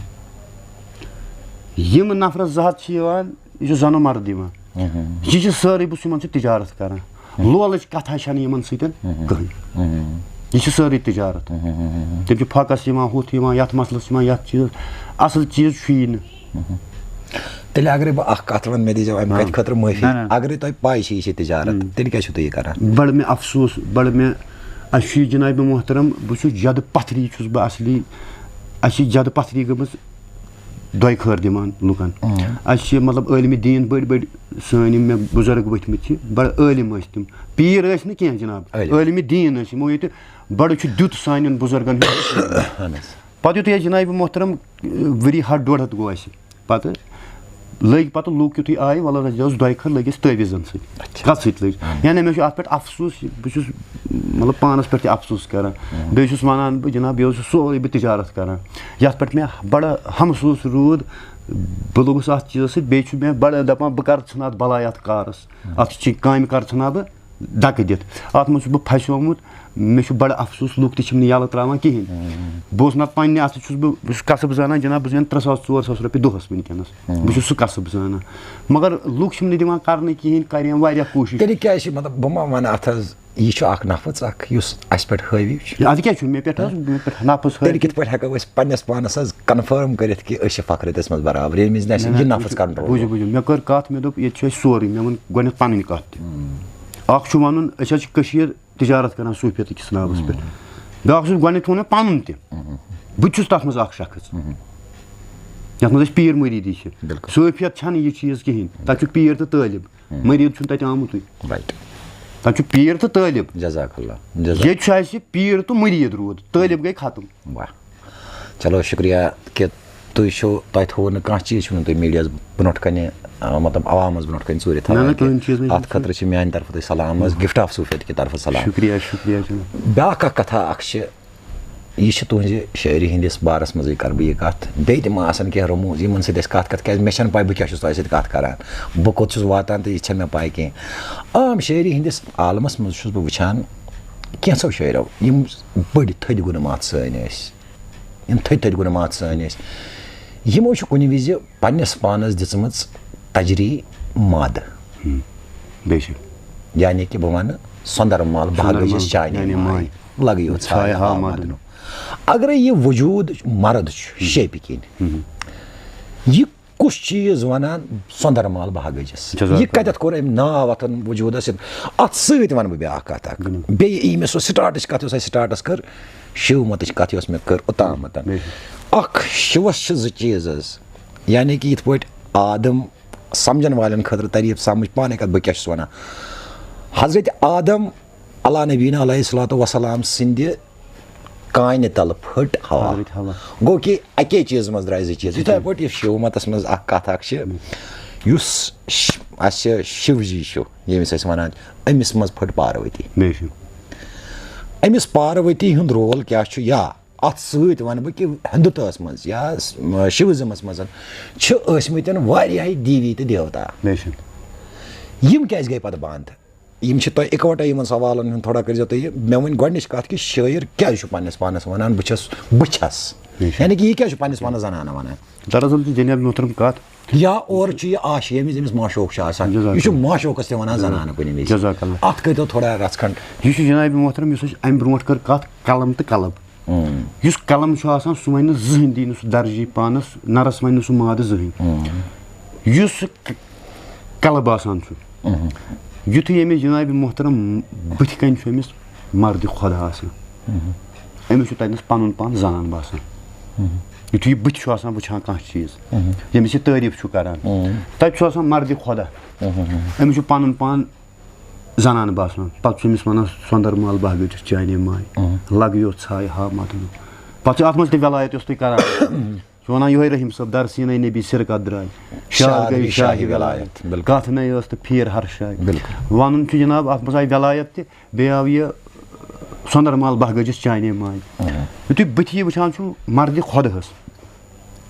یِم نفرَس زٕ ہَتھ چھِ یِوان، یہِ چھُ زَنہٕ مرد یِوان۔ ہُم۔ یہِ چھِ سٲرٕے، بہٕ چھُس یِمَن سۭتۍ تِجارت کران۔ ہُم۔ لولٕچ کَتھا چھَنہٕ یِمَن سۭتۍ ہُم۔ کٕہٕنۍ۔ ہُم۔ یہِ چھِ سٲرٕے تِجارت۔ ہُم۔ تِم چھِ فوکَس یِوان، ہُتھ یِوان، یَتھ مسلَس یِوان، یَتھ چیٖزَس۔ اَصٕل چیٖز چھُیی نہٕ۔ ہُم۔ تیٚلہِ اگرے بہٕ اکھ کتھ ونہٕ، مےٚ دیٖزیو امہِ ہاں۔ کتھِ خٲطرٕ معٲفی۔ نہ، نہ۔ اگرے تۄہہِ پاے چھِ یہِ چھِ تجارت، ہم۔ تیٚلہِ کیٛاہ چھُو تُہۍ یہِ کران؟ بڑٕ مےٚ افسوس، بڑٕ مےٚ، اَسہِ چھُ یہِ جناب محترم، بہٕ چھُس جدٕ پتھری چھُس بہٕ اصلی، اَسہِ چھِ جدٕ پتھری گٔمٕژ دۄیہِ خٲر دِوان لُکن۔ ہم۔ اَسہِ چھِ مطلب عٲلمِ دیٖن بٔڑۍ بٔڑۍ سٲنۍ یِم مےٚ بُزرگ ؤتھۍ مٕتۍ چھِ، بڑٕ عٲلم ٲسۍ تِم۔ پیٖر ٲسۍ نہٕ کینٛہہ جناب، عٲلم۔ عٲلمِ دیٖن ٲسۍ، یِمو ییٚتہِ بڑٕ چھُ دیُت سانٮ۪ن بُزرگن ہُنٛد۔ اہن حظ۔ پتہٕ یُتھُے اَسہِ جناب محترم، ؤری ہتھ ڈۄڈ ہتھ گوٚو اَسہِ۔ پتہٕ لٔگۍ پتہٕ لُکھ یُتھُے آیہِ، وَلہٕ حظ، اَسہِ اوس دۄیہِ خٲر لٔگۍ أسۍ تعویٖذن سۭتۍ۔ اچھا۔ کَتھ سۭتۍ لٔگۍ؟ اہن۔ یعنی مےٚ چھُ اَتھ پٮ۪ٹھ افسوٗس، بہٕ چھُس مطلب پانَس پٮ۪ٹھ تہِ افسوٗس کران۔ اہن۔ بیٚیہِ چھُس وَنان بہٕ، جناب، یہِ اوس سورُے بہٕ تجارت کران، یَتھ پٮ۪ٹھ مےٚ بڑٕ ہمسوٗس روٗد۔ بہٕ لوٚگُس اَتھ چیٖزَس سۭتۍ، بیٚیہِ چھُ مےٚ بڑٕ دَپان، بہٕ کر ژھٕنہٕ اَتھ بَلاے اَتھ کارَس، اہن۔ اَتھ چہِ کامہِ کر ژھٕنہٕ ہا بہٕ۔ دَکہٕ دِتھ۔ اَتھ منٛز چھُس بہٕ پھَسیومُت، مےٚ چھُ بَڑٕ افسوٗس، لُکھ تہِ چھِم نہٕ یَلہٕ ترٛاوان کِہیٖنۍ۔ بہٕ اوسُس نَتہٕ پنٛنہِ اَتھٕ چھُس بہٕ، بہٕ چھُس کَسٕب زانان جِناب، بہٕ زینہٕ ترٛےٚ ساس ژور ساس رۄپیہِ دۄہَس وٕنکیٚنَس۔ بہٕ چھُس سُہ کَسٕب زانان، مگر لُکھ چھِم نہٕ دِوان کَرنہٕ کِہیٖنۍ، کَرِ یِم واریاہ کوٗشِش۔ تیٚلہِ کیٛازِ چھِ، مطلب، بہٕ ما وَنہٕ اَتھ حظ، یہِ چھُ اَکھ نفٕژ اَکھ یُس اَسہِ پٮ۪ٹھ حٲوی چھُ۔ اَدٕ کیٛاہ چھُ مےٚ پٮ۪ٹھ حظ، مےٚ پٮ۪ٹھ نفٕژ تیٚلہِ حٲوی؟ کِتھ پٲٹھۍ ہٮ۪کو أسۍ پنٛنِس پانَس حظ کنفٲرٕم کٔرِتھ کہِ أسۍ چھِ فخرِتَس منٛز برابر، ییٚمہِ وِزِ نہٕ اَسہِ نہ، نہ، یہِ نفٕژ بوٗزِو، کنٹرول بوٗزِو، گوٚو؟ بوٗزِو، مےٚ کٔر کَتھ، مےٚ دوٚپ، ییٚتہِ چھُ اَسہِ سورُے، مےٚ ووٚن گۄڈٕنٮ۪تھ پَنٕنۍ کَتھ تہِ۔ اَکھ چھُ وَنُن، أسۍ حظ چھِ کٔشیٖر تجارت کران صوٗفیت کِس ناوَس پٮ۪ٹھ۔ بیٛاکھ چھُس گۄڈٕنٮ۪تھ ووٚن مےٚ پَنُن تہِ۔ بہٕ تہِ چھُس تَتھ منٛز اَکھ شخص، یَتھ منٛز أسۍ پیٖر مُریٖدی چھِ۔ بِلکُل۔ صوفیت چھَنہٕ یہِ چیٖز کِہیٖنۍ۔ تَتہِ چھُ پیٖر تہٕ طٲلب۔ مُریٖد چھُنہٕ تَتہِ آمُتُے۔ رایٹ۔ تَتہِ چھُ پیٖر تہٕ طٲلب۔ جزاک اللہ۔ جزاک۔ ییٚتہِ چھُ اَسہِ پیٖر تہٕ مُریٖد روٗد، طٲلب گٔے ختم۔ واہ۔ چلو، شُکریہ کہِ تُہۍ چھِو، تۄہہِ تھوٚوُ نہٕ کانٛہہ چیٖز، چھُو نہٕ تُہۍ میٖڈیاہَس برونٛٹھ کَنہِ، آ، مطلب، عوامَس برونٛٹھ کَنہِ ژوٗرِ نہ، نہ، تھاوان کِہیٖنۍ۔ کٕہٕنۍ چیٖز نہٕ، اَتھ کِہیٖنۍ۔ خٲطرٕ چھِ میٛانہِ طرفہٕ تۄہہِ سلام حظ، گفٹ آف صوٗفیت کہِ طرفہٕ سلام۔ شُکریہ، شُکریہ جِناب۔ بیٛاکھ اَکھ کَتھا اَکھ چھِ، یہِ چھِ تُہٕنٛزِ شٲعری ہِنٛدِس بارَس منٛزٕے کَرٕ بہٕ یہِ کَتھ، بیٚیہِ تہِ ما آسَن کینٛہہ رموٗز یِمَن سۭتۍ اَسہِ کَتھ کَتھ، کیٛازِ مےٚ چھَنہٕ پَے بہٕ کیٛاہ چھُس تۄہہِ سۭتۍ کَتھ کَران، بہٕ کوٚت چھُس واتان تہٕ یہِ چھَنہٕ مےٚ پَے کینٛہہ۔ عام شٲعری ہِنٛدِس عالمَس منٛز چھُس بہٕ وٕچھان کینٛژھو شٲعرو، یِم بٔڑۍ تھٔدۍ گُنہٕ ماتھ سٲنۍ ٲسۍ۔ یِم تھٔدۍ تھٔدۍ گُنہٕ ماتھ سٲنۍ ٲسۍ۔ یِمو چھُ کُنہِ وِزِ پنٛنِس پانَس دِژمٕژ تجری ماد۔ بے شک۔ یعنی کہِ بہٕ وَنہٕ، سۄندر مال بہٕ ہا سۄندر گٔیَس مال، چانہِ یعنی ماے۔ ماے۔ لگہٕ یوت ژھایہِ ہا مدنُک۔ مدنُک۔ اگرے یہِ وجوٗد مرد چھُ شیپہِ کِنۍ، یہِ کُس چیٖز وَنان سۄندر مال بہٕ ہا گٔجِس؟ جزاک یہِ اللہ۔ کَتٮ۪تھ کوٚر أمۍ ناو اَتھ وجوٗدَس سۭتۍ؟ اَتھ سۭتۍ وَنہٕ بہٕ بیٛاکھ کَتھ اَکھ۔ بِلکُل۔ بیٚیہِ یی مےٚ سۄ سٹارٹٕچ کَتھ یۄس اَسہِ سٹارٹَس کٔر، شِو متٕچ کَتھ یۄس مےٚ کٔر اوٚتامَتھ۔ بے شک۔ اَکھ شِوَس چھِ زٕ چیٖز حظ، یعنی کہِ یِتھ پٲٹھۍ آدم سَمجھَن والٮ۪ن خٲطرٕ تَرِ یہِ سَمجھ پانَے کَتھ بہٕ کیٛاہ چھُس وَنان۔ حضرت آدم علیٰ نبینا علیہ الصلوۃ والسلام سٕنٛدِ کانہِ تَلہٕ پھٔٹ ہوا۔ حضرت ہوا۔ گوٚو کہِ اَکے چیٖزٕ منٛز درٛاے زٕ چیٖز۔ یِتھَے پٲٹھۍ یُس شِو متَس منٛز اَکھ کَتھ اَکھ چھِ، یُس ش-، اَسہِ شِو جی چھُ، ییٚمِس أسۍ وَنان چھِ، أمِس منٛز پھٔٹ پاروتی۔ بے شک۔ أمِس پاروتی ہُنٛد رول کیٛاہ چھُ؟ یا اَتھ سۭتۍ وَنہٕ بہٕ کہِ ہِندُتَس منٛز یا س-، شِوزِمَس منٛز چھِ ٲسۍمٕتٮ۪ن واریاہَے دیٖوی تہٕ دیوتا۔ بے شک۔ یِم کیٛازِ گٔے پَتہٕ بنٛد؟ یِم چھِ تۄہہِ اِکوَٹَے یِمَن سوالَن ہُنٛد تھوڑا کٔرۍزیو تُہۍ یہِ۔ مےٚ ؤنۍ گۄڈٕنِچ کَتھ کہِ شٲعر کیٛازِ چھُ پنٛنِس پانَس وَنان، "بہٕ چھَس، بہٕ چھَس"؟ ٹھیٖک چھُ۔ یعنی کہِ یہِ کیٛازِ چھُ پنٛنِس پانَس زَنانہٕ وَنان؟ دراصل چھُ جناب محترم کَتھ۔ یا اورٕ چھُ یہِ آش، ییٚمہِ وِزِ أمِس معشوق چھُ آسان، جزاک یہِ چھُ اللہ۔ معشوقَس تہِ وَنان زَنانہٕ کُنہِ وِزِ۔ جزاک اللہ۔ اَتھ کٔرۍتو تھوڑا رَژھ کھنٛڈ۔ یہِ چھُ جناب محترم، یُس أسۍ اَمہِ برونٛٹھ کٔر کَتھ قلم تہٕ قلب۔ یُس قلم چھُ آسان، سُہ وَنہِ نہٕ زٕہٕنۍ، دی نہٕ سُہ درجی پانَس، نَرَس وَنہِ نہٕ سُہ مادٕ زٕہٕنۍ۔ یُس سُہ ک-، قلب آسان چھُ، یُتھُے ییٚمِس جناب محترم بٕتھِ کَنہِ چھُ أمِس مَردِ خۄدا آسان، أمِس چھُ تَتِنَس پَنُن پان زَنان باسان۔ یُتھُے یہِ بٕتھِ چھُ آسان وٕچھان کانٛہہ چیٖز، ییٚمِس یہِ تعریٖف چھُ کَران، تَتہِ چھُ آسان مَردِ خۄدا، أمِس چھُ پَنُن پان زنان باسان۔ پتہٕ چھُ أمِس وَنان، "سۄندر مال بہٕ ہا گٔژھِس چانے ماے، لگہٕ یوت ژھایہِ ہا مدنُک۔" پتہٕ چھُ اَتھ منٛز تہِ وِلایت یۄس تُہۍ کران چھِو۔ چھُ وَنان یِہوٚے رحیم صٲب، درسیٖنَے نبی سِرکَتھ درٛاے، شاد شاد گٔے گٔے شاہہِ شاہہِ وِلایت۔ وِلایت۔ بِلکُل۔ کَتھ نَے ٲس تہٕ پھیٖر ہر شاے۔ بِلکُل۔ وَنُن چھُ جناب، اَتھ منٛز آیہِ وِلایت تہِ، بیٚیہِ آو یہِ سۄندر مال بہٕ ہا گٔژھِس چانے ماے۔ یُتھُے بٕتھِ یہِ وٕچھان چھُ مردِ خۄدہَس،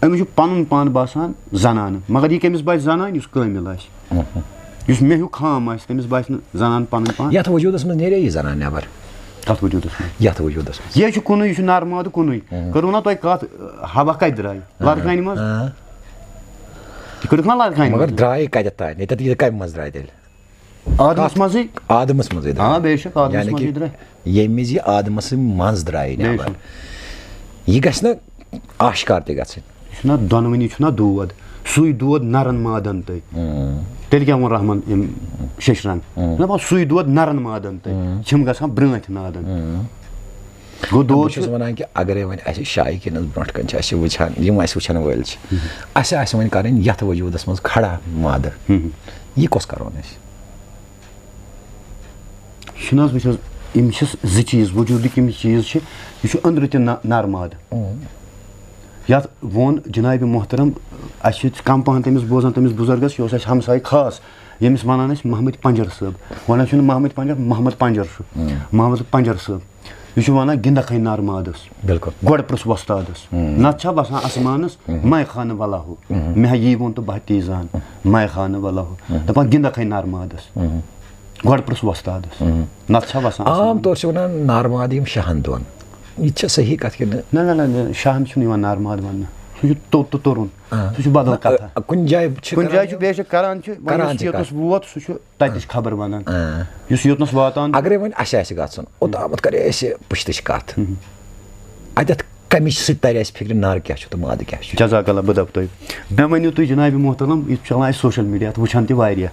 أمِس چھُ پَنُن پان باسان زنانہٕ، مگر یہِ کٔمِس باسہِ زنان؟ یُس کٲمِل آسہِ، یُس مےٚ ہیوٗ خام آسہِ، تٔمِس باسہِ نہٕ زنان پَنُن پان۔ یَتھ وجوٗدَس منٛز نیرے یہِ زنان نٮ۪بر؟ کَتھ وجوٗدَس منٛز؟ یَتھ وجوٗدَس منٛز۔ یہِ چھُ کُنُے، یہِ چھُ نر مادٕ کُنُے۔ کٔرٕو نا تۄہہِ کَتھ، ہوا کَتہِ درٛاے؟ لَرٕ کانہِ منٛز۔ آ۔ یہِ کٔرٕکھ نا لَرٕ کانہِ مگر منٛز؟ درٛاے کَتٮ۪تھ تانۍ؟ ییٚتٮ۪تھ یہِ کَمہِ منٛز درٛاے تیٚلہِ؟ آدمس منٛزٕے؟ آدمس منٛزٕے درٛاے۔ آ، بے شک، آدمس یعنی منٛزٕے کہِ درٛاے۔ ییٚمہِ وِزِ یہِ آدمس منٛز درٛایہِ بے نٮ۪بر، شک۔ یہِ گژھِ نہ آشکار تہِ گژھٕنۍ؟ یہِ چھُنہ دۄنوٕنی چھُنہ دود، سُے دود نرن مادن تہٕ۔ تیٚلہِ کیٛاہ ووٚن رحمان أمۍ ششرن؟ دَپان، سُے دود نرن مادن تہٕ چھِم گژھان برٛٲنٛٹھۍ نادن۔ گوٚو، دود بہٕ چھُس چھُ وَنان کہِ اگرے وۄنۍ اَسہِ شایقیٖنَس برونٛٹھ کَنہِ چھِ اَسہِ وٕچھان، یِم اَسہِ وٕچھَن وٲلۍ چھِ، اَسہِ آسہِ وۄنۍ کَرٕنۍ یَتھ وجوٗدَس منٛز کھڑا مادٕ۔ یہِ کۄس کَرون أسۍ؟ چھُنہٕ حظ، وٕچھ حظ، یِم چھِ زٕ چیٖز، وجوٗدٕکۍ یِم چیٖز چھِ، یہِ چھُ أنٛدرٕ تہِ نہ-، نر مادٕ۔ یَتھ ووٚن جناب محترم، اَسہِ چھِ کَم پَہَن تٔمِس بوزان، تٔمِس بُزرگَس، یہِ اوس اَسہِ ہمساے خاص، ییٚمِس وَنان ٲسۍ محمد پنجر صٲب۔ وَنان چھُنہٕ محمد پنجر، محمد پنجر چھُ۔ محمد پنجر صٲب۔ یہِ چھُ وَنان گِنٛدَکھَے نر مادَس۔ بِلکُل۔ گۄڈٕ پرٛژھ وۄستادَس۔ نَتہٕ چھا وَسان آسمانَس، مَے خانہٕ وَلاہو۔ مےٚ ہا یی ووٚن تہٕ بہٕ ہا تی زان۔ مَے خانہٕ وَلاہو۔ دَپان گِنٛدَکھَے نر مادَس۔ گۄڈٕ پرٛژھ وۄستادَس۔ نَتہٕ چھا وَسان اَصٕل؟ عام طور چھِ وَنان نارماد یِم شاہَن دۄن۔ یہِ تہِ چھا صحیح کَتھ کِنہٕ؟ نہ، نہ، نہ، نہ، شاہَن چھُنہٕ یِوان نارماد وَننہٕ۔ سُہ چھُ توٚت تہٕ تُرُن۔ آ۔ سُہ چھُ بدل نہ، کَتھا۔ کُنہِ جایہِ چھِ کُنہِ کران جایہِ چھُ یِم۔ بے شک کران چھِ، مگر کران یُس چھِ یوٚتَس کَتھ۔ ووت، سُہ چھُ تَتِچ خبر وَنان۔ آ۔ یُس یوٚتنَس واتان چھُ۔ اگرے وۄنۍ اَسہِ آسہِ گژھُن، اوٚتامَتھ کَرے اَسہِ پُشتٕچ کَتھ۔ اَتٮ۪تھ کَمِچ سۭتۍ تَرِ اَسہِ فِکرِ نار کیٛاہ چھُ تہٕ مادٕ کیٛاہ چھُ۔ جزاک اللہ، بہٕ دَپہٕ تۄہہِ۔ مےٚ ؤنِو تُہۍ جناب محترم، یہِ چھُ چلان اَسہِ social media، اَتھ وٕچھان تہِ واریاہ۔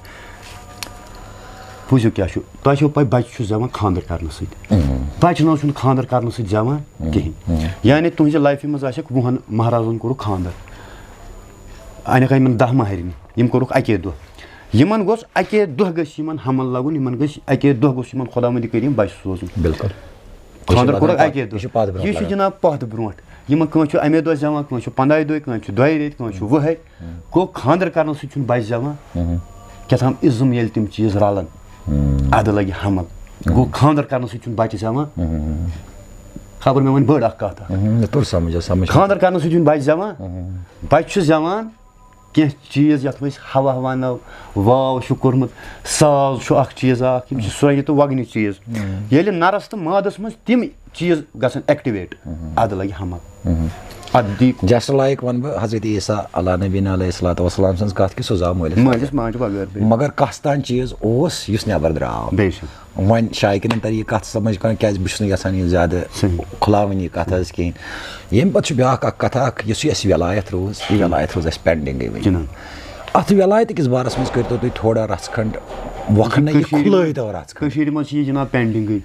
بوٗزِو کیٛاہ چھُ، تۄہہِ چھو پَے بَچہٕ چھُ زٮ۪وان خانٛدر کرنہٕ سۭتۍ۔ بَچہٕ نہ حظ چھُنہٕ خانٛدر کرنہٕ سۭتۍ زٮ۪وان کِہیٖنۍ۔ یعنی تُہٕنٛزِ لایفہِ منٛز آسٮ۪کھ وُہَن مہرازَن کوٚرُکھ خانٛدر۔ اَنٮ۪کھ یِمَن دَہ مہرِنہِ، یِم کوٚرُکھ اَکے دۄہ۔ یِمَن گوٚژھ اَکے دۄہ گٔژھۍ یِمَن حمل لَگُن، یِمَن گٔژھۍ اَکے دۄہ گوٚژھ یِمَن خۄداوندِ کریٖم بَچہٕ سوزُن۔ بِلکُل۔ خانٛدر کوٚرُکھ اَکے دۄہ۔ یہِ چھُ پَتھ برونٛہہ یہِ چھُ لَگان۔ جناب پَتھ برونٛٹھ۔ یِمَن کٲنٛسہِ چھُ اَمے دۄہ زٮ۪وان، کٲنٛسہِ چھُ پنٛداہہِ دۄہہِ، کٲنٛسہِ چھُ دۄیہِ ریٚتۍ، کٲنٛسہِ چھُ وُہَے۔ گوٚو خانٛدر کرنہٕ سۭتۍ چھُنہٕ بچہِ زٮ۪وان۔ کیٛاہ تام اِزم ییٚلہِ تِم چیٖز رلان، ادٕ لگہِ حمل۔ گوٚو خانٛدر کرنہٕ سۭتۍ چھُنہٕ بچہِ زٮ۪وان۔ خبر مےٚ وۄنۍ بٔڑ اکھ کتھ اکھ۔ مےٚ توٚر سمجھ، آ، سمجھ۔ خانٛدر کرنہٕ سۭتۍ چھُنہٕ بچہِ زٮ۪وان۔ بچہِ چھُ زٮ۪وان کینٛہہ چیٖز یتھ منٛز ہوا ونو، واو چھُ کوٚرمُت، ساز چھُ اکھ چیٖز اکھ، یِم چھِ سۄنہِ تہٕ وۄگنہِ چیٖز۔ ییٚلہِ نرس تہٕ مادس منٛز تِم چیٖز گژھن ایکٹیویٹ، ادٕ لگہِ حمل۔ ادٕ دی۔ جسٹ لائک ونہٕ بہٕ حضرت عیسیٰ علیٰ نبینا علیہ الصلوۃ والسلام سٕنٛز کتھ کہِ سُہ زاو مٲلِس مٲلِس ماجہِ۔ ماجہِ بغٲر بیٚیہِ۔ مگر کس تام چیٖز اوس یُس نٮ۪بر درٛاو۔ بے شک۔ وۄنۍ شایقیٖنن تَرِ یہِ کتھ سمجھ کانٛہہ، کیازِ بہٕ چھُس نہٕ یژھان یہِ زیادٕ صحیح۔ کھُلاوٕنۍ یہِ کتھ حظ کِہیٖنۍ۔ ییٚمہِ پتہٕ چھُ بیاکھ اکھ کتھا اکھ، یُس یہِ اَسہِ وِلایت روٗز، یہِ وِلایت روٗز اَسہِ پینڈنگٕے وٕنہِ۔ جناب۔ اتھ وِلایتہٕ کِس بارس منٛز کٔرۍتو تُہۍ تھوڑا رژھ کھنڈ وۄکھنہٕ، یہِ کٔشیٖرِ منٛز، کھُلٲیتو رژھ کھنڈ۔ کٔشیٖرِ منٛز چھِ یہِ جناب پینڈنگٕے۔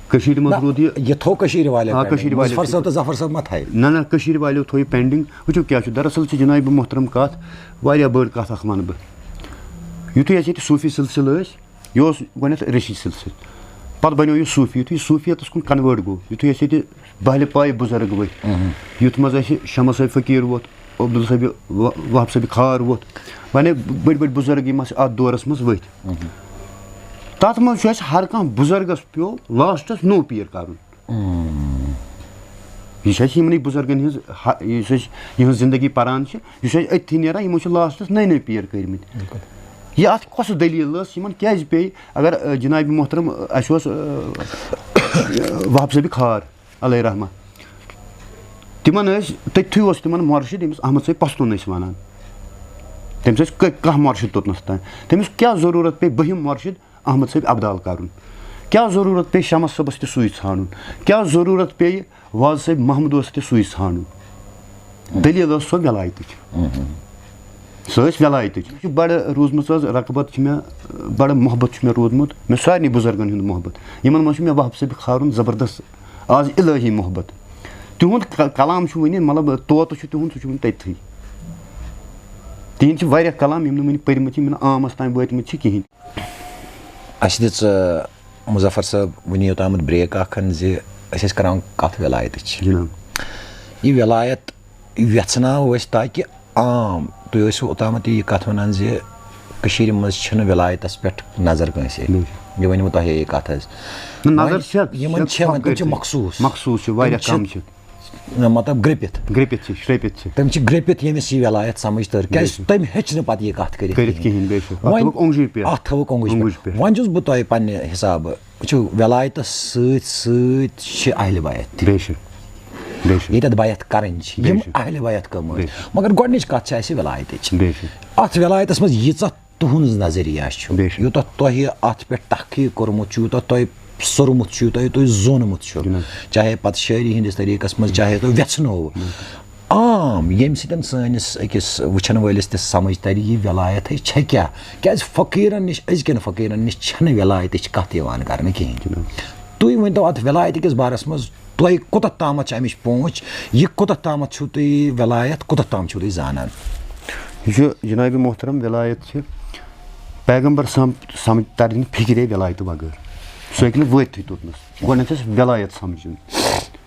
کٔشیٖرِ منٛز نہ، روٗد یہِ۔ یہِ تھوٚو کٔشیٖرِ والٮ۪و آ، پینڈنگ۔ کٔشیٖرِ والٮ۪و مظفر تھوٚو۔ صٲب تہٕ ظفر صٲب ما تھایہِ؟ نہ، نہ، کٔشیٖرِ والٮ۪و تھوٚو یہِ پینڈنگ۔ وٕچھِو کیٛاہ چھُ، دراصل چھِ جناب محترم کَتھ، واریاہ بٔڑ کَتھ اَکھ وَنہٕ بہٕ۔ یُتھُے اَسہِ ییٚتہِ صوٗفی سلسلہٕ ٲسۍ، یہِ اوس گۄڈٕنٮ۪تھ ریشی سلسلہٕ، پَتہٕ بَنیو یہِ صوٗفی۔ یُتھُے یہِ صوٗفیتَس کُن کنوٲٹ گوٚو، یُتھُے اَسہِ ییٚتہِ بہلہِ پایہِ بُزرگ ؤتھۍ، یُتھ منٛز اَسہِ شمس صٲب فقیٖر ووت، عبدالصٲبِ و-، وہاب صٲبِ خار ووت، یعنی بٔڑۍ بٔڑۍ بُزرگ یِم اَسہِ اَتھ دورَس منٛز ؤتھۍ۔ تَتھ منٛز چھُ اَسہِ ہر کانٛہہ بُزرگَس پیوٚو لاسٹَس نوٚو پیٖر کَرُن۔ یہِ چھُ اَسہِ یِمنٕے بُزرگَن ہٕنٛز ہا-، یُس أسۍ یِہٕنٛز زِندگی پَران چھِ، یہِ چھُ اَسہِ أتھی نیران، یِمو چھِ لاسٹَس نٔے نٔے پیٖر کٔرمٕتۍ۔ یہِ اَتھ کۄس دٔلیٖل ٲس، یِمَن کیٛازِ پیٚیہِ، اگر، آ، جناب محترم، آ، اَسہِ اوس، آ، وہاب صٲبِ خار، علیہ رحمہ۔ تِمن ٲسۍ، تٔتھی اوس تِمن مرشد، ییٚمِس احمد صٲب پستون ٲسۍ ونان۔ تٔمِس ٲسۍ کٔ-، کانٛہہ مرشد توٚتنس تام۔ تٔمِس کیٛاہ ضروٗرت پیٚیہِ بٔہِم مرشد احمد صٲب ابدال کرُن؟ کیٛاہ ضروٗرت پیٚیہِ شمس صٲبس تہِ سُے ژھانڈُن؟ کیٛاہ ضروٗرت پیٚیہِ واز صٲب محمدس تہِ سُے ژھانڈُن؟ دٔلیٖل ٲس سۄ ولایتٕچ۔ سۄ ٲس ولایتٕچ۔ یہِ چھُ بڑٕ روٗزمٕژ حظ رغبت چھِ مےٚ، بڑٕ محبت چھُ مےٚ روٗدمُت، مےٚ سارنٕے بُزرگن ہُنٛد محبت۔ یِمن منٛز چھُ مےٚ وہاب صٲبِ خارُن زبردست آز الہی محبت۔ تِہُنٛد ک-، کلام چھُ وُنہِ، مطلب، طوطہٕ چھُ تِہُنٛد، سُہ چھُ وُنہِ تٔتتھٕے۔ تِہِنٛدۍ چھِ واریاہ کلام، یِم نہٕ وُنہِ پٔرمٕتۍ چھِ، یِم نہٕ عامس تام وٲتمٕتۍ چھِ کِہیٖنۍ۔ اَسہِ دِژ، آ، مظفر صٲب وٕنی یوٚتامَتھ بریک اَکھ ہن زِ أسۍ ٲسۍ کران کَتھ وِلایتٕچ۔ جِناب۔ یہِ وِلایت یَژھناوو أسۍ تاکہِ عام، تُہۍ ٲسِو اوٚتامَتھ یہِ کَتھ وَنان زِ کٔشیٖرِ منٛز چھِنہٕ وِلایتَس پٮ۪ٹھ نظر کٲنٛسے۔ بِلکُل۔ یہِ ؤنِو تۄہے یہِ کَتھ حظ۔ نہ، نظر وۄنۍ چھےٚ، یِمَن چھےٚ چھےٚ وۄنۍ، تِم چھِ خۄد مخصوٗص۔ مخصوٗص چھِ، واریاہ یِم چھِ کَم چھِ۔ مطلب گرٛپِتھ۔ گرٛپِتھ چھِ، شرٛپِتھ چھِ۔ تِم چھِ گرٛپِتھ ییٚمِس یہِ وِلایت سمجھ تٔر۔ کیٛازِ بے شک۔ تٔمۍ ہیٚچھ نہٕ پتہٕ یہِ کتھ کٔرِتھ بٔرِتھ کِہیٖنۍ۔ کِہیٖنۍ، بے شک۔ اَتھ وۄنۍ تھٲوٕکھ اوٚنٛگجہِ پٮ۪ٹھ۔ اَتھ تھٲوٕکھ اوٚنٛگجہِ پٮ۪ٹھ۔ اوٚنٛگجہِ پٮ۪ٹھ۔ وۄنۍ چھُس بہٕ تۄہہِ پننہِ حسابہٕ، وٕچھِو، وِلایتس سۭتۍ سۭتۍ چھِ اہلِ بیت تہِ۔ بے شک۔ بے شک۔ ییٚتٮ۪تھ بیعت کرٕنۍ چھِ، بے یِم شک۔ اہلِ بیت کٕم بے ٲسۍ۔ شک۔ مگر گۄڈٕنِچ کتھ چھِ اَسہِ وِلایتٕچ۔ بے شک۔ اَتھ وِلایتس منٛز ییٖژاہ تُہُنٛز نظریہ چھُ، بے شک۔ یوٗتاہ تۄہہِ اَتھ پٮ۪ٹھ تحقیٖق کوٚرمُت چھُ، یوٗتاہ تۄہہِ سوٚرمُت چھُ، یوٗتاہ تُہۍ زونمُت چھُ، جِناب۔ چاہے پتہٕ شٲعری ہِنٛدِس طریٖقس منٛز، چاہے تُہۍ وٮ۪ژھنووٕ۔ عام ییٚمہِ سۭتۍ سٲنِس أکِس وٕچھن وٲلِس تہِ سمجھ ترِ، یہِ وِلایتھٕے چھےٚ کیٛاہ؟ کیٛازِ فقیٖرن نِش، أزکٮ۪ن فقیٖرن نِش چھَنہٕ وِلایتٕچ کَتھ یِوان کرنہٕ کِہیٖنۍ۔ جِناب۔ تُہۍ ؤنۍتو اَتھ وِلایتہٕ کِس بارس منٛز، تۄہہِ کوٗتاہ تامَتھ چھِ اَمِچ پہنٛچ؟ یہِ کوٗتاہ تامَتھ چھُو تُہۍ وِلایت، کوٗتاہ تام چھُو تُہۍ زانان؟ یہِ چھُ جناب محترم، وِلایت چھِ پیغمبر سم-، سمجھ ترنہٕ فِکرے وِلایتہٕ بغٲر۔ سُہ ہیٚکہِ نہٕ وٲتتھٕے توٚتنَس۔ گۄڈٕنٮ۪تھ چھِ اَسہِ وِلایت سمجھُن۔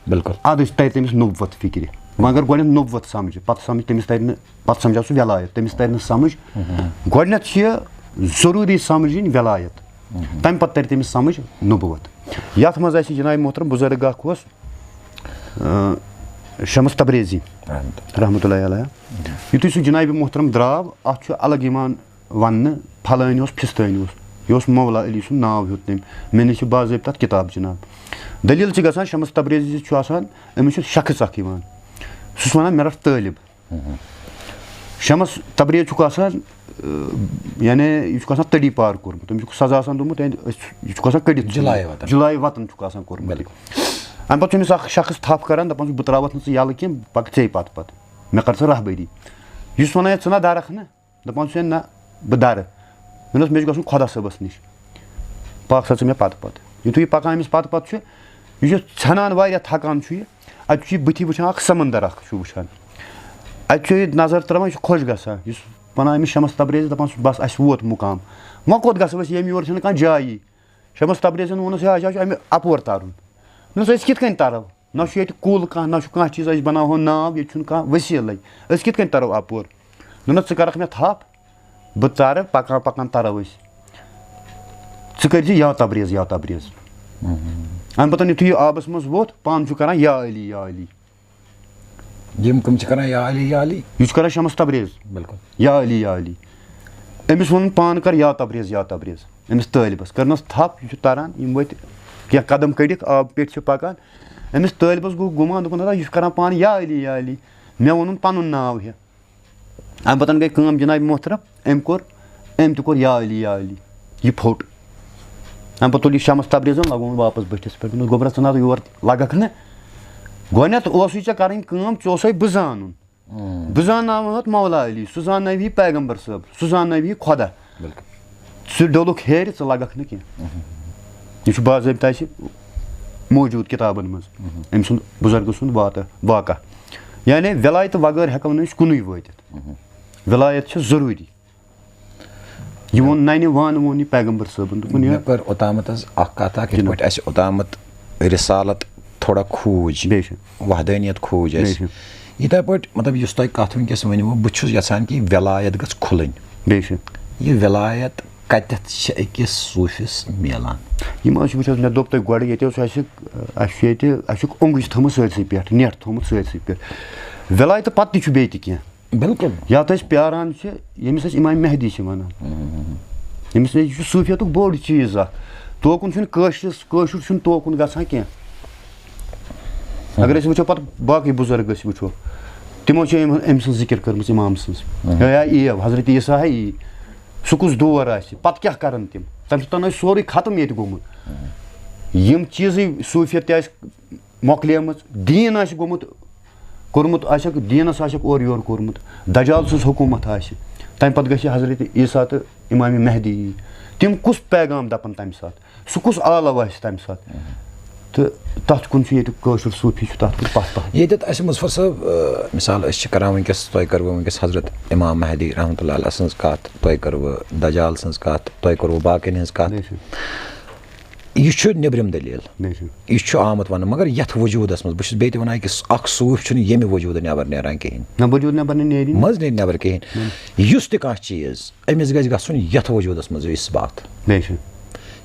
بِلکُل۔ اَدٕ تَرِ تٔمِس نُبوت فِکرِ۔ وۄنۍ اگر گۄڈٕنٮ۪تھ نُبوت سمجھِ، پَتہٕ سمجھِ، تٔمِس تَرِ نہٕ، پَتہٕ سمجھاو سُہ وِلایت، تٔمِس تَرِ نہٕ سمجھ۔ گۄڈٕنٮ۪تھ چھِ یہِ ضروٗری سمجھِنۍ وِلایت۔ تَمہِ پَتہٕ تَرِ تٔمِس سمجھ نُبوت۔ یَتھ منٛز اَسہِ جناب محترم بُزرگ اکھ اوس، آ، شمس تبریزی رحمتہ اللہ۔ رحمتہ اللہ علیہ۔ یُتھُے سُہ جناب محترم درٛاو، اَتھ چھُ الگ یِوان وننہٕ، پھلٲنۍ اوس، پھِستٲنۍ اوس۔ یہِ اوس مولا علی سُنٛد ناو ہیوٚت تٔمۍ۔ مےٚ نِش چھِ باضٲبطہٕ اَتھ کِتاب جِناب۔ دٔلیٖل چھِ گژھان، شمس تبریزی چھُ آسان، أمِس چھُ شخص اَکھ یِوان، سُہ چھُ وَنان، "مےٚ رَٹھ طٲلب۔" شمس تبریز چھُکھ آسان، اۭں، یعنی یہِ چھُکھ آسان تٔڑی پار کوٚرمُت، أمِس چھُکھ سزا آسان دوٚپمُت، یعنی أسۍ چھُ-، یہِ چھُکھ آسان کٔڑِتھ ژھٕنمُت۔ جلایہِ وطن۔ جلایہِ وطن چھُکھ آسان کوٚرمُت۔ بِلکُل۔ اَمہِ پَتہٕ چھُ أمِس اَکھ شخص تھپھ کران، دَپان چھُ، "بہٕ ترٛاوَتھ نہٕ ژٕ یَلہٕ کینٛہہ، پَکھ ژے پَتہٕ پَتہٕ، مےٚ کر ژٕ رہبری۔" یُس وَنان، "ہے، ژٕ نہ دَرَکھ نہٕ۔" دَپان چھُس، "ہے نہ، بہٕ دَرٕ۔" مےٚ دوٚپُس، "مےٚ چھُ گژھُن خۄدا صٲبَس نِش، پَکھ سا ژٕ مےٚ پَتہٕ پَتہٕ۔" یُتھُے یہِ پَکان أمِس پَتہٕ پَتہٕ چھُ، یہِ چھُ ژھٮ۪نان واریاہ، تھَکان چھُ یہِ۔ اَتہِ چھُ یہِ بٕتھِ وٕچھان، اَکھ سَمندَر اَکھ چھُ وٕچھان۔ اَتہِ چھُ یہِ نظر ترٛاوان، یہِ چھُ خۄش گژھان۔ یُس وَنان أمِس شمس تبریز، دَپان چھُس، "بَس، اَسہِ ووت مُقام، وۄنۍ کوٚت گژھو أسۍ؟ ییٚمہِ یورٕ چھَنہٕ کانٛہہ جایی۔" شمس تبریزَن ووٚنُس، "ہے، اَسہِ حظ چھُ اَمہِ اَپور تَرُن۔" مےٚ دوٚپُس، "أسۍ کِتھ کٔنۍ تَرو؟ نہ چھُ ییٚتہِ کُل کانٛہہ، نہ چھُ کانٛہہ چیٖز، أسۍ بَناوہو ناو، ییٚتہِ چھُنہٕ کانٛہہ وسیٖلَے۔ أسۍ کِتھ کٔنۍ تَرو اَپور؟" دوٚپنَس، "ژٕ کَرَکھ مےٚ تھَپھ، بہٕ ژَرٕ، پَکان پَکان تَرو أسۍ۔ ژٕ کٔرۍ زِ یا تبریز، یا تبریز۔" اَمہِ پَتہٕ یُتھُے یہِ آبَس منٛز ووٚتھ، پانہٕ چھُ کَران، "یا علی، یا علی۔" یِم کٕم چھِ کَران، "یا علی، یا علی"؟ یہِ چھُ کَران شمس تبریز۔ بِلکُل۔ "یا علی، یا علی۔" أمِس ووٚنُن پانہٕ، "کَر یا تبریز، یا تبریز۔" أمِس طٲلبَس کٔرنَس تھَپھ، یہِ چھُ تَران، یِم وٲتۍ کینٛہہ قدم کٔڑِکھ، آب پیٚٹھۍ چھِ پَکان۔ أمِس طٲلبَس گوٚو گُمان، دوٚپُن، "ہتا، یہِ چھُ کَران پانہٕ یا علی، یا علی، مےٚ ووٚنُن پَنُن ناو ہیٚتھ۔" اَمہِ پَتَن گٔے کٲم، جِنابِ محترم، أمۍ کوٚر، أمۍ تہِ کوٚر یا علی، یا علی، یہِ پھوٚٹ۔ اَمہِ پَتہٕ تُل یہِ شمس تبریزَن، لَگووُن واپَس بٔٹھِس پٮ۪ٹھ۔ دوٚپنَس، "گوٚبرا، ژٕ نہ حظ یور لَگَکھ نہٕ۔ گۄڈٕنٮ۪تھ اوسُے ژےٚ کَرٕنۍ کٲم، ژےٚ اوسَے بہٕ زانُن۔ بہٕ زانناوہَتھ مولا علی، سُہ زانناوِ پیغمبر صٲب، سُہ زانناوِ خۄدا۔ بِلکُل۔ سُہ ڈوٚلُکھ ہیرِ، ژٕ لَگَکھ نہٕ کینٛہہ۔" یہِ چھُ باضٲبطہٕ اَسہِ موجوٗد کِتابَن منٛز، أمۍ سُنٛد، بُزرگہٕ سُنٛد واقعہ، واقعہ۔ یعنی وِلایتہٕ وغٲر ہٮ۪کو نہٕ أسۍ کُنُے وٲتِتھ۔ وِلایت چھِ ضروٗری۔ یہِ ووٚن نَنہِ وانہٕ ووٚن یہِ پیغمبر صٲبُن، دوٚپُن، یہِ مےٚ کٔر اوٚتامَتھ حظ اَکھ کَتھ اَکھ، یِتھ جِناب۔ پٲٹھۍ اَسہِ اوٚتامَتھ رِسالت تھوڑا کھوٗج، بے شک۔ وحدٲنیت کھوٗج بے اَسہِ۔ شک۔ یِتھَے پٲٹھۍ، مطلب، یُس تۄہہِ کَتھ وٕنکیٚس ؤنِوٕ، بہٕ چھُس یَژھان کہِ یہِ وِلایت گٔژھ کھُلٕنۍ۔ بے شک۔ یہِ وِلایت کَتٮ۪تھ چھِ أکِس صوٗفِس میلان؟ یِم حظ چھِ، وٕچھ حظ، مےٚ دوٚپ تۄہہِ گۄڈٕ، ییٚتہِ اوس اَسہِ، اَسہِ چھُ ییٚتہِ، اَسہِ چھُکھ اوٚنٛگٕج تھٲومٕژ سٲرسٕے پٮ۪ٹھ، نٮ۪ٹ تھوٚومُت سٲرسٕے پٮ۪ٹھ۔ وِلایتہٕ پَتہٕ تہِ چھُ بیٚیہِ تہِ کینٛہہ۔ بِلکُل۔ یَتھ أسۍ پیاران چھِ، ییٚمِس أسۍ اِمام مہدی چھِ وَنان۔ ییٚمِس أسۍ، یہِ چھُ صوٗفیتُک بوٚڑ چیٖز اَکھ۔ توکُن چھُنہٕ کٲشرِس، کٲشُر چھُنہٕ توکُن گژھان کینٛہہ۔ اگر أسۍ وٕچھو پَتہٕ باقٕے بُزرگ أسۍ وٕچھو، تِمو چھِ أمۍ، أمۍ سٕنٛز ذِکِر کٔرمٕژ اِمام سٕنٛز۔ یا، یا ایو، حضرت عیسیٰ ہے ای، سُہ کُس دور آسہِ، پَتہٕ کیٛاہ کَرَن تِم؟ تَمہِ سۭتۍ آسہِ سورُے ختم ییٚتہِ گوٚمُت۔ یِم چیٖزٕے صوٗفیت تہِ آسہِ مۄکلیمٕژ، دیٖن آسہِ گوٚمُت، کوٚرمُت آسٮ۪کھ، دیٖنَس آسٮ۪کھ اورٕ یورٕ کوٚرمُت، دجال سٕنٛز حکوٗمت آسہِ، تَمہِ پَتہٕ گژھِ حضرت عیسیٰ تہٕ اِمام مہدی یی۔ تِم کُس پیغام دَپَن تَمہِ ساتہٕ؟ سُہ کُس عالم آسہِ تَمہِ ساتہٕ؟ تہٕ تَتھ کُن چھُ ییٚتیُک کٲشُر صوٗفی چھُ تَتھ کُن پَتھ پَتھ۔ ییٚتٮ۪تھ اَسہِ مظفر صٲب، آ، مِثال، أسۍ چھِ کَران وٕنکیٚس، تۄہہِ کٔروٕ وٕنکیٚس حضرت اِمام مہدی رحمتہ اللہ علیہ سٕنٛز کَتھ، تۄہہِ کٔروٕ دجال سٕنٛز کَتھ، تۄہہِ کٔروٕ باقیَن ہٕنٛز کَتھ۔ بے شک۔ یہِ چھُ نیٚبرِم دٔلیٖل۔ بے شک۔ یہِ چھُ آمُت وَننہٕ، مگر یَتھ وجوٗدَس منٛز، بہٕ چھُس بیٚیہِ تہِ وَنان کہِ اَکھ صوٗفۍ چھُنہٕ ییٚمہِ وجوٗدٕ نٮ۪بر نیران کِہیٖنۍ۔ نہ، وجوٗد نٮ۪بر نہٕ نیرِ۔ منٛز نیرِ نٮ۪بر کِہیٖنۍ۔ یُس تہِ کانٛہہ چیٖز، أمِس گژھِ گژھُن یَتھ وجوٗدَس منٛز یہِ اِثبات۔ بے شک۔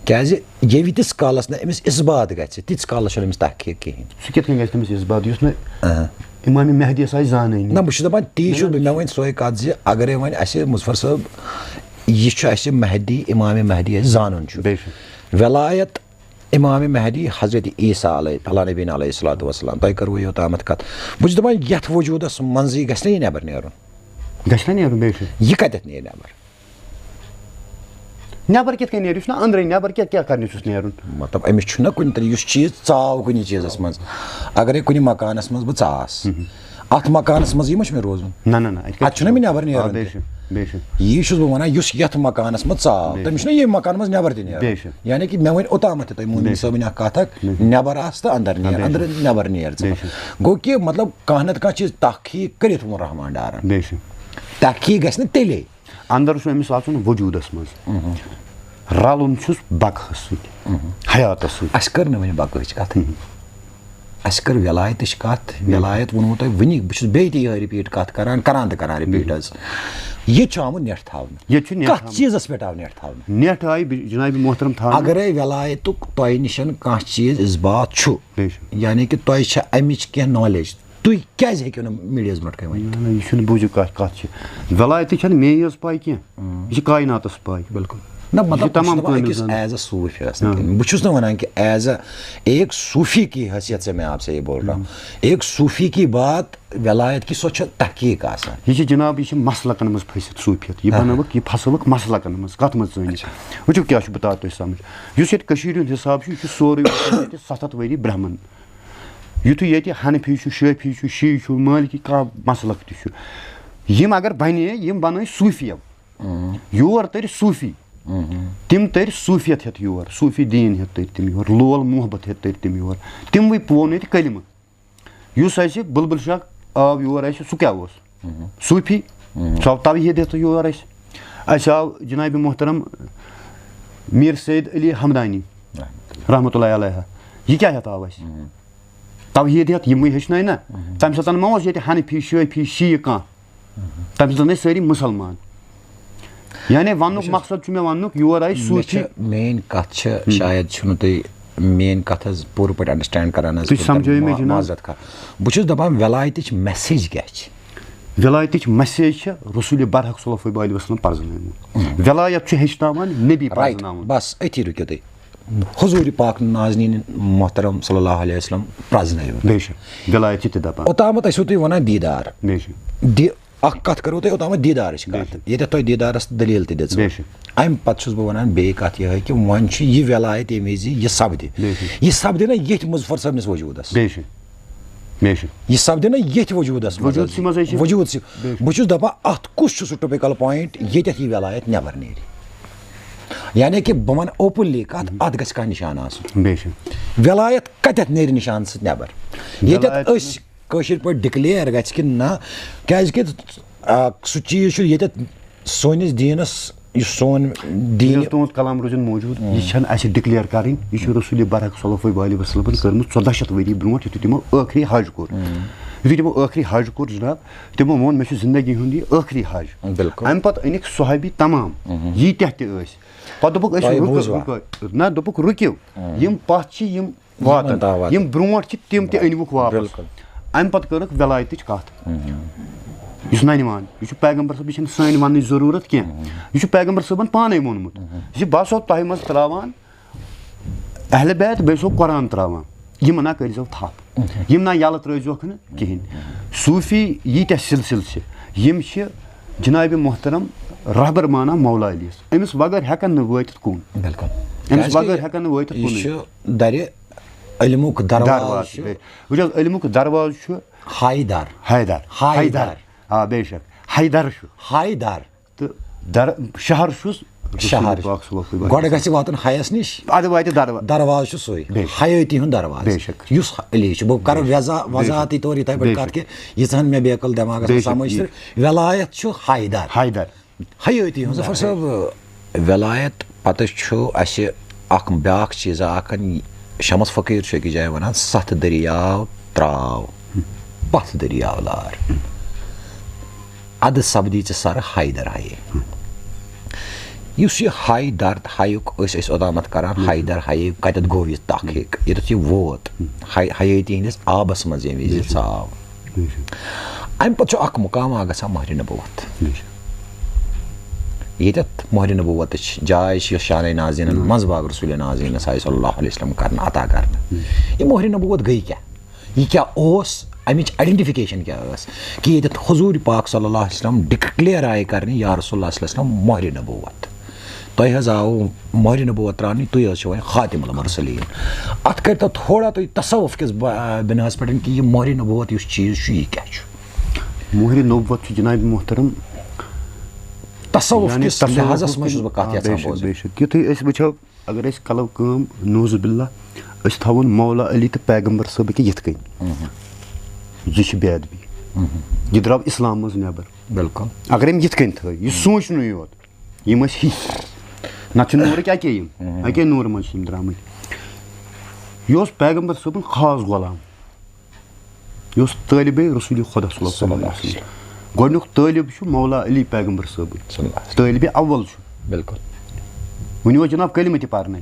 کیٛازِ ییٚمہِ تِس کالَس نہٕ أمِس اِثبات گژھِ، تِتِس کالَس چھُنہٕ أمِس تحقیٖق کِہیٖنۍ۔ سُہ کِتھ کٔنۍ گژھِ تٔمِس اِثبات، یُس نہٕ آ۔ اِمام مہدیَس آسہِ زانٲنی؟ نہ، بہٕ چھُس دَپان، تی نہ، چھُس نہ، بہٕ، مےٚ وۄنۍ سۄے کَتھ زِ اگرے وۄنۍ اَسہِ مظفر صٲب، یہِ چھُ اَسہِ مہدی، اِمام مہدی اَسہِ زانُن چھُ۔ بے شک۔ وِلایت اِمام مہدی حضرت عیسیٰ علیہ، علیٰ نبینا علیہ الصلوۃ والسلام، تۄہہِ کٔروٕ یوٚتامَتھ کَتھ۔ بہٕ چھُس دَپان، یَتھ وجوٗدَس منٛزٕے گژھِ نہ یہِ نٮ۪بر نیرُن۔ گژھِ نہ نیرُن، بے شک۔ یہِ کَتٮ۪تھ نیرِ نٮ۪بر؟ نٮ۪بر کِتھ کٔنۍ نیرِ؟ یہِ چھُنہ أنٛدرَے، نٮ۪بر کیٛاہ، کیٛاہ کَرنہِ چھُس نیرُن؟ مطلب، أمِس چھُنہ کُنہِ طریٖقہٕ، یُس چیٖز ژاو کُنہِ چیٖزَس منٛز، اگرے کُنہِ مکانَس منٛز بہٕ ژاس، اَتھ مکانَس منٛزٕے ما چھُ مےٚ روزُن؟ نہ، نہ، نہ، اَتہِ کَتہِ اَتھ چھُنہ مےٚ نٮ۪بر آ، نیرُن بے تہِ؟ شک، بے شک۔ یی چھُس بہٕ وَنان، یُس یَتھ مکانَس منٛز ژاو، بے تٔمِس شک۔ چھُنہ ییٚمہِ مکانہٕ منٛز نٮ۪بر تہِ نیرُن۔ بے شک۔ یعنی کہِ مےٚ ؤنۍ اوٚتامَتھ تہِ تۄہہِ، مومِن بے شک۔ صٲبٕنۍ اَکھ کَتھ اَکھ، بے شک۔ نٮ۪بر آس تہٕ اَندر آ، نیر، بے شک۔ أنٛدرٕ نٮ۪بر نیر ژٕ۔ بے شک۔ گوٚو کہِ، مطلب، کانٛہہ نَتہٕ کانٛہہ چیٖز تحقیٖق کٔرِتھ ووٚن رحمان ڈارَن۔ بے شک۔ تحقیٖق گژھِ نہٕ تیٚلے۔ اَندَر چھُ أمِس اَژُن وجوٗدَس منٛز۔ رَلُن چھُس بقہَس سۭتۍ، حیاتَس سۭتۍ۔ اَسہِ کٔر نہٕ وٕنہِ بقہٕچ کَتھٕے۔ اَسہِ کٔر وِلایتٕچ کَتھ۔ وِلایت ووٚنمو تۄہہِ وٕنی، بہٕ چھُس بیٚیہِ تہِ یِہوٚے رِپیٖٹ کَتھ کَران، کَران تہٕ کَران رِپیٖٹ حظ۔ ییٚتہِ چھُ آمُت نٮ۪ٹ تھاونہٕ۔ ییٚتہِ چھُ نٮ۪ٹ کَتھ تھاونہٕ۔ چیٖزَس پٮ۪ٹھ آو نٮ۪ٹ تھاونہٕ؟ نٮ۪ٹ آیہِ بِ-، جِنابِ محترم تھاونہٕ۔ اَگَرے وِلایتُک تۄہہِ نِش کانٛہہ چیٖز اِثبات چھُ، بے شک۔ یعنی کہِ تۄہہِ چھےٚ اَمِچ کینٛہہ نالیج، تُہۍ کیٛازِ ہیٚکِو نہٕ میٖڈیاہَس برونٛٹھ کَنہِ ؤنِتھ؟ نہ، نہ، یہِ چھُنہٕ بوٗزِو کَتھ، کَتھ چھِ۔ وِلایتٕچ چھَنہٕ مے یٲژ پَے کینٛہہ، یہِ چھِ کایناتَس پَے۔ بِلکُل۔ نہ، مطلب، یہ تمام بہٕ چھُس دَپان کامہِ أکِس زانان۔ As a صوٗفی آسنہٕ ہاں۔ کِنۍ۔ بہٕ چھُس نہٕ وَنان کہِ as a ایک صوٗفی کی حیثیت سے میں آپ سے یہ بول رہا ہوں۔ ایک صوٗفی کی بات ولایت کی سۄ چھِ تحقیق آسان۔ یہ چھِ جناب، یہ چھِ مسلکن منٛز پھٔسِتھ صوٗفیت۔ یہ ہاں۔ بنٲوٕکھ، یہ پھسٲوٕکھ مسلکن منٛز۔ کتھ منٛز ژٲنِتھ؟ اچھا۔ وٕچھِو کیٛاہ چھُ، بہٕ ترٛاوٕ تۄہہِ سمجھ۔ یُس ییٚتہِ کٔشیٖرِ ہُنٛد حساب چھُ، یہِ چھُ سورُے ییٚتہِ ستھ ہتھ ؤری برہمن۔ یُتھُے ییٚتہِ حنفی چھُ، شٲفی چھُ، شیعی چھُ، مالکی، کانٛہہ مسلک تہِ چھُ۔ یِم اگر بنے، یِم بنٲے صوٗفیہ۔ یور تٔرۍ صوٗفی۔ تِم تٔرۍ صوٗفیت ہٮ۪تھ یور، صوٗفی دیٖن ہٮ۪تھ تٔرۍ تِم یور، لول محبت ہٮ۪تھ تٔرۍ تِم یور۔ تِموٕے پوو نہٕ ییٚتہِ کلمہٕ۔ یُس اَسہِ بُلبُل شاہ آو یور اَسہِ، سُہ کیٛاہ اوس؟ صوٗفی۔ سُہ آو توحیٖد ہٮ۪تھ یور اَسہِ۔ اَسہِ آو جناب محترم میٖر سید علی حمدانی رحمتہ اللہ علیہ۔ یہِ کیٛاہ ہٮ۪تھ آو اَسہِ؟ توحیٖد ہٮ۪تھ یِمٕے ہیٚچھنٲے نہ۔ تَمہِ ساتہٕ ما اوس ییٚتہِ حنفی، شٲفی، شیعہ کانٛہہ؟ تَمہِ ساتہٕ ٲسۍ سٲری مُسلمان۔ یعنی وَننُک بہٕ چھُس مقصد چھُ مےٚ وَننُک، یور آیہِ مےٚ صوٗفی۔ چھِ، میٛٲنۍ کَتھ چھِ، شاید چھُنہٕ تُہۍ میٛٲنۍ کَتھ حظ پوٗرٕ پٲٹھۍ understand کَران حظ۔ تُہۍ کٔرِو سَمجھٲیِو مےٚ ما-، جِناب۔ معذرت خواہ۔ بہٕ چھُس دَپان وِلایتٕچ message کیٛاہ چھِ؟ وِلایتٕچ message چھِ رسول برحق صلی اللہ علیہ وسلم پرزناوُن۔ ولایت چھُ ہیٚچھناوان، نبی Right۔ پرزناوُن۔ بس أتھی رُکِو تُہۍ۔ حضور پاک نازنین محترم صلی اللہ علیہ وسلم پرزنٲوُن۔ بے شک۔ ولایت چھِ تہِ دپان۔ اوٚتامَتھ ٲسِو تُہۍ وَنان دیٖدار۔ بے شک۔ دی-، اکھ کتھ کٔرٕو تۄہہِ اوٚتامَتھ دیٖدارٕچ بے کتھ۔ شک۔ ییٚتٮ۪تھ تۄہہِ دیٖدارس دٔلیٖل تہِ دِژوٕ۔ بے شک۔ اَمہِ پتہٕ چھُس بہٕ وَنان بیٚیہِ کتھ یِہوٚے کہِ وۄنۍ چھُ یہِ ولایت ییٚمہِ وِزِ یہِ سپدِ۔ بے شک۔ یہِ سپدِ نہ ییٚتھۍ مظفر صٲبنِس وجوٗدس۔ بے شک۔ بے شک۔ یہِ سپدِ نہ ییٚتھۍ وجوٗدس منٛز حظ۔ وجوٗدسٕے منٛز حظ چھِ۔ وجوٗدسٕے۔ بے شک۔ بہٕ چھُس دپان، اتھ کُس چھُ سُہ typical point ییٚتٮ۪تھ یہِ ولایت نٮ۪بر نیرِ؟ یعنی کہِ بہٕ ونہٕ openly کتھ، اتھ گژھِ کانٛہہ نشانہٕ آسُن۔ بے شک۔ ولایت کتٮ۪تھ نیرِ نشانہٕ سۭتۍ نٮ۪بر؟ ییٚتٮ۪تھ ولایت أسۍ کٲشِر پٲٹھۍ declare گژھِ کہِ نہ، کیازِ کہِ، آ، سُہ چیٖز چھُ ییٚتٮ۪تھ سٲنِس دیٖنس، یُس سون دیٖن یُس تُہُنٛد کلام روزن موجود، یہِ چھنہٕ اسہِ declare کرٕنۍ، یہِ چھُ رسول برحق صلی اللہ علیہ وسلمن کٔرمٕژ ژۄداہ شیٚتھ ؤری برونٛٹھ، یُتھُے تِمو ٲخری حج کوٚر۔ یُتھُے تِمو ٲخری حج کوٚر جناب، تِمو ووٚن، مےٚ چھُ زندگی ہُنٛد یہِ ٲخری حج۔ بالکل۔ امہِ پتہٕ أنِکھ صحابی تمام، ییٖتیٛاہ تہِ ٲسۍ۔ پتہٕ دوٚپُکھ، أسۍ تۄہہِ رُکو، بوٗزوا؟ رُکو۔ نہ، دوٚپُکھ، رُکِو۔ یِم پتھ چھِ، یِم واتن۔ یِمن دعوت۔ یِم برونٛٹھ چھِ، تِم تہِ أنۍوُکھ واپس۔ بالکل۔ امہِ پتہٕ کٔرٕکھ ولایتٕچ کتھ۔ یُس ننہِ وان، یہِ چھُ پیغمبر صٲب، یہِ چھَنہٕ سٲنۍ وننٕچ ضروٗرت کینٛہہ۔ یہِ چھُ پیغمبر صٲبن پانے ووٚنمُت۔ یہِ چھُ، بہٕ ہسا تۄہہِ منٛز تراوان اہل بیت، بیٚیہِ چھُسو قرآن تراوان۔ یِم نہ کٔرۍزیو تھپھ۔ یِم نہ یلہٕ ترٲیزیوکھ نہٕ کِہیٖنۍ۔ صوٗفی ییٖتیٛاہ سلسلہٕ چھِ، یِم چھِ جناب محترم رہبر مانان مولا علیَس۔ أمِس بغٲر ہٮ۪کن نہٕ وٲتِتھ کُن۔ بالکل۔ أمِس کیٛازِ کہِ بغٲر ہٮ۪کن نہٕ وٲتِتھ یہِ کُنُے۔ چھُ درِ علمُک دروازٕ دروازٕ، چھُ۔ بے-، وٕچھ حظ، علمُک دروازٕ چھُ حیدر۔ حیدر۔ حیدر۔ حیدر۔ آ، بے شک۔ حیدر چھُ۔ حیدر۔ تہٕ در-، شہر چھُس رسول شہر۔ پاک صلی اللہ علیہ وسلم۔ گۄڈٕ گژھِ واتُن حیَس نِش۔ اَدٕ واتہِ دروا-، دروازٕ چھُ سُے۔ بے شک۔ حیٲتی ہُنٛد دروازٕ۔ بے شک۔ یُس علی چھُ، بہٕ کرٕ بے شک۔ وضا-، بے شک۔ وضاحتی طور یِتھَے پٲٹھۍ بے کَتھ شک۔ کہِ ییٖژہَن مےٚ بیکل دٮ۪ماغَس بے منٛز شک۔ سَمٕجھ یہِ تہٕ ولایت چھُ حیدر۔ حیدر۔ حیٲتی ہُنٛد ظفر صٲب، ولایت پتہٕ چھُ اَسہِ اکھ بیٛاکھ چیٖزا اکھ، شمس فقیٖر چھُ أکِس جایہِ وَنان، "ستھ دٔریاو ترٛاو، پتھ دٔریاو لار، اَدٕ سپدی ژےٚ سرٕ حیدر حیے۔" یُس یہِ حیدر حیُک أسۍ ٲسۍ اوٚتامَتھ کران، حیدر حیے کَتٮ۪تھ گوٚو یہِ تحقیٖق، یوٚتَتھ یہِ ووت، حی-، حیٲتی ہِنٛدِس آبَس منٛز ییٚمہِ وِزِ یہِ ژاو۔ اَمہِ پتہٕ چھُ اکھ مُقام اکھ گژھان مہرِ نبوت۔ ییٚتٮ۪تھ مہرِ نبوتٕچ جاے چھِ، یۄس شانَے نازنینَن منٛز باغ رسول نازنینَس آیہِ صلی اللہ علیہ وسلم کرنہٕ، عطا کرنہٕ۔ یہِ مہرِ نبوت گٔے کیٛاہ؟ یہِ کیٛاہ اوس؟ اَمِچ identification کیٛاہ ٲس؟ کہِ ییٚتٮ۪تھ حضوٗرِ پاک صلی اللہ علیہ وسلم declare آیہِ کرنہٕ، یا رسول اللہ صلی اللہ علیہ وسلم، مہرِ نبوت۔ تۄہہِ حظ آوٕ مہرِ نبوت ترٛاونہٕ، تُہۍ حظ چھِو وۄنۍ خاتم المرسلین۔ اَتھ کٔرۍتو تھوڑا تُہۍ تصوف کِس ب-، بِناہَس پٮ۪ٹھ کہِ یہِ مہرِ نبوت یُس چیٖز چھُ، یہِ کیٛاہ چھُ؟ مہرِ نبوت چھُ جناب محترم، تصوف یعنی کِس تصوف لحاظَس منٛز چھُس بہٕ کتھ آ، یژھان بے شک، بوزٕنۍ۔ بے شک۔ یُتھُے أسۍ وٕچھو، اگر أسۍ کَلو کٲم، نعوذ باللہ، أسۍ تھاوون مولا علی تہٕ پیغمبر صٲبٕکۍ یِتھ کٔنۍ، یہِ چھِ بے ادبی۔ یہِ درٛاو اسلام منٛز نٮ۪بر۔ بالکل۔ اگر أمۍ یِتھ کٔنۍ تھٲے، یہِ سوٗنٛچنُے یوت، یِم ٲسۍ ہِتھۍ۔ نَتہٕ چھِ نوٗرٕکۍ اَکے یِم۔ اَکے نوٗرٕ منٛز چھِ یِم درٛامٕتۍ۔ یہِ اوس پیغمبر صٲبُن خاص غلام۔ یہِ اوس طٲلبِ رسول خدا صلی اللہ علیہ وسلم۔ گۄڈٕنیُک طٲلب چھُ مولا علی پیغمبر صٲبٕے۔ صلی اللہ علیہ وسلم۔ طٲلبِ اول چھُ۔ بالکل۔ وٕنہِ اوس جناب کلمہٕ تہِ پرنَے۔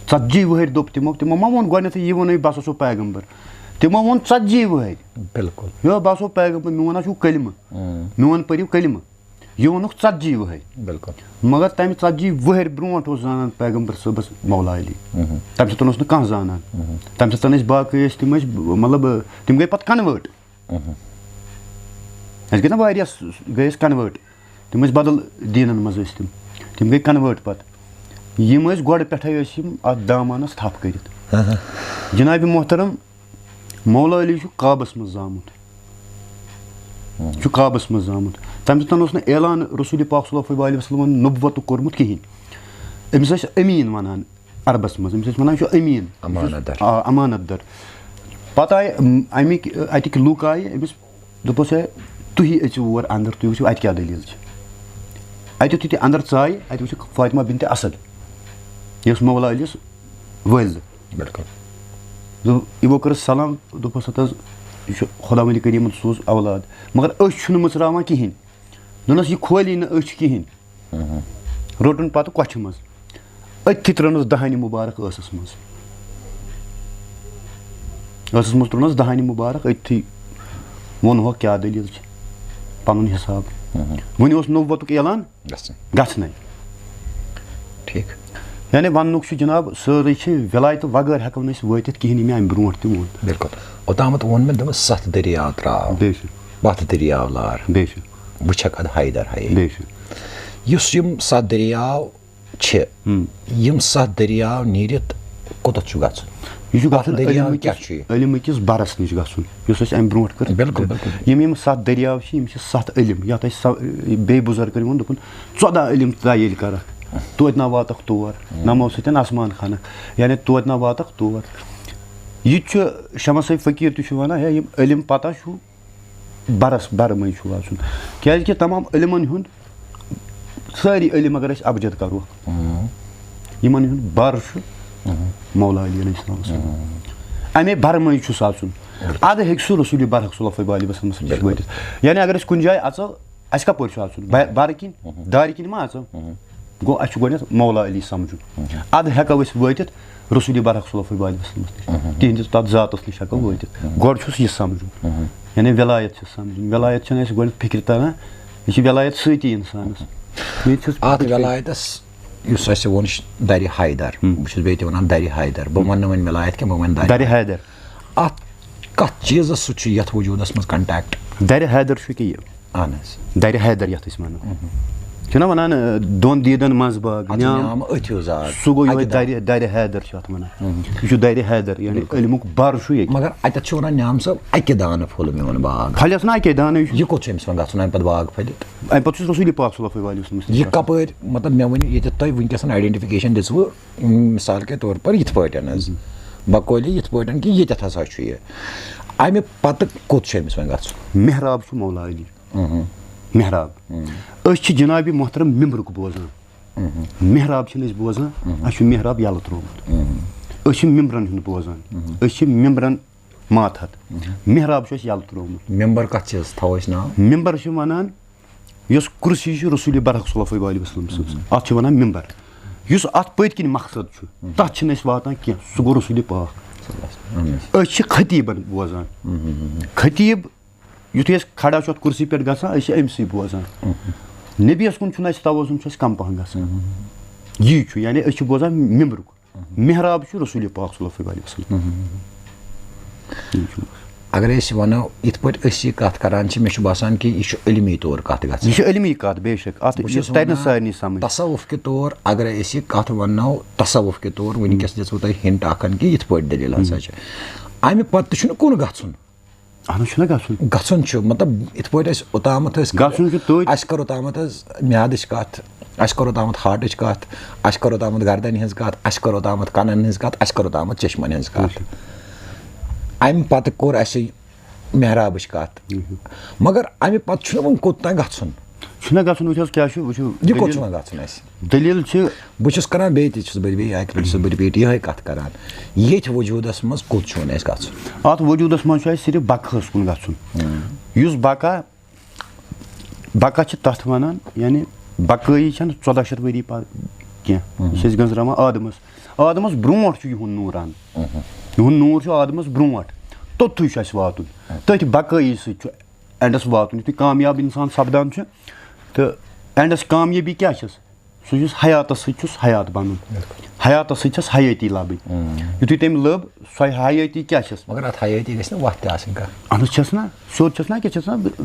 ژتجی وٕہٕرۍ دوٚپ تِمو، تِمو ما ووٚن گۄڈٕنیتھٕے یہِ ووٚنُے بہٕ ہسا چھُسو پیغمبر۔ تِمو ووٚن ژتجی وٕہٕرۍ۔ بالکل۔ یو بہٕ ہسا چھُسو پیغمبر، میون ہا چھُو کلمہٕ۔ میون پٔرِو کلمہٕ۔ یہِ ووٚنُکھ ژتجی وٕہٕرۍ۔ بِلکُل۔ مگر تَمہِ ژتجی وٕہٕرۍ برونٛٹھ اوس زانان پیغمبر صٲبس مولا علی۔ مہم۔ تَمہِ ساتہٕ اوس نہٕ کانٛہہ زانان۔ مہم۔ تَمہِ ساتہٕ ٲسۍ باقٕے ٲسۍ تِم ٲسۍ مطلب تِم گٔے پتہٕ convert۔ مہم۔ اَسہِ گٔے نہ واریاہ س- گٔے أسۍ convert۔ تِم ٲسۍ بدل دیٖنن منٛز ٲسۍ تِم۔ تِم گٔے convert پتہٕ۔ یِم ٲسۍ گۄڈٕ پٮ۪ٹھے ٲسۍ یِم اَتھ دامانس تھپھ کٔرِتھ۔ ہاں، ہاں۔ جناب محترم، مولا علی چھُ کعبس منٛز زامُت۔ چھُ کعبس منٛز زامُت۔ تَمہِ ساتہٕ اوس نہٕ اعلان رسول پاک صلی اللہ علیہ وسلمن نبوتُک کوٚرمُت کِہینۍ۔ أمِس ٲسۍ أمیٖن وَنان عربس منٛز، أمِس ٲسۍ وَنان، "یہِ چھُ أمیٖن، یہِ چھُ امانت دار۔ آ، امانت دار۔" پتہٕ آیہِ اَم-، اَمِکۍ اَتِکۍ لُکھ آیہِ أمِس، دوٚپُس، "ہے، تُہی أژِو اور اندر، تُہۍ وٕچھِو اَتہِ کیٛاہ دٔلیٖل چھِ۔" اَتہِ یُتھُے تہِ اندر ژایہِ، اَتہِ وٕچھُکھ فاطمہ بنت اسد، یۄس مولا علیس وٲلۍ۔ بِلکُل۔ دوٚپ، یِمو کٔرٕس سلام، دوٚپُس، "ہَتہٕ حظ، یہِ چھُ خۄداوندِ کریٖمن سوٗز اولاد، مگر أسۍ چھُنہٕ مٕژراوان کِہینۍ۔" دوٚپنَس، "یہِ کھولی نہٕ أچھ کِہینۍ۔" روٚٹُن پتہٕ کۄچھِ منٛز، أتھی ترٲونَس دہانہِ مُبارک ٲسَس منٛز۔ ٲسَس منٛز ترٲونَس دہانہِ مُبارک، أتھی ووٚن ہوکھ کیٛاہ دٔلیٖل چھِ، پَنُن حِساب۔ وٕنہِ اوس نبوتُک اعلان گژھن۔ گژھنَے۔ ٹھیٖک۔ یعنی وَننُک چھُ جناب، سٲرٕے چھِ ولایتہٕ وغٲر ہٮ۪کو نہٕ أسۍ وٲتِتھ کِہیٖنۍ، ییٚمہِ اَمہِ برونٛٹھ تہِ ووٚن۔ بِلکُل۔ اوٚتامَتھ ووٚن مےٚ، دوٚپمَس، ستھ دٔریاو ترٛاو، بیٚیہِ چھُ، پَتھ دٔریاو لار، بیٚیہِ چھُ، وٕچھکھ اَدٕ حیدر ہَیے۔ بیٚیہِ چھُ۔ یُس یِم ستھ دٔریاو چھِ، ہُم۔ یِم ستھ دٔریاو نیٖرِتھ کوٚتَتھ چھُ گژھُن؟ یہِ چھُ پَتھ دٔریاو علمہٕ کیٛاہ کِس، چھُ یہِ؟ علمہٕ کِس بَرَس نِش گژھُن، یُس اَسہِ اَمہِ برونٛٹھ کٔر۔ بِلکُل، بِلکُل۔ یِم، یِم ستھ دٔریاو چھِ، یِم چھِ ستھ علم، یَتھ اَسہِ سا-، بیٚیہِ بُزرگَن ووٚن، دوٚپُن، "ژۄداہ علم تہِ ییٚلہِ کَرَکھ، توتہِ نہ واتَکھ تور، نَمو سۭتۍ آسمان کھنَکھ، یعنی توتہِ نہ واتَکھ تور۔" یہِ تہِ چھُ شمس صٲب فقیٖر تہِ چھُ وَنان، ہے، یِم علم پَتہ چھُ، بَرَس بَرٕ منٛز چھُ واتُن، کیٛازِکہِ تمام علمَن ہُنٛد، سٲری علم اگر أسۍ اَبجد کَرو، یِمَن ہُنٛد بَر چھُ مولا علی علیہ السلام۔ اَمے بَرٕ منٛز چھُ سُہ اَژُن۔ اَدٕ ہیٚکہِ سُہ رسول برحق صلی اللہ علیہ وسلمَس نِش وٲتِتھ۔ یعنی اگر أسۍ کُنہِ جایہِ اَژو، اَسہِ کَپٲرۍ چھُ اَژُن؟ بَ-، بَرٕ کِنۍ، دارِ کِنۍ ما اَژو؟ گوٚو اَسہِ چھُ گۄڈٕنٮ۪تھ مولا علی سَمجُن۔ اَدٕ ہٮ۪کو أسۍ وٲتِتھ رسول برحق صلی اللہ علیہ وسلمَس نِش۔ تِہنٛدِس تَتھ ذاتَس نِش ہٮ۪کو وٲتِتھ۔ گۄڈٕ چھُس یہِ سَمجُن۔ یعنی وِلایت چھِ سَمجُن۔ وِلایت چھَنہٕ اَسہِ گۄڈٕ فِکرِ تَران۔ یہِ چھِ وِلایت سۭتی اِنسانَس۔ ییٚتہِ چھُس اَتھ وِلایتَس یُس اَسہِ ووٚن چھُ دَرِ حیدر، بہٕ چھُس بیٚیہِ تہِ وَنان دَرِ حیدر، بہٕ وَنہٕ نہٕ وۄنۍ وِلایت کینٛہہ، بہٕ وَنہٕ دَرِ۔ دَرِ حیدر۔ اَتھ کَتھ چیٖزَس سۭتۍ چھُ یَتھ وجوٗدَس منٛز contact؟ دَرِ حیدر چھُ کہِ یہِ۔ اَہَن حظ۔ دَرِ حیدر یَتھ أسۍ وَنو۔ چھِنہ وَنان، اَ، دۄن دیٖدَن منٛز باغ، اَتھ چھُ نیام، نیام أتھۍ ہیوٗ ذات۔ سُہ گوٚو یِہوٚے اَکہِ دۄہ۔ دَرِ، دَرِ حیدر چھُ اَتھ وَنان۔ یہِ چھُ دَرِ حیدر، یعنی علمُک بَر چھُ ییٚتہِ۔ مگر اَتٮ۪تھ چھُ وَنان نیام صٲب، اَکہِ دانہٕ پھوٚل میون باغ۔ پھَلٮ۪س نہ اَکے دانَے چھُ۔ یہِ کوٚت چھُ أمِس وۄنۍ گژھُن اَمہِ پَتہٕ باغ پھٔلِتھ؟ اَمہِ پَتہٕ چھُس رسول پاک صلی اللہ علیہ وسلم۔ یہِ کَپٲرۍ، مطلب، مےٚ ؤنِو ییٚتٮ۪تھ تۄہہِ وٕنکیٚس identification دِژوٕ، مثال کے طور پر یِتھ پٲٹھۍ حظ، بقولِ یِتھ پٲٹھۍ کہِ ییٚتٮ۪تھ ہسا چھُ یہِ، اَمہِ پَتہٕ کوٚت چھُ أمِس وۄنۍ گژھُن؟ محراب چھُ مولا علی۔ محراب۔ أسۍ چھِ جناب محترم ممبرُک بوزان۔ محراب چھِنہٕ أسۍ بوزان، اَسہِ چھُ محراب یَلہٕ ترٛوومُت۔ أسۍ چھِ ممبرَن ہُنٛد بوزان۔ أسۍ چھِ ممبرَن ماتحت۔ محراب چھُ اَسہِ یَلہٕ ترٛوومُت۔ ممبر کَتھ چیٖزَس تھاوو أسۍ ناو؟ ممبر چھِ وَنان، یۄس کُرسی چھِ رسول برحق صلی اللہ علیہ وسلم سٕنٛز، اَتھ چھِ وَنان ممبر۔ یُس اَتھ پٔتۍ کِنۍ مقصد چھُ، تَتھ چھِنہٕ أسۍ واتان کینٛہہ، سُہ گوٚو رسول پاک۔ أسۍ چھِ خطیٖبَن بوزان۔ خطیٖب یُتھُے أسۍ کھڑا چھُ اَتھ کُرسی پٮ۪ٹھ گژھان، أسۍ چھِ أمۍ سٕے بوزان۔ نبیَس کُن چھُنہٕ اَسہِ توازُن، چھُ اَسہِ کَم پَہَن گژھان۔ یی چھُ، یعنی أسۍ چھِ بوزان ممبرُک۔ محراب چھُ رسول پاک صلی اللہ علیہ وسلم۔ یی چھُ۔ اگر أسۍ وَنو، یِتھ پٲٹھۍ أسۍ یہِ کَتھ کَران چھِ، مےٚ چھُ باسان کہِ یہِ چھُ علمی طور کَتھ گژھان۔ یہِ چھُ علمی کَتھ، بے شک۔ اَتھ بہٕ یہِ چھُس تَرِ نہٕ وَنان، سارنٕے سَمٕجھ۔ تصوف کہِ طور اگر أسۍ یہِ کَتھ وَنو، تصوف کہِ طور وٕنکیٚس دِژوٕ تۄہہِ hint اَکھ ہَن کہِ یِتھ پٲٹھۍ دٔلیٖل ہسا چھِ۔ اَمہِ پَتہٕ تہِ چھُنہٕ کُن گژھُن۔ اَہَن حظ، چھُنہ گژھُن۔ گژھُن چھُ، مطلب، یِتھ پٲٹھۍ أسۍ اوٚتامَتھ ٲسۍ گژھُن چھُ توتہِ۔ اَسہِ کٔر اوٚتامَتھ حظ میادٕچ کَتھ، اَسہِ کٔر اوٚتامَتھ heartٕچ کَتھ، اَسہِ کٔر اوٚتامَتھ گردَنہِ ہِنٛز کَتھ، اَسہِ کٔر اوٚتامَتھ کَنَن ہِنٛز کَتھ، اَسہِ کٔر اوٚتامَتھ چشمَن ہِنٛز کَتھ۔ اَمہِ پَتہٕ کوٚر اَسہِ محرابٕچ کَتھ۔ مگر اَمہِ پَتہٕ چھُنہٕ وۄنۍ کوٚت تام گژھُن۔ چھُنہ گژھُن، وٕچھ حظ کیٛاہ چھُ، وٕچھِو، یہِ کوٚت دٔلیٖل، چھُ وۄنۍ گژھُن اَسہِ؟ دٔلیٖل چھِ، بہٕ چھُس کران بیٚیہِ تہِ، چھُس بہٕ بیٚیہِ اَکہِ لَٹہِ چھُس بہٕ repeat یِہوٚے کَتھ کران۔ ییٚتھۍ وجوٗدَس منٛز کوٚت چھُ وۄنۍ اَسہِ گژھُن؟ اَتھ وجوٗدَس منٛز چھُ اَسہِ صرف بقاہَس کُن گژھُن۔ یُس بقا، بقا چھِ تَتھ وَنان، یعنی بقٲیی چھَنہٕ ژۄداہ شیٚتھ ؤری پَتہٕ کینٛہہ۔ یہِ چھِ أسۍ گٔنٛزراوان آدمَس۔ آدمَس برونٛٹھ چھُ یِہُنٛد نوٗران۔ یِہُنٛد نوٗر چھُ آدمَس برونٛٹھ۔ توٚتتھٕے چھُ اَسہِ واتُن۔ تٔتھۍ بقٲیی سۭتۍ چھُ اینڈَس واتُن۔ یُتھُے کامیاب اِنسان سَپدان چھُ، تہٕ اینڈس کامیٲبی کیٛاہ چھس؟ سُہ یُس حیاتس سۭتۍ چھُس حیات بنُن، حیاتس سۭتۍ چھس حیٲتی لبٕنۍ۔ یُتھُے تٔمۍ لٔب، سۄے حیٲتی کیٛاہ چھس؟ مگر اتھ حیٲتی گژھِ نہٕ وتھ تہِ آسٕنۍ کانٛہہ۔ اہن حظ چھس نا، سیوٚد چھس نا، کیٛاہ چھس نا،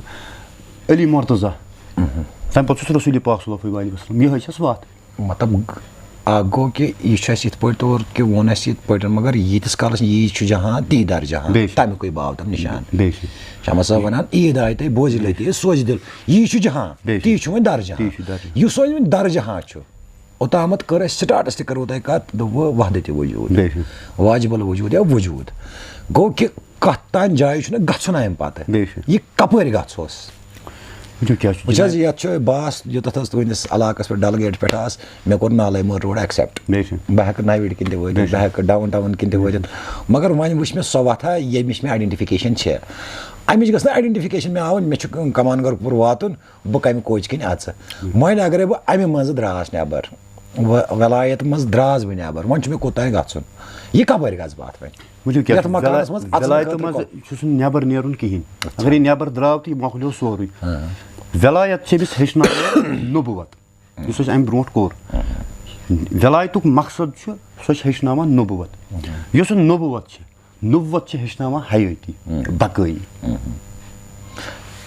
علی مرتضی۔ تمہِ پتہٕ چھُس رسول پاک صلی اللہ علیہ وسلم، یِہوٚے چھس وتھ۔ مطلب، اکھ گوٚو کہِ یہِ چھُ اَسہِ یِتھ پٲٹھۍ طور کہِ ووٚن اَسہِ یِتھ پٲٹھۍ، مگر ییٖتِس کالَس یی چھُ جہان، تی در جہان، بے شک۔ تَمیُکُے باو تَم نِشان۔ بے شک۔ شاہ محمد صٲب وَنان، عیٖد آیہِ تۄہہِ بوزِ لٔتی سوزِ دِل، یی چھُ جہان، بے شک۔ تی چھُ وۄنۍ در جہان۔ تی چھُ در جہان۔ یُس وۄنۍ وۄنۍ در جہان چھُ، اوٚتامَتھ کٔر اَسہِ، سٹاٹَس تہِ کٔروٕ تۄہہِ کَتھ، دوٚپوٕ وحدت وجوٗد، بے شک۔ واجب الوجوٗد یا وجوٗد۔ گوٚو کہِ کَتھ تام جایہِ چھُنہٕ گژھُن اَمہِ پَتہٕ۔ بے شک۔ یہِ کَپٲرۍ گژھوس؟ وٕچھِو کیٛاہ چھُ وٕچھ حظ، جناب۔ یَتھ چھُ بس یوٚتَتھ حظ تُہٕنٛدِس علاقَس پٮ۪ٹھ ڈل گیٹ پٮ۪ٹھ آس، مےٚ کوٚر نالے مٲر روڈ accept۔ بے شک۔ بہٕ ہٮ۪کہٕ نویڈ کِنۍ تہِ وٲتِتھ، بے شک۔ بہٕ ہٮ۪کہٕ ڈاوُن ٹاوُن کِنۍ تہِ وٲتِتھ۔ مگر وۄنۍ وٕچھ مےٚ سۄ وتھا، ییٚمِچ مےٚ identification چھےٚ۔ اَمِچ گٔژھ نہٕ identification مےٚ آوٕنۍ، مےٚ چھُ کمان گرپوٗر واتُن، بہٕ کَمہِ کوچہِ کِنۍ اَژٕ۔ وۄنۍ اگرے بہٕ اَمہِ منٛزٕ درٛاس نٮ۪بر، و-، ولایت منٛز درٛاس بہٕ نٮ۪بر، وۄنۍ چھُ مےٚ کوٚت تام گژھُن؟ یہِ کپٲرۍ گژھٕ بہٕ اَتھ وۄنۍ؟ ؤلِو کیٛاہ یَتھ چھُ؟ مکانَس وِلا-، منٛز اَژنہٕ وِلایتہٕ خٲطرٕ منٛز کۄ-، چھُس نہٕ نٮ۪بر نیرُن کِہیٖنۍ۔ اچھا۔ اگر یہِ نٮ۪بر درٛاو، تہٕ یہِ مۄکلیو سورُے۔ ہاں۔ وِلایت چھِ أمِس ہیٚچھناوان نبوت، یُس اَسہِ اَمہِ برونٛٹھ کوٚر۔ وِلایتُک مقصد چھُ، سُہ چھُ ہیٚچھناوان نبوت۔ یۄس نبوت چھِ، نبوت چھِ ہیٚچھناوان حیٲتی، بقٲیی۔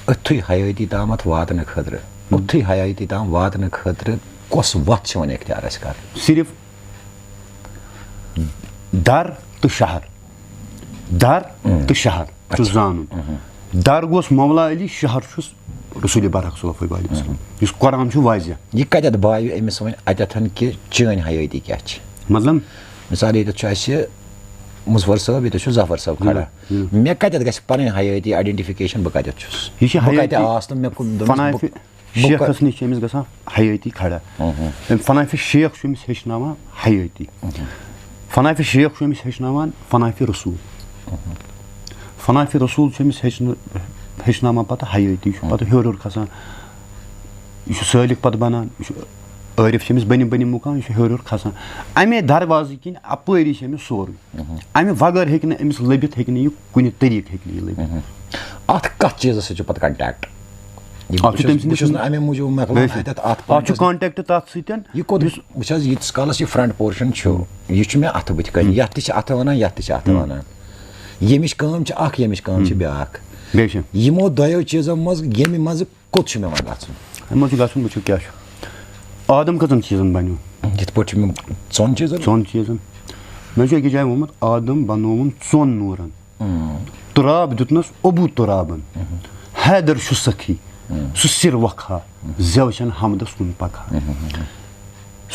أتھُے حیٲتی تامَتھ واتنہٕ خٲطرٕ، أتھُے حیٲتی تام واتنہٕ خٲطرٕ کۄس وَتھ چھِ وۄنۍ اختیار اَسہِ کَرٕنۍ؟ صرف در تہٕ شہر، در تہٕ شہر چھُ اچھا۔ زانُن۔ در گوٚوس مولا علی، شہر چھُس رسول برحق صلی اللہ علیہ وسلم، یُس قرآن چھُ واضح۔ یہِ کَتٮ۪تھ بایہِ أمِس وۄنۍ اَتٮ۪تھ کہِ چٲنۍ حیٲتی کیٛاہ چھِ؟ مطلب؟ مثال، ییٚتٮ۪تھ چھُ اَسہِ مظفر صٲب، ییٚتٮ۪تھ چھُ ظفر صٲب کھڑا۔ مےٚ کَتٮ۪تھ گژھِ پَنٕنۍ حیٲتی identification، بہٕ کَتٮ۪تھ چھُس؟ یہِ چھِ بہٕ کَتہِ حیٲتی آس تہٕ مےٚ کُن دوٚپمَس، فناف بہٕ بہٕ کَتہِ شیخس نِش چھِ أمِس گژھان حیٲتی کھڑا۔ أمۍ فناف شیخ چھُ أمِس ہیٚچھناوان حیٲتی۔ فناف شیخ چھُ أمِس ہیٚچھناوان فناف رسول۔ فناف رسول چھُ أمِس ہیٚچھنہٕ-، ہیٚچھناوان پَتہٕ حیٲتی، یہِ چھُ پَتہٕ ہیوٚر ہیوٚر کھسان۔ یہِ چھُ سٲلِک پَتہٕ بَنان، یہِ چھُ عٲرِف چھِ أمِس بٔنِم بٔنِم مُقام، یہِ چھُ ہیوٚر ہیوٚر کھسان۔ اَمے دروازٕ کِنۍ اَپٲری چھِ أمِس سورُے۔ اَمہِ وغٲر ہیٚکہِ نہٕ أمِس لٔبِتھ، ہیٚکہِ نہٕ یہِ کُنہِ طریٖقہٕ ہیٚکہِ نہٕ یہِ لٔبِتھ۔ اَتھ کَتھ چیٖزَس سۭتۍ چھُ پَتہٕ contact؟ یہِ اَتھ چھُ بہٕ چھُس، تٔمۍ سٕنٛدِس بہٕ چھُس نہٕ اَمے موٗجوٗب مۄکلان بے شک۔ اَتٮ۪تھ اَتھ اَتھ چھُ pointَس۔ Contact تَتھ سۭتۍ۔ یہِ کوٚت، یُس بہٕ چھُس، ییٖتِس کالَس یہِ front portion چھُ، یہِ چھُ مےٚ اَتھٕ بٕتھِ کَنہِ، یَتھ تہِ چھِ اَتھٕ وَنان، یَتھ تہِ چھِ اَتھٕ وَنان۔ ییٚمِچ کٲم چھِ اَکھ، ییٚمِچ کٲم چھِ بیٛاکھ۔ بے شک۔ یِمو دۄیو چیٖزو منٛز ییٚمہِ منٛزٕ کوٚت چھُ مےٚ وۄنۍ گژھُن؟ اَمہِ منٛز چھُ گژھُن، وٕچھِو کیٛاہ چھُ۔ آدم کٔژَن چیٖزَن بَنیو؟ یِتھ پٲٹھۍ چھُ مےٚ ژۄن چیٖزَن۔ ژۄن چیٖزَن۔ مےٚ چھُ أکِس جایہِ ووٚنمُت، آدم بَنووُن ژۄن نوٗرَن۔ تراب دیُتنَس ابو ترابَن۔ حیدر چھُ سخی، سُہ سِر وۄکھا، زٮ۪و چھَنہٕ حمدَس کُن پَکان۔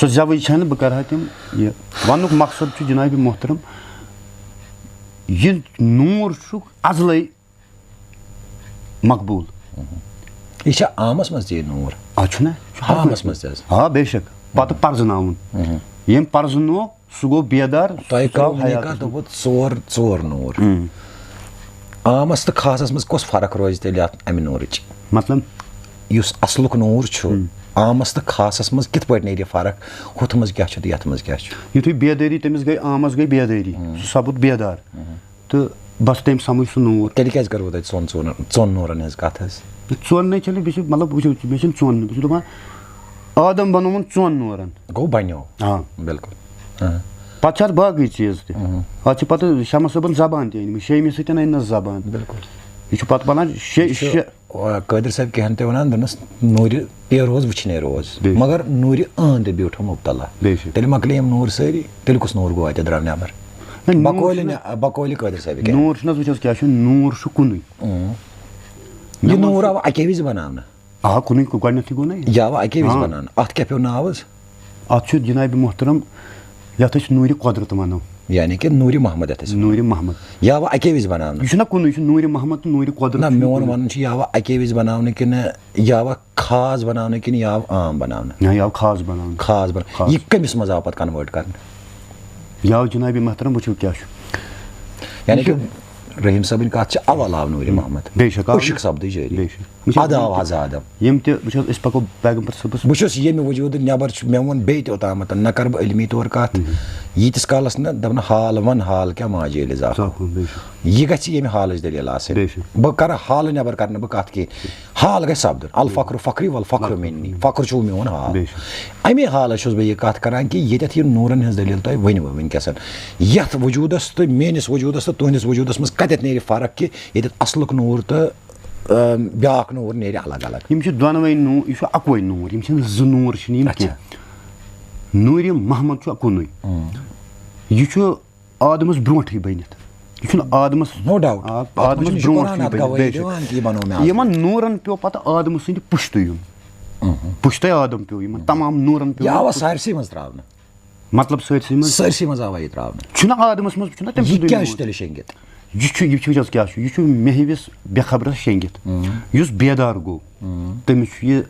سۄ زٮ۪وٕج چھَنہٕ، بہٕ کَرٕ ہا تِم یہِ۔ وَننُک مقصد چھُ، جناب محترم، یہِ نوٗر چھُ ازلے مقبوٗل۔ یہِ چھا عامس منٛز تہِ یہِ نوٗر؟ آ، چھُنہ؟ یہِ چھُ ہر عامس کٲنٛسہِ منٛز تہِ حظ؟ آ، بے شک۔ پتہٕ پرزٕناوُن۔ ییٚمۍ پرزٕنوو، سُہ گوٚو بیدار، سُہ تۄہہِ گوٚو کوٚروٕ مےٚ حیاتس کتھ منٛز۔ دوٚپمُت ژور، ژور نوٗر۔ عامس تہٕ خاصس منٛز کۄس فرق روزِ تیٚلہِ اتھ امہِ نوٗرٕچ؟ مطلب؟ یُس اصلُک نوٗر چھُ، عامس تہٕ خاصس منٛز کِتھ پٲٹھۍ نیرِ فرق؟ ہُتھ منٛز کیٛاہ چھُ تہٕ یتھ منٛز کیٛاہ چھُ؟ یُتھُے بیدٲری تٔمِس گٔے، عامس گٔے بیدٲری، سُہ سپُد بیدار۔ تہٕ بس تٔمۍ سمجھ سُہ نوٗر۔ تیٚلہِ کیٛازِ کٔروٕ تۄہہِ ژۄن ژورن، ژۄن نوٗرن ہٕنٛز کتھ حظ؟ ژۄن نَے چھَنہٕ، بیٚیہِ چھِ، مطلب، وٕچھِو، مےٚ چھِنہٕ ژۄن، بہٕ چھُس دَپان، آدم بنووُن ژۄن نوٗرن۔ گوٚو بنیو۔ آ۔ بِلکُل۔ آ۔ پتہٕ چھِ اَتھ باقٕے چیٖز تہِ۔ اَتھ چھِ پتہٕ شمس صٲبن زبان تہِ أنۍ مٕژ، شیٚیمہِ سۭتۍ أنۍ نَس زبان۔ بِلکُل۔ یہِ چھُ پتہٕ بنان شےٚ، یہِ چھُ، شےٚ۔ آ، قٲدر صٲب کیٛاہن تہِ وَنان، دوٚپنَس، نوٗرِ پیروز وٕچھنے روز، بے شک۔ مگر نوٗرِ أنٛدۍ بیوٗٹھو مُبتلا۔ بے شک۔ تیٚلہِ مۄکلے یِم نوٗر سٲری، تیٚلہِ کُس نوٗر گوٚو اَتہِ درٛاو نٮ۪بر؟ نہ، نوٗر بکولہِ چھُنہٕ، نہ، بکولہِ قٲدر صٲبہِ کیٛاہ؟ نوٗر چھُنہٕ حظ، وٕچھ حظ کیٛاہ چھُ، نوٗر چھُ کُنُے۔ اۭں۔ یہِ نوٗر آو اَکے وِزِ بناونہٕ۔ آ، کُنُے، گۄڈٕنٮ۪تھٕے گوٚو نہ یہِ۔ یہِ آو اَکے وِزِ ہاں۔ بناونہٕ۔ اَتھ کیٛاہ پیوٚو ناو حظ؟ اَتھ چھُ جناب محترم، یَتھ أسۍ نوٗرِ قۄدرت وَنو۔ یعنی کہِ نوٗرِ محمد یَتھ أسۍ وَنو۔ نوٗرِ محمد۔ یہِ آوا اَکے وِزِ بناونہٕ؟ یہِ چھُنہ کُنُے، یہِ چھُ نوٗرِ محمد تہٕ نوٗرِ قۄدرت نہ، چھُ میون کُنُے۔ وَنُن چھُ، یہِ آوا اَکے وِزِ بناونہٕ کِنہٕ یہِ آوا خاص بناونہٕ کِنہٕ یہِ آو عام بناونہٕ؟ نہ، یہِ آو خاص بناونہٕ۔ خاص بناونہٕ۔ خاص۔ یہِ کٔمِس منٛز آو پَتہٕ convert کرنہٕ؟ یہِ آو جناب محترم، وٕچھِو کیٛاہ چھُ۔ یعنی یہِ کہِ چھُ رحیٖم صٲبٕنۍ کَتھ چھِ، اَوَل آو نوٗرِ محمد۔ بے شک آو۔ عشق سپدٕے جٲری۔ بے شک۔ وٕچھ حظ، اَدٕ آو حض آدم۔ یِم تہِ، وٕچھ حظ، أسۍ پَکو پیغمبر صٲبَس۔ بہٕ چھُس ییٚمہِ وجوٗدٕ نٮ۪بر چھُ، مےٚ ووٚن بیٚیہِ تہِ اوٚتامَتھ، نہ کَرٕ بہٕ علمی طور کَتھ۔ ییٖتِس کالَس نہٕ دَپہٕ نہٕ حال وَن حال کیٛاہ ماجہِ ییٚلہِ اِضافہٕ۔ صاف، بے شک۔ یہِ گژھِ ییٚمہِ حالٕچ دٔلیٖل آسٕنۍ۔ بے شک۔ بہٕ کَرٕ حالہٕ نٮ۪بر کَرٕ نہٕ بہٕ کَتھ کینٛہہ۔ حال گژھِ سَپدُن۔ الفقر فقری والفقر منی۔ فقر چھُو میون حال۔ بے شک۔ اَمے حالَس چھُس بہٕ یہِ کَتھ کَران کہِ ییٚتٮ۪تھ یہِ نوٗرَن ہٕنٛز دٔلیٖل تۄہہِ ؤنِوٕ وٕنکیٚسَن۔ یَتھ وجوٗدَس تہٕ میٲنِس وجوٗدَس تہٕ تُہٕنٛدِس وجوٗدَس منٛز کَتٮ۪تھ نیرِ فرق کہِ ییٚتٮ۪تھ اَصلُک نوٗر تہٕ، آ، بیٛاکھ نوٗر نیرِ الگ الگ۔ یِم چھِ دۄنوَے نوٗر، یہِ چھُ اَکوے نوٗر، یِم چھِنہٕ زٕ نوٗر چھِنہٕ یِم اچھا۔ کینٛہہ۔ نوٗرِ محمد چھُ کُنُے۔ اۭں۔ یہِ چھُ آدمَس برونٛٹھٕے بٔنِتھ۔ یہِ چھُنہٕ آدمَس، No doubt۔ آ، اَتھ منٛز آدمَس چھُنہٕ برونٛٹھ قرآن چھُ یہِ اَتھ بٔنِتھ، گوٲہی بے شک۔ دِوان کہِ یہِ بَنوو مےٚ آز۔ یِمَن نوٗرَن پیوٚو پَتہٕ آدمہٕ سٕنٛدِ پُشتہٕ یُن۔ اۭں۔ پُشتے آدم پیوٚو یِمَن تمام نوٗرَن پیوٚو۔ یہِ آو اَتھ سٲرسٕے منٛز ترٛاونہٕ۔ مطلب سٲرسٕے منٛز؟ سٲرسٕے منٛز آو یہِ ترٛاونہٕ۔ چھُنہ آدمَس منٛز، چھُنہ تٔمۍ یہِ سُنٛدُے کیٛاہ نوٗر؟ چھُ تیٚلہِ شیٚنگِتھ؟ یہِ چھُ، یہِ چھُ وٕچھ حظ کیٛاہ چھُ، یہِ چھُ مےٚ ہِوِس بے خبرس شیٚنگِتھ، اۭں۔ یُس بیدار گوٚو، اۭں۔ تٔمِس چھُ یہِ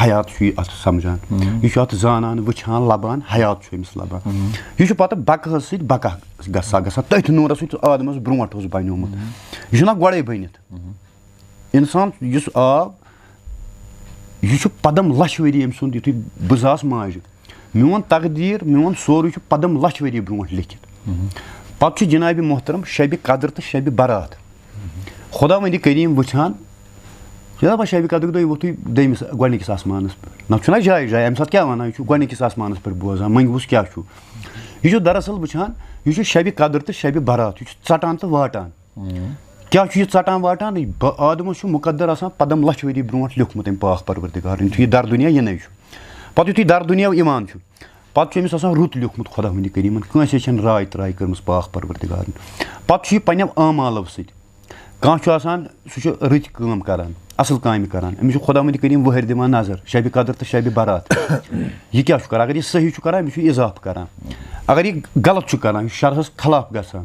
حیات چھُ یہِ اَتھ سمجھان، اۭں۔ یہِ چھُ اَتھ زانان، وٕچھان، لبان، حیات چھُ أمِس لبان۔ اۭں۔ یہِ چھُ پتہٕ بقہس سۭتۍ بقا گژھان، گژھان تٔتھۍ نوٗرس سۭتۍ آدمس برونٛٹھ اوس بنیومُت۔ اۭں۔ یہِ چھُنہ گۄڈے بٔنِتھ۔ اۭں۔ انسان یُس آو، یہِ چھُ پدم لچھ ؤری أمۍ سُنٛد، یُتھُے بہٕ زاس ماجہِ۔ میون تقدیٖر، میون سورُے چھُ پدم لچھ ؤری برونٛٹھ لیکھِتھ۔ مہم۔ پتہٕ چھُ جناب محترم شبِ قدر تہٕ شبِ برات۔ مہم۔ خداوندِ کریم وٕچھان، یہِ دپان شبِ قدر دۄہ ووتھُے دوٚیمِس، گۄڈٕنِکِس آسمانس پٮ۪ٹھ۔ نہ چھُنہ جایہِ جایہِ، امہِ ساتہٕ کیٛاہ ونان، یہِ چھُ گۄڈٕنِکِس آسمانس پٮ۪ٹھ بوزان، منٛگوُس کیٛاہ چھُ۔ یہِ چھُ دراصل وٕچھان، یہِ چھُ شبِ قدر تہٕ شبِ برات، یہِ چھُ ژٹان تہٕ واٹان۔ ہم۔ کیٛاہ چھُ یہِ ژٹان واٹان؟ یہِ ب-، آدمس چھُ مُقدر آسان پدم لچھ ؤری برونٛٹھ لیوٗکھمُت أمۍ پاک پروردگارن، یُتھُے یہِ در دُنیا یِنَے چھُ۔ پتہٕ یُتھُے در دُنیا یِوان چھُ، پتہٕ چھُ أمِس آسان رُت لیوٗکھمُت خداوندِ کریٖمن، کٲنٛسے چھَنہٕ راے تراے کٔرمٕژ پاک پروردگارن۔ پتہٕ چھُ یہِ پننٮ۪و اعمالو سۭتۍ، کانٛہہ چھُ آسان، سُہ چھُ رٕتۍ کٲم کران، اصل کامہِ کران، أمِس چھُ خداوندِ کریٖم وٕہٕرۍ دِوان نظر، شبِ قدر تہٕ شبِ برات۔ یہِ کیٛاہ چھُ کران؟ اگر یہِ صحیح چھُ کران، أمِس چھُ اضافہٕ کران۔ اگر یہِ غلط چھُ کران، یہِ چھُ شرعس خلاف گژھان،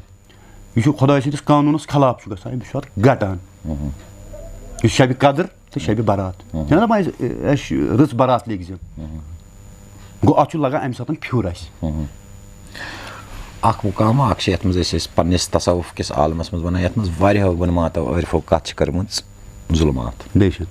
یہِ چھُ خۄداے سٕنٛدِس قانوٗنَس خلاف چھُ گژھان، أمِس چھُ اَتھ گَٹان۔ مہم۔ یُس شبِ قدر تہٕ شبِ برات۔ مہم۔ چھِنہ دَپان أسۍ، اَسہِ چھِ رٕژ برات لیکھزِ۔ مہم۔ گوٚو اَتھ چھُ لَگان اَمہِ ساتہٕ پھیُر اَسہِ۔ مہم۔ اَکھ مُقام اَکھ چھِ یَتھ منٛز أسۍ، أسۍ پنٛنِس تصوُف کِس عالمَس منٛز وَنان، یَتھ منٛز واریاہو گُنماتو عٲرفو کَتھ چھِ کٔرمٕژ ظُلمات۔ بے شک۔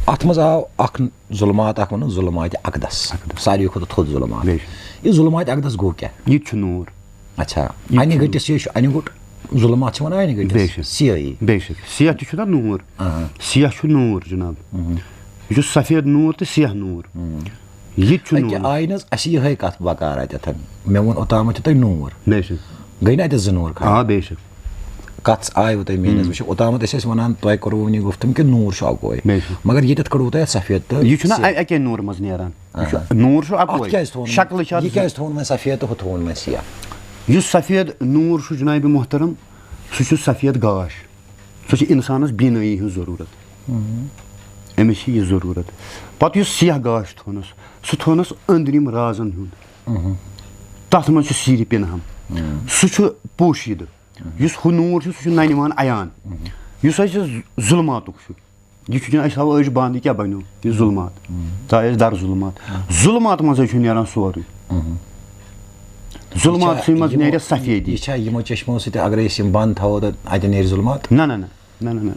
اَتھ منٛز آو اَکھ ظُلمات اَکھ وَنو ظُلماتِ اقدس۔ اقدس۔ ساروی کھۄتہٕ تھوٚد ظُلمات۔ بے شک۔ یہِ ظُلماتِ اقدس گوٚو کیٛاہ؟ یہِ تہِ چھُ نوٗر۔ اچھا، یہِ تہِ اَنہِ چھُ گٔٹِس یہِ چھُ اَنہِ گوٚٹ، ظُلمات چھِ وَنان اَنہِ گٔٹِس۔ بے شک۔ سِیٲہی۔ بے شک۔ سِیاہ تہِ چھُنہ نوٗر؟ آہا۔ سِیاہ چھُ نوٗر جِناب۔ مہم۔ یہِ چھُ سفید نوٗر تہٕ سِیاہ نوٗر۔ مہم۔ یہِ تہِ چھُ اَکہِ نوٗر۔ آیہِ نہٕ حظ اَسہِ یِہوٚے کَتھ بکار اَتٮ۪تھ؟ مےٚ ووٚن اوٚتامَتھ چھِ تۄہہِ نوٗر۔ بے شک۔ گٔے نہ اَتہِ زٕ نوٗر خالی؟ آ، بے شک۔ کَتھ آیہِ وۄنۍ تۄہہِ میٛٲنِس ہم۔ وٕچھِو، اوٚتامَتھ ٲسۍ أسۍ وَنان، تۄہہِ کوٚروُ وٕنی گُفتم کہِ نوٗر چھُ اَکوے۔ بے شک۔ مگر ییٚتٮ۪تھ کٔڑوُ تۄہہِ اَتھ سفید تہٕ یہِ چھُنہ سِیاہ۔ اَ-، اَکے نوٗرٕ منٛز نیران۔ یہِ چھُ، اہن۔ نوٗر چھُ اَتھ اَکوے۔ کیٛازِ تھوٚو نہٕ، شکلہٕ چھِ اَتھ یہِ زٕ۔ کیٛازِ تھوٚو نہٕ وۄنۍ سفید تہٕ ہُہ تھوٚو نہٕ وۄنۍ سِیاہ؟ یُس سفید نوٗر چھُ جناب محترم، سُہ چھُ سفید گاش۔ سُہ چھُ اِنسانَس بینٲیی ہٕنٛز ضروٗرت۔ مہم۔ أمِس چھِ یہِ ضروٗرت۔ پَتہٕ یُس سِیاہ گاش تھوٚونَس، سُہ تھوٚونَس أنٛدرِم رازَن ہُنٛد۔ مہم۔ تَتھ منٛز چھُ سیٖرِ پِنہَم۔ مہم۔ سُہ چھُ پوشیٖدٕ۔ یُس ہُہ نوٗر چھُ، سُہ چھُ نَنہِ وان عیان۔ یُس اَسہِ ظُ-، ظُلماتُک چھُ۔ یہِ چھُ، أسۍ تھاوو أچھ بنٛد، یہِ کیٛاہ بَنیو؟ یہِ ظُلمات۔ ژاے اَسہِ دَر ظُلمات۔ ظُلمات منٛزٕے چھُ نیران سورُے۔ ظُلمات یہِ چھا سٕے منٛز یِمو، نیرِ سفیدی۔ یہِ چھا یِمو چشمو سۭتۍ، اگرے أسۍ یِم بنٛد تھاوو، تہٕ اَتہِ نیرِ ظُلمات؟ نہ، نہ، نہ۔ نہ، نہ، نہ۔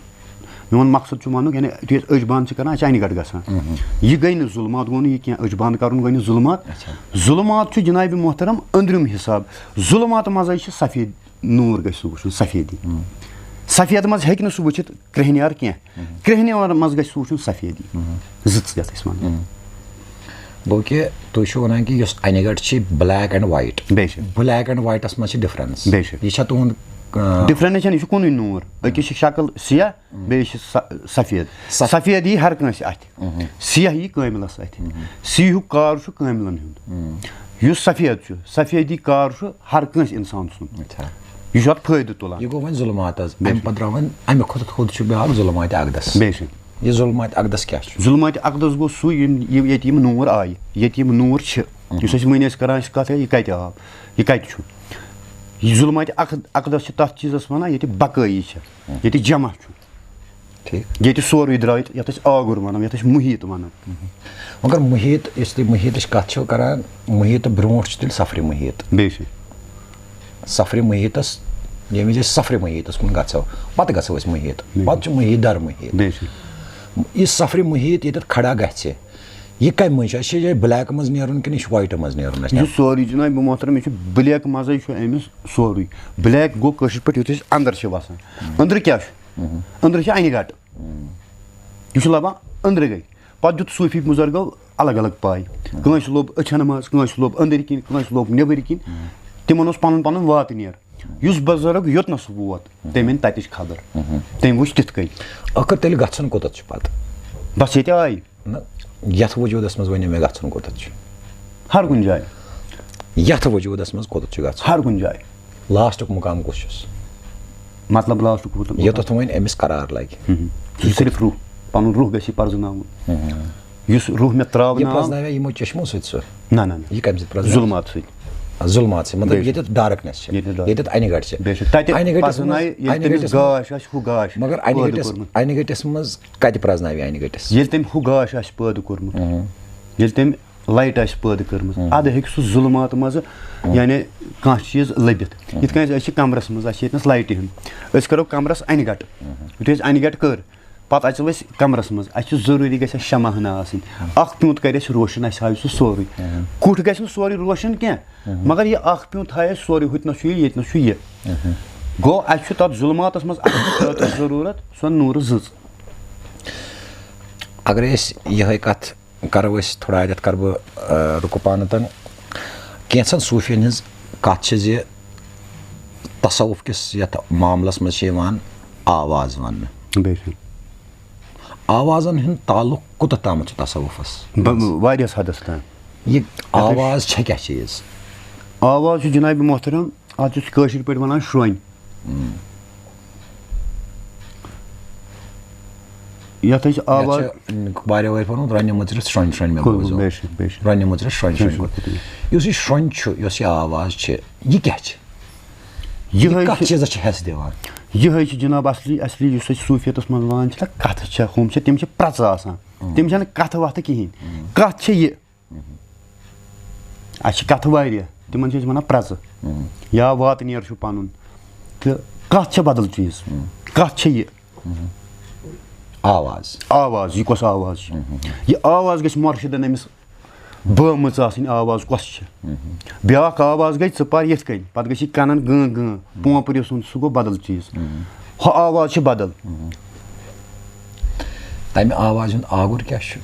میون مقصد چھُ وَنُن، یعنی یُتھُے أسۍ أچھ بنٛد چھِ کران، اَسہِ چھِ اَنہِ گَٹہٕ گژھان۔ یہِ گٔے نہٕ ظُلمات، گوٚو نہٕ یہِ کینٛہہ، أچھ بنٛد کَرُن گوٚو نہٕ ظُلمات۔ اچھا۔ ظُلمات چھُ جناب محترم أنٛدرِم حساب۔ ظُلمات منٛزٕے چھِ سفید نوٗر گژھِ سُہ وٕچھُن، سفیدی۔ سفید منٛز ہیٚکہِ نہٕ سُہ وٕچھِتھ کرٛہنیار کینٛہہ۔ کرٛہنیار منٛز گژھِ سُہ وٕچھُن سفیدی۔ زٕژ یَتھ أسۍ وَنان۔ گوٚو کہِ تُہۍ چھِو وَنان کہِ یُس اَنہِ گَٹہٕ چھِ black and white۔ بے شک۔ Black and whiteَس منٛز چھِ difference۔ بے شک۔ یہِ چھا تُہُنٛد، آ، difference چھَنہٕ، یہِ چھُ کُنُے نوٗر۔ أکِس چھِ شکل سِیاہ، بیٚیِس چھِ س-، سفید۔ سف- سفید یی ہر کٲنٛسہِ اَتھِ۔ سِیاہ یی کٲمِلَس اَتھِ۔ سِیہُک کار چھُ کٲمِلَن ہُنٛد۔ یُس سفید چھُ، سفیدی کار چھُ ہر کٲنٛسہِ اِنسان سُنٛد۔ اچھا۔ یہِ چھُ اَتھ فٲیدٕ تُلان۔ یہِ گوٚو وۄنۍ ظُلماتَس۔ بے اَمہِ شک۔ پَتہٕ درٛاو وۄنۍ اَمہِ کھۄتہٕ تھوٚد چھُ بیٛاکھ ظُلماتِ اقدس۔ بے شک۔ یہِ ظُلماتِ اقدس کیٛاہ چھُ؟ ظُلماتِ اقدس گوٚو سُے، یِم، یہِ، ییٚتہِ یِم نوٗر آیہِ، ییٚتہِ یِم نوٗر چھِ۔ یُس أسۍ وٕنۍ ٲسۍ کَران، أسۍ کَتھ، یہِ کَتہِ آو؟ یہِ کَتہِ چھُ؟ یہِ ظُلماتِ اق-، اقدس چھِ تَتھ چیٖزَس وَنان، ییٚتہِ بقٲیی چھِ، ییٚتہِ جمع چھُ۔ ٹھیٖک۔ ییٚتہِ سورُے درٛاو، یَتھ أسۍ آگُر وَنو، یَتھ أسۍ محیط وَنو۔ مگر محیط، یُس تُہۍ محیطٕچ کَتھ چھِو کَران، محیط برونٛٹھ چھُ تیٚلہِ سفرِ محیط۔ بے شک۔ سفرِ محیطس ییٚمہِ وِزِ أسۍ سفرِ محیطس کُن گژھو، پتہٕ گژھو أسۍ محیط، بے شک۔ پتہٕ چھُ محیط در محیط۔ بے شک۔ یہِ سفرِ محیط ییٚتٮ۪تھ کھڑا گژھِ، یہِ کمہِ منٛز چھُ؟ اَسہِ چھِ یِہوٚے black منٛز نیرُن کِنہٕ یہِ چھُ white منٛز نیرُن اَسہِ؟ یہِ چھُ سورُے جناب محترم، یہِ چھُ black منٛزٕے چھُ أمِس سورُے۔ Black گوٚو کٲشِر پٲٹھۍ یُتھ أسۍ اندر چھِ وسان۔ أندرٕ کیٛاہ چھُ؟ أندرٕ چھِ انہِ گٹہٕ۔ یہِ چھُ لبان أندرٕ گٔے۔ پتہٕ دیُت صوٗفی بُزرگو الگ الگ پاے۔ کٲنٛسہِ لوٚب أچھن منٛز، کٲنٛسہِ لوٚب أندٕرۍ کِنۍ، کٲنٛسہِ لوٚب نیٚبٕرۍ کِنۍ۔ تِمن اوس پنُن پنُن واتہٕ نیر۔ یُس بُزرگ یوٚتنس ووت، تٔمۍ أنۍ تتِچ خبر۔ تٔمۍ وٕچھ تِتھ کٔنۍ۔ ٲخٕر تیٚلہِ گژھُن کوٚتتھ چھُ پتہٕ؟ بس ییٚتہِ آے۔ نہ، یتھ وجوٗدس منٛز ؤنِو مےٚ گژھُن کوٚتتھ چھُ؟ ہر کُنہِ جایہِ۔ یتھ وجوٗدس منٛز کوٚتتھ چھُ گژھُن؟ ہر کُنہِ جایہِ۔ لاسٹُک مُقام کُس چھُس؟ مطلب لاسٹُک مُقام؟ یوٚتتھ وۄنۍ أمِس قرار لگہِ۔ ہُم۔ سُہ چھُ صرف روح، پنُن روح گژھِ یہِ پرزٕناوُن۔ یُس روح مےٚ ترٛاونہٕ یہِ آو۔ پرزناویا یِمو چشمو سۭتۍ سُہ؟ نہ، نہ، نہ۔ یہِ کمہِ سۭتۍ پرزناوِ؟ ظُلمات سۭتۍ۔ آ، ظُلمات سۭتۍ، مطلب بے شک۔ ییٚتٮ۪تھ darkness چھِ، ییٚتٮ۪تھ dark۔ ییٚتٮ۪تھ انہِ گٹھ چھِ۔ بے شک۔ تتہِ انہِ گٹِس پرزناوِ منٛز، ییٚلہِ انہِ تٔمِس گٹِس منٛز، گاش آسہِ، ہُہ گاش مگر انہِ پٲدٕ گٹِس، کوٚرمُت۔ انہِ گٹِس منٛز کتہِ پرزناوِ انہِ گٹِس؟ ییٚلہِ تٔمۍ ہُہ گاش آسہِ پٲدٕ کوٚرمُت، ییٚلہِ تٔمۍ light آسہِ پٲدٕ کٔرمٕژ، ادٕ ہیٚکہِ سُہ ظُلمات منٛزٕ یعنی کانٛہہ چیٖز لٔبِتھ۔ یِتھ کٔنۍ أسۍ چھِ کمرس منٛز، اسہِ چھِ ییٚتنس لایٹہِ ہُنٛد، أسۍ کرو کمرس انہِ گٹہٕ۔ یُتھُے أسۍ انہِ گٹہٕ کٔر، پتہٕ اژو أسۍ کمرس منٛز، اسہِ چھُ ضروٗری گژھِ اسہِ شمع ہنا آسٕنۍ۔ اکھ پیوٗنت کرِ اسہِ روشن، اسہِ ہاوِ سُہ سورُے۔ کُٹھ گژھِ نہٕ سورُے روشن کینٛہہ، مگر یہِ اکھ پیوٗنت تھایہِ اسہِ سورُے، ہُتہِ نس چھُ یہِ، ییٚتہِ نس چھُ یہِ۔ گوٚو اسہِ چھُ تتھ ظُلماتس منٛز اکھ ضروٗرت، سۄ نوٗرٕ زٕژ۔ اگر أسۍ یِہے کتھ کرو أسۍ تھوڑا، یتھ کرٕ بہٕ، آ، رُکہٕ پانہٕ تن۔ کینٛژن صوٗفین ہٕنٛز کتھ چھِ زِ تصوف کِس یتھ معاملس منٛز چھِ یِوان آواز وننہٕ۔ بے شک۔ آوازن ہُنٛد تعلق کوٗتاہ تامتھ چھُ تصوفس؟ ب-، واریاہس حدس تام۔ یہِ آواز چھےٚ کیٛاہ چیٖز؟ آواز چھُ جناب محترم، اتھ چھِ کٲشِر پٲٹھۍ ونان شرٛۄنۍ۔ یتھ أسۍ یتھ آواز چھِ واریاہ وٲرۍ پھٔرمُت، رۄنہِ مُژرِتھ شرٛۄنۍ شرٛۄنۍ مےٚ کوٚرمُت، بوزو۔ بے شک، بے شک۔ رۄنہِ مُژرِتھ شرٛۄنۍ شرٛۄنۍ شرٛۄنۍ کوٚرمُت۔ کوٚرمُت۔ یُس یہِ شرٛۄنۍ چھُ، یۄس یہِ آواز چھِ، یہِ کیٛاہ چھِ؟ یہِ یِہوٚے کتھ چھِ، چیٖزس چھِ حٮ۪س دِوان؟ یِہوٚے چھِ جناب اصلی، اصلی یُس أسۍ صوٗفیتس منٛز وَنان چھِ، تہٕ کتھٕ چھےٚ، ہُم چھِ، تِم چھِ پرٛژٕ آسان۔ تِم چھَنہٕ کتھٕ وتھٕ کِہیٖنۍ۔ کتھ چھےٚ یہِ۔ اَسہِ چھِ کَتھٕ واریاہ، تِمَن چھِ أسۍ وَنان پرٛژٕ۔ یا واتہٕ نیر چھُ پَنُن۔ تہٕ کَتھ چھےٚ بدل چیٖز۔ کَتھ چھےٚ یہِ؟ آواز۔ آواز، یہِ کۄس آواز چھِ؟ یہِ آواز گژھِ مۄرشِدَن أمِس بٲومٕژ آسٕنۍ، آواز کۄس چھِ؟ بیٛاکھ آواز گٔے ژٕ پَر یِتھ کٔنۍ، پَتہٕ گژھِ یہِ کَنَن گٲں گٲں، پونٛپرِ سُنٛد، سُہ گوٚو بدل چیٖز۔ ہۄ آواز چھِ بدل۔ تَمہِ آوازِ ہُنٛد آگُر کیٛاہ چھُ؟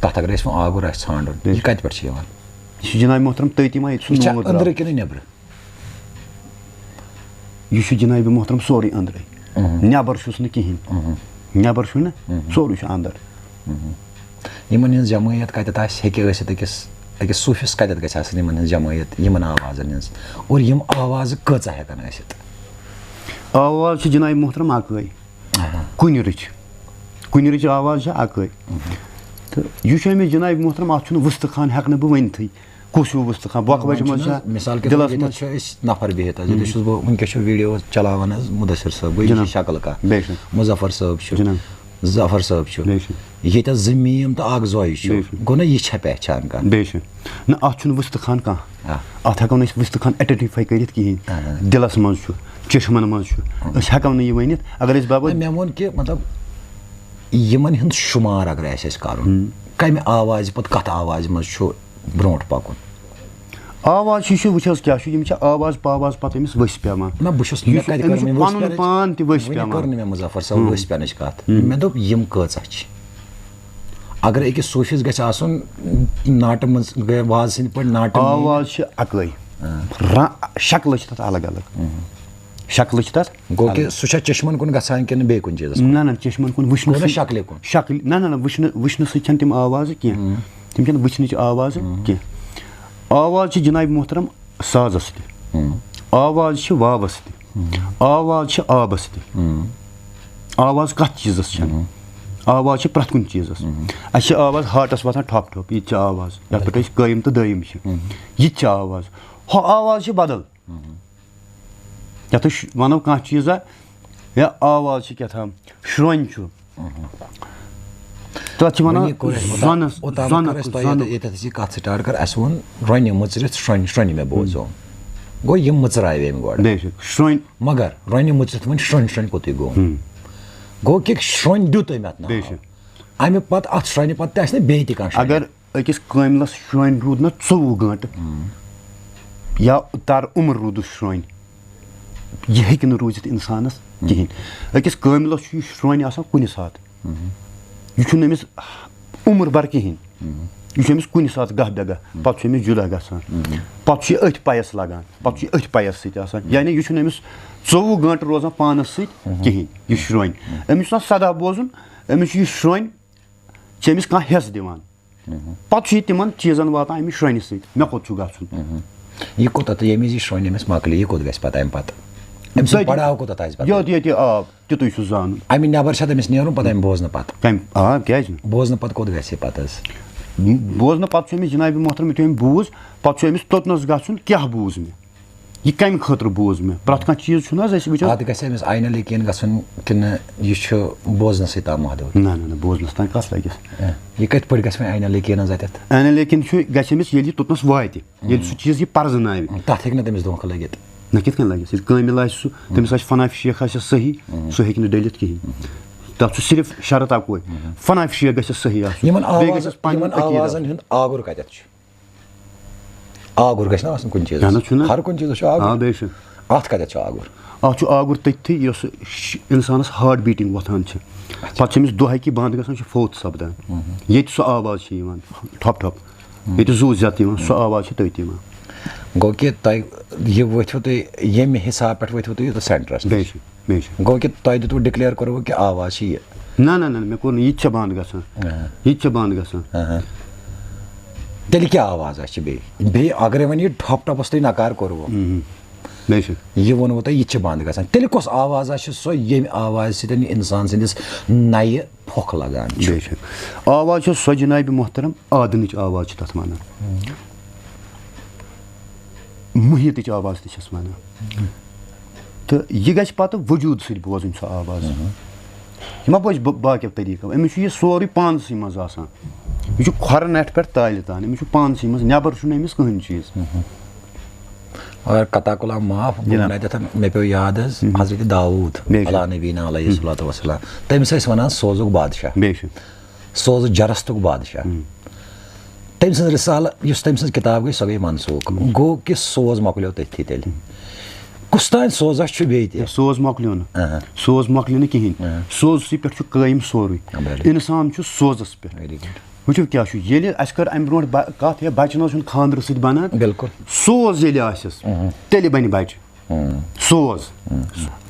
تَتھ اگر اَسہِ وۄنۍ آگُر آسہِ ژھانٛڈُن، یہِ کَتہِ پٮ۪ٹھ چھُ یِوان؟ یہِ چھُ جِناب محترم تٔتی ما ییٚتہِ سُہ یہِ چھا نوٗر درٛاو؟ أنٛدرٕ کِنہٕ نیٚبرٕ؟ یہِ چھُ جِناب محترم سورُے أنٛدرَے۔ اہم۔ نٮ۪بر چھُس نہٕ کِہیٖنۍ۔ اہم۔ نٮ۪بر چھُنہٕ، اہم۔ سورُے چھُ اندر۔ اہم۔ یِمن ہٕنٛز جمٲعت کتٮ۪تھ آسہِ، ہیٚکہِ ٲسِتھ أکِس، أکِس صوٗفِس کتٮ۪تھ گژھِ آسٕنۍ یِمن ہٕنٛز جمٲعت، یِمن آوازن ہٕنٛز؟ اور یِم آوازٕ کۭژاہ ہٮ۪کن ٲسِتھ؟ آواز چھِ جناب محترم اکٲے۔ اہم۔ کُنہِ رٕچھ۔ کُنہِ رٕچھ آواز چھِ اکٲے۔ اہم۔ تہٕ یہِ چھُ أمِس جناب محترم، اتھ چھُنہٕ وُستہٕ خان ہٮ۪کہٕ نہٕ بہٕ ؤنِتھٕے۔ کُس ہیوٗ وُستہٕ خان؟ بۄکہٕ بَچہِ وۄنۍ منٛز چھُنہٕ چھا؟ حظ، مِثال کے طور دِلَس ییٚتٮ۪تھ منٛز؟ چھِ أسۍ نفر بِہِتھ حظ، ییٚتٮ۪تھ چھُس بہٕ، وٕنکٮ۪س چھُ ویٖڈیو چلاوان حظ مُدثر صٲب، گوٚو یہِ چھِ جِناب۔ شکل کانٛہہ۔ بے شک۔ مظفر صٲب چھُ، جِناب۔ ظفر صٲب چھُ۔ بے شک۔ ییٚتٮ۪تھ زٕ میم تہٕ اکھ زویہِ چھُ، بے شک۔ گوٚو نہ یہِ چھےٚ پہچان کانٛہہ؟ بے شک۔ نہ، اَتھ چھُنہٕ وُستہٕ خان کانٛہہ۔ آ۔ اَتھ ہٮ۪کو نہٕ أسۍ وُستہٕ خان identify کٔرِتھ کِہیٖنۍ۔ آ۔ دِلَس منٛز چھُ، چشمَن منٛز چھُ۔ أسۍ ہٮ۪کو نہٕ یہِ ؤنِتھ۔ اگر أسۍ بابا نہ، مےٚ ووٚن کہِ مطلب یِمن ہُنٛد شُمار اگر آسہِ اَسہِ کَرُن، ہُم۔ کَمہِ آوازِ پَتہٕ کَتھ آوازِ منٛز چھُ برونٛٹھ پَکُن؟ آواز چھُ، یہِ چھُ، وٕچھ حظ کیٛاہ چھُ، یِم چھِ آواز پاواز پَتہٕ أمِس ؤسۍ پٮ۪وان۔ نہ، بہٕ چھُس، یہِ مےٚ چھُ، کَتہِ أمِس کٔر چھُ مےٚ ؤسۍ پَنُن پٮ۪نٕچ؟ پان تہِ ؤسۍ وٕنہِ پٮ۪وان۔ کٔر نہٕ مےٚ مظفر صٲب ہُم۔ ؤسۍ پٮ۪نٕچ کَتھ۔ ہُم۔ مےٚ دوٚپ، یِم کۭژاہ چھِ؟ اگر أکِس صوٗفِس گژھِ آسُن ناٹہٕ منٛز، گٔے وازٕ سٕنٛدۍ پٲٹھۍ ناٹہٕ آواز چھِ اَکٲے۔ آ۔ را-، شکلہٕ چھِ تَتھ الگ الگ۔ ہُم۔ شکلہٕ چھِ تَتھ گوٚو کہِ الگ۔ سُہ چھا چشمن کُن گژھان کِنہٕ بیٚیہِ کُنہِ چیٖزس کُن؟ نہ، نہ، چشمن کُن وٕچھنہٕ گوٚو نہ سۭتۍ، شکلہِ کُن؟ شکلہِ، نہ، نہ، نہ، وٕچھنہٕ، وٕچھنہٕ سۭتۍ چھَنہٕ تِم آوازٕ کینٛہہ۔ ہُم۔ تِم چھَنہٕ وٕچھنٕچ آوازٕ ہُم۔ کینٛہہ۔ آواز چھِ جناب محترم سازس تہِ۔ ہُم۔ آواز چھِ واوس تہِ۔ ہُم۔ آواز چھِ آبس تہِ۔ ہُم۔ آواز کتھ چیٖزس چھَنہٕ؟ ہُم۔ آواز چھِ پرٛٮ۪تھ کُنہِ چیٖزس۔ ہُم۔ اَسہِ چھِ آواز ہارٹس واتان ٹھۄپ ٹھۄپ، یہِ تہِ چھِ آواز، یتھ پٮ۪ٹھ أسۍ قٲیِم تہٕ دٲیِم چھِ۔ ہُم۔ یہِ تہِ چھِ آواز۔ ہۄ آواز چھِ بدل۔ ہُم۔ یَتھ أسۍ وَنو کانٛہہ چیٖزا، یا آواز چھِ کیٛاہ تام، شرٛۄنۍ چھُ۔ تَتھ چھِ وَنان وۄنۍ یہِ کوٚر اَسہِ اوٚتام، زۄنَس، اوٚتام زۄنَس، کٔر اَسہِ تۄہہِ زۄنُک۔ ییٚتٮ۪تھ، ییٚتٮ۪تھ أسۍ یہِ کَتھ سٹارٹ کٔر، اَسہِ ووٚن رۄنہِ مُژرِتھ شرٛۄنہِ، شرٛۄنہِ مےٚ بوزو۔ گوٚو یِم مٕژراوِ أمۍ گۄڈٕ۔ بے شک، شرٛۄنۍ۔ مگر رۄنہِ مٕژرِتھ وۄنۍ شرٛۄنۍ شرٛۄنۍ کوٚتُے گوٚو۔ ہُم۔ گوٚو کہِ شرٛۄنۍ دیُت أمۍ اَتھ ناو۔ بے شک۔ اَمہِ پَتہٕ اَتھ شرٛۄنہِ پَتہٕ تہِ آسہِ نہٕ بیٚیہِ تہِ کانٛہہ شرٛۄنہِ۔ اگر أکِس کٲملَس شرٛۄنۍ روٗد نہ ژوٚوُہ گٲنٛٹہٕ، ہُم۔ یا تر عمر روٗدُس شرٛۄنۍ، یہِ ہیٚکہِ نہٕ روٗزِتھ اِنسانَس کِہیٖنۍ۔ أکِس کٲملَس چھُ یہِ شرٛۄنۍ آسان کُنہِ ساتہٕ۔ یہِ چھُنہٕ أمِس عمر بھر کِہیٖنۍ۔ یہِ چھُ أمِس کُنہِ ساتہٕ گاہ بے گاہ، پَتہٕ چھُ أمِس جُدا گژھان۔ پَتہٕ چھُ یہِ أتھۍ پَیَس لَگان، پَتہٕ چھُ یہِ أتھۍ پَیَس سۭتۍ آسان۔ یعنی یہِ چھُنہٕ أمِس ژوٚوُہ گٲنٛٹہٕ روزان پانَس سۭتۍ کِہیٖنۍ، یہِ شرٛۄنۍ۔ أمِس چھُ آسان سَداہ بوزُن، أمِس چھُ یہِ شرٛۄنۍ، چھِ أمِس کانٛہہ حِصہٕ دِوان۔ پَتہٕ چھُ یہِ تِمَن چیٖزَن واتان اَمہِ شرٛۄنہِ سۭتۍ، مےٚ کوٚت چھُ گژھُن۔ یہِ کوٚت تہٕ ییٚمہِ وِزِ یہِ شرٛۄنہِ أمِس مۄکلہِ، یہِ کوٚت گژھِ پَتہٕ اَمہِ پَتہٕ؟ أمۍ سُنٛد تٔتی۔ پڑاو کوٚت آسہِ پَتہٕ؟ یوٚت ییٚتہِ آب، تیُتُے چھُ زانُن۔ اَمہِ نٮ۪بر چھا تٔمِس نیرُن پَتہٕ اَمہِ بوزنہٕ پَتہٕ؟ کَمہِ؟ آ، کیٛازِ نہٕ؟ بوزنہٕ پَتہٕ کوٚت گژھِ یہِ پَتہٕ حظ؟ بوزنہٕ پَتہٕ چھُ أمِس جِنابِ محترم یُتھُے أمۍ بوٗز، پَتہٕ چھُ أمِس توٚتنَس گژھُن، کیٛاہ بوٗز مےٚ؟ یہِ کَمہِ خٲطرٕ بوٗز مےٚ؟ پرٛٮ۪تھ کانٛہہ چیٖز چھُنہٕ حظ اَسہِ وٕچھان۔ اَتھ گژھِ أمِس عینُ الیقین گژھُن کِنہٕ یہِ چھُ بوزنَسٕے تام محدوٗد؟ نہ، نہ، نہ، بوزنَس تام کَتھ لَگٮ۪س؟ اے، یہِ کَتہِ پٲٹھۍ گژھِ وۄنۍ عینُ الیقینَس اَتٮ۪تھ؟ عینُ الیقین چھُ، گژھِ أمِس ییٚلہِ یہِ توٚتنَس واتہِ، ییٚلہِ سُہ چیٖز یہِ پَرزٕناوِ۔ تَتھ ہیٚکہِ نہٕ تٔمِس دھوکہٕ لٔگِتھ۔ نہ، کِتھ کٔنۍ لَگٮ۪س؟ ییٚلہِ کٲمِل آسہِ سُہ، تٔمِس آسہِ فنا فشیخ آسٮ۪س صحیح، سُہ ہیٚکہِ نہٕ ڈٔلِتھ کِہیٖنۍ۔ تَتھ چھُ صرف شرط اَکُے، فنا فشیخ گژھٮ۪س صحیح آسُن۔ یِمَن بیٚیہِ آوازَن، گژھٮ۪س پَنُن یِمَن عقیٖدٕ آوازَن آسُن۔ ہُنٛد آگُر کَتٮ۪تھ چھُ؟ آگُر گژھِ نہ آسُن کُنہِ چیٖزَس؟ اہن حظ، چھُنہ۔ ہر کُنہِ چیٖزَس چھُ آگُر۔ آ، بے شک۔ اَتھ کَتٮ۪تھ چھُ آگُر؟ اَتھ چھُ آگُر تٔتھی، یۄس ش-، اِنسانَس heart beating وۄتھان چھِ۔ اچھا۔ پَتہٕ چھِ أمِس دۄہَے کہِ بنٛد گژھان، چھُ فوت سَپدان۔ ییٚتہِ سُہ آواز چھِ یِوان، ٹھۄپ ٹھۄپ۔ ییٚتہِ زُو زیٚتھ یِوان، سُہ آواز چھِ تٔتھۍ یِوان۔ گوٚو کہِ تۄہہِ یہِ ؤتھِو تُہۍ، ییٚمہِ حساب پٮ۪ٹھ ؤتھِو تُہۍ یوٚتَتھ سینٹرَس نِش۔ بے شک، بے شک۔ گوٚو کہِ تۄہہِ دیُتوُ declare کوٚروُ کہِ آواز چھِ یہِ؟ نہ، نہ، نہ، مےٚ کوٚر نہٕ، یہِ تہِ چھےٚ بنٛد گژھان۔ آ۔ یہِ تہِ چھےٚ بنٛد گژھان۔ آ۔ تیٚلہِ کیٛاہ آواز آسہِ بیٚیہِ؟ بیٚیہِ اگرے وۄنۍ یہِ ٹھۄپ ٹھۄپَس تُہۍ نکار کوٚروُ؟ بے شک۔ یہِ ووٚنوُ تۄہہِ، یہِ تہِ چھِ بنٛد گژھان۔ تیٚلہِ کۄس آواز آسہِ سۄ، ییٚمہِ آوازِ سۭتۍ یہِ اِنسان سٕنٛدِس نَیہِ پھۄکھ لگان چھُ؟ بے شک۔ آواز چھےٚ سۄ جنابِ محترم، آدنٕچ آواز چھِ تَتھ وَنان۔ محیطٕچ آواز تہِ چھَس وَنان۔ تہٕ یہِ گژھِ پَتہٕ وجوٗد سۭتۍ بوزٕنۍ سۄ آواز۔ یہِ ما بوزِ با-، باقیو طریٖقو؟ أمِس چھُ یہِ سورُے پانسٕے منٛز آسان۔ یہِ چھُ کھۄرَن اَتھِ پٮ۪ٹھ تالہِ تان، أمِس چھُ پانسٕے منٛز، نٮ۪بر چھُنہٕ أمِس کٕہٕنۍ چیٖز۔ اور قطع کلام معاف، بہٕ جناب۔ وَنہٕ اَتٮ۪تھ، مےٚ پیوٚو یاد حظ، حضرت داوٗد بے شک۔ علیٰ نبینا علیہ الصلوۃ والسلام، تٔمِس ٲسۍ وَنان سوزُک بادشاہ۔ بے شک۔ سوزٕ جرستُک بادشاہ۔ تٔمۍ سٕنٛز رسالہٕ، یُس تٔمۍ سٕنٛز کِتاب گٔے، سۄ گٔے منسوخ۔ گوٚو کہِ سوز مۄکلیو تٔتھی تیٚلہِ۔ کُس تام سوزا چھُ بیٚیہِ تہِ؟ سوز مۄکلیو نہٕ۔ اہا۔ سوز مۄکلیو نہٕ کِہیٖنۍ۔ اہا۔ سوزسٕے پٮ۪ٹھ چھُ قٲیِم سورُے۔ بِلکُل۔ اِنسان چھُ سوزَس پٮ۪ٹھ۔ Very good۔ وٕچھِو کیٛاہ چھُ، ییٚلہِ اَسہِ کٔر اَمہِ برونٛٹھ با-، کَتھ، ہے، بَچَن حظ چھُنہٕ خانٛدرٕ سۭتۍ بَنان۔ بِلکُل۔ سوز ییٚلہِ آسٮ۪س، تیٚلہِ بَنہِ بَچہِ۔ سوز۔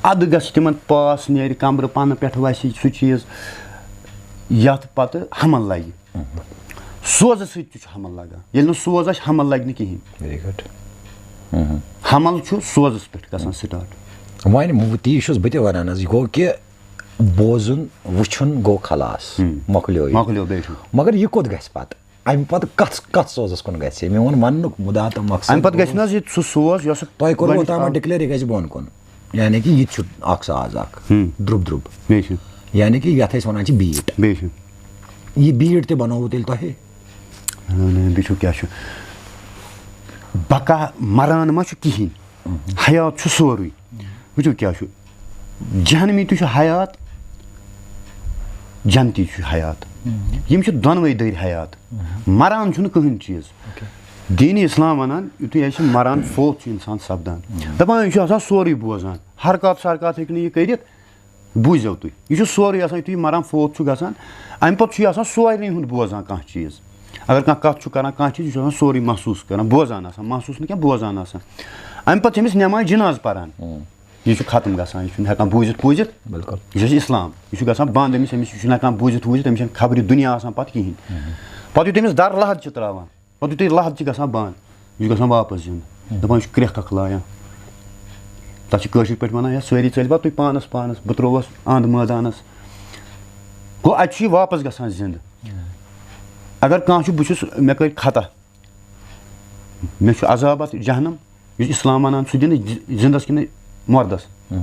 اَدٕ گژھِ تِمَن پاس نیرِ، کَمرٕ پَنہٕ پٮ۪ٹھ وَسہِ سُہ چیٖز، یَتھ پَتہٕ حمل لَگہِ۔ سوزٕ سۭتۍ تہِ چھُ حمل لَگان۔ ییٚلہِ نہٕ سوز آسہِ، حمل لَگہِ نہٕ کِہیٖنۍ۔ Very good۔ حمل چھُ سوزَس پٮ۪ٹھ گژھان start۔ وۄنۍ مو-، تی چھُس بہٕ تہِ وَنان حظ، یہِ گوٚو کہِ بوزُن، وٕچھُن گوٚو خلاص، مۄکلیو یہِ۔ مۄکلیو، بے شک۔ مگر یہِ کوٚت گژھِ پَتہٕ؟ اَمہِ پَتہٕ کَتھ، کَتھ سوزَس کُن گژھِ؟ میون وَننُک مُدا تہٕ مقصد اَمہِ پَتہٕ گژھِ نہ اوس حظ یہِ سُہ سوز یۄس تۄہہِ کوٚروٕ گۄڈٕنِچ اوتام آ-، declare یہِ گژھِ بۄن کُن۔ یعنی کہِ یہِ تہِ چھُ اَکھ ساز اَکھ، ہُم۔ درٛوٚب درٛوٚب۔ بے شک۔ یعنی کہِ یَتھ أسۍ وَنان چھِ beat۔ بے شک۔ یہِ beat تہِ بَنووُ تیٚلہِ تۄہہِ؟ نہ، نہ، بیٚیہِ چھُ کیٛاہ چھُ؟ بقا مران ما چھُ کِہیٖنۍ۔ حیات چھُ سورُے۔ وٕچھِو کیٛاہ چھُ۔ جہنمی تہِ چھُ حیات، جنتی تہِ چھُ حیات۔ یِم چھِ دۄنوَے دٔرۍ حیات۔ مران چھُنہٕ کٕہٕنۍ چیٖز۔ دیٖنِ اِسلام وَنان، یُتھُے اَسہِ مران فوت چھُ اِنسان سَپدان۔ دَپان، یہِ چھُ آسان سورُے بوزان۔ ہر کَتھ سر کَتھ ہیٚکہِ نہٕ یہِ کٔرِتھ۔ بوٗزِو تُہۍ، یہِ چھُ سورُے آسان، یُتھُے یہِ مَران فوت چھُ گژھان، اَمہِ پَتہٕ چھُ یہِ آسان سورنٕے ہُنٛد بوزان کانٛہہ چیٖز۔ اگر کانٛہہ کَتھ چھُ کَران، کانٛہہ چیٖز، یہِ چھُ آسان سورُے محسوٗس کَران، بوزان آسان، محسوٗس نہٕ کینٛہہ، بوزان آسان۔ اَمہِ پَتہٕ چھِ أمِس نٮ۪ماز جِناز پَران۔ یہِ چھُ ختم گژھان، یہِ چھُنہٕ ہٮ۪کان بوٗزِتھ پوٗزِتھ۔ بِلکُل۔ یہِ چھُ اَسہِ اِسلام، یہِ چھُ گژھان بنٛد أمِس، أمِس، یہِ چھُنہٕ ہٮ۪کان بوٗزِتھ ووٗزِتھ، أمِس چھَنہٕ خبرِ دُنیا آسان پَتہٕ کِہیٖنۍ۔ پَتہٕ یُتھُے أمِس دَر لحد چھِ ترٛاوان، پَتہٕ یُتھُے لحد چھِ گژھان بنٛد، یہِ چھُ گژھان واپَس زِنٛدٕ۔ دَپان، یہِ چھُ کرٛٮ۪کھ اَکھ لایان۔ تَتھ چھِ کٲشِرۍ پٲٹھۍ وَنان، یا سٲری ژٔلۍ پَتہٕ تُہۍ پانَس پانَس، بہٕ ترٛووَس اَنٛد مٲدانَس۔ گوٚو، اَتہِ چھُ یہِ واپَس گژھان زِنٛدٕ۔ اگر کانٛہہ چھُ، بہٕ چھُس، مےٚ کٔرۍ خطا، مےٚ چھُ عذاب اَتھ جہنم، یُس اِسلام وَنان، سُہ دِنہٕ زِنٛدَس کِنہٕ مَردَس؟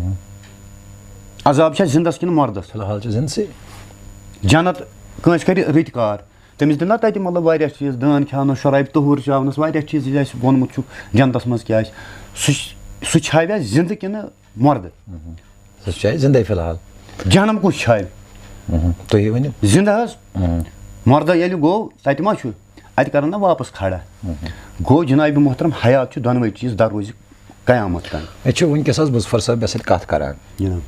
عذاب چھا زِنٛدَس کِنہٕ مَردَس؟ فی الحال چھُ زِنٛدسٕے۔ جنت کٲنٛسہِ کَرِ رٕتۍ کار، تٔمِس دِنہ تَتہِ مطلب واریاہ چیٖز، دٲن کھیاونَس، شرابہِ طہوٗر چاونَس، واریاہ چیٖز یہِ اَسہِ ووٚنمُت چھُ جنتَس منٛز کیٛاہ آسہِ۔ سُہ چھُ سُہ چھاوِ اَسہِ زِندٕ کِنہٕ مۄردٕ؟ سُہ چھُ اَسہِ زِندَے فی الحال۔ جہنم کُس چھاوِ؟ تُہی ؤنِو۔ زِندٕ حظ۔ مۄردٕ ییٚلہِ گوٚو، تَتہِ ما چھُ؟ اَتہِ کَرَن نا واپَس کھڑا۔ گوٚو جناب محترم، حیات چھُ دۄنوَے چیٖز، دَروزِ قیامت تام۔ أسۍ چھِ وٕنکیٚس حظ مظفر صٲبَس سۭتۍ کَتھ کَران۔ جناب۔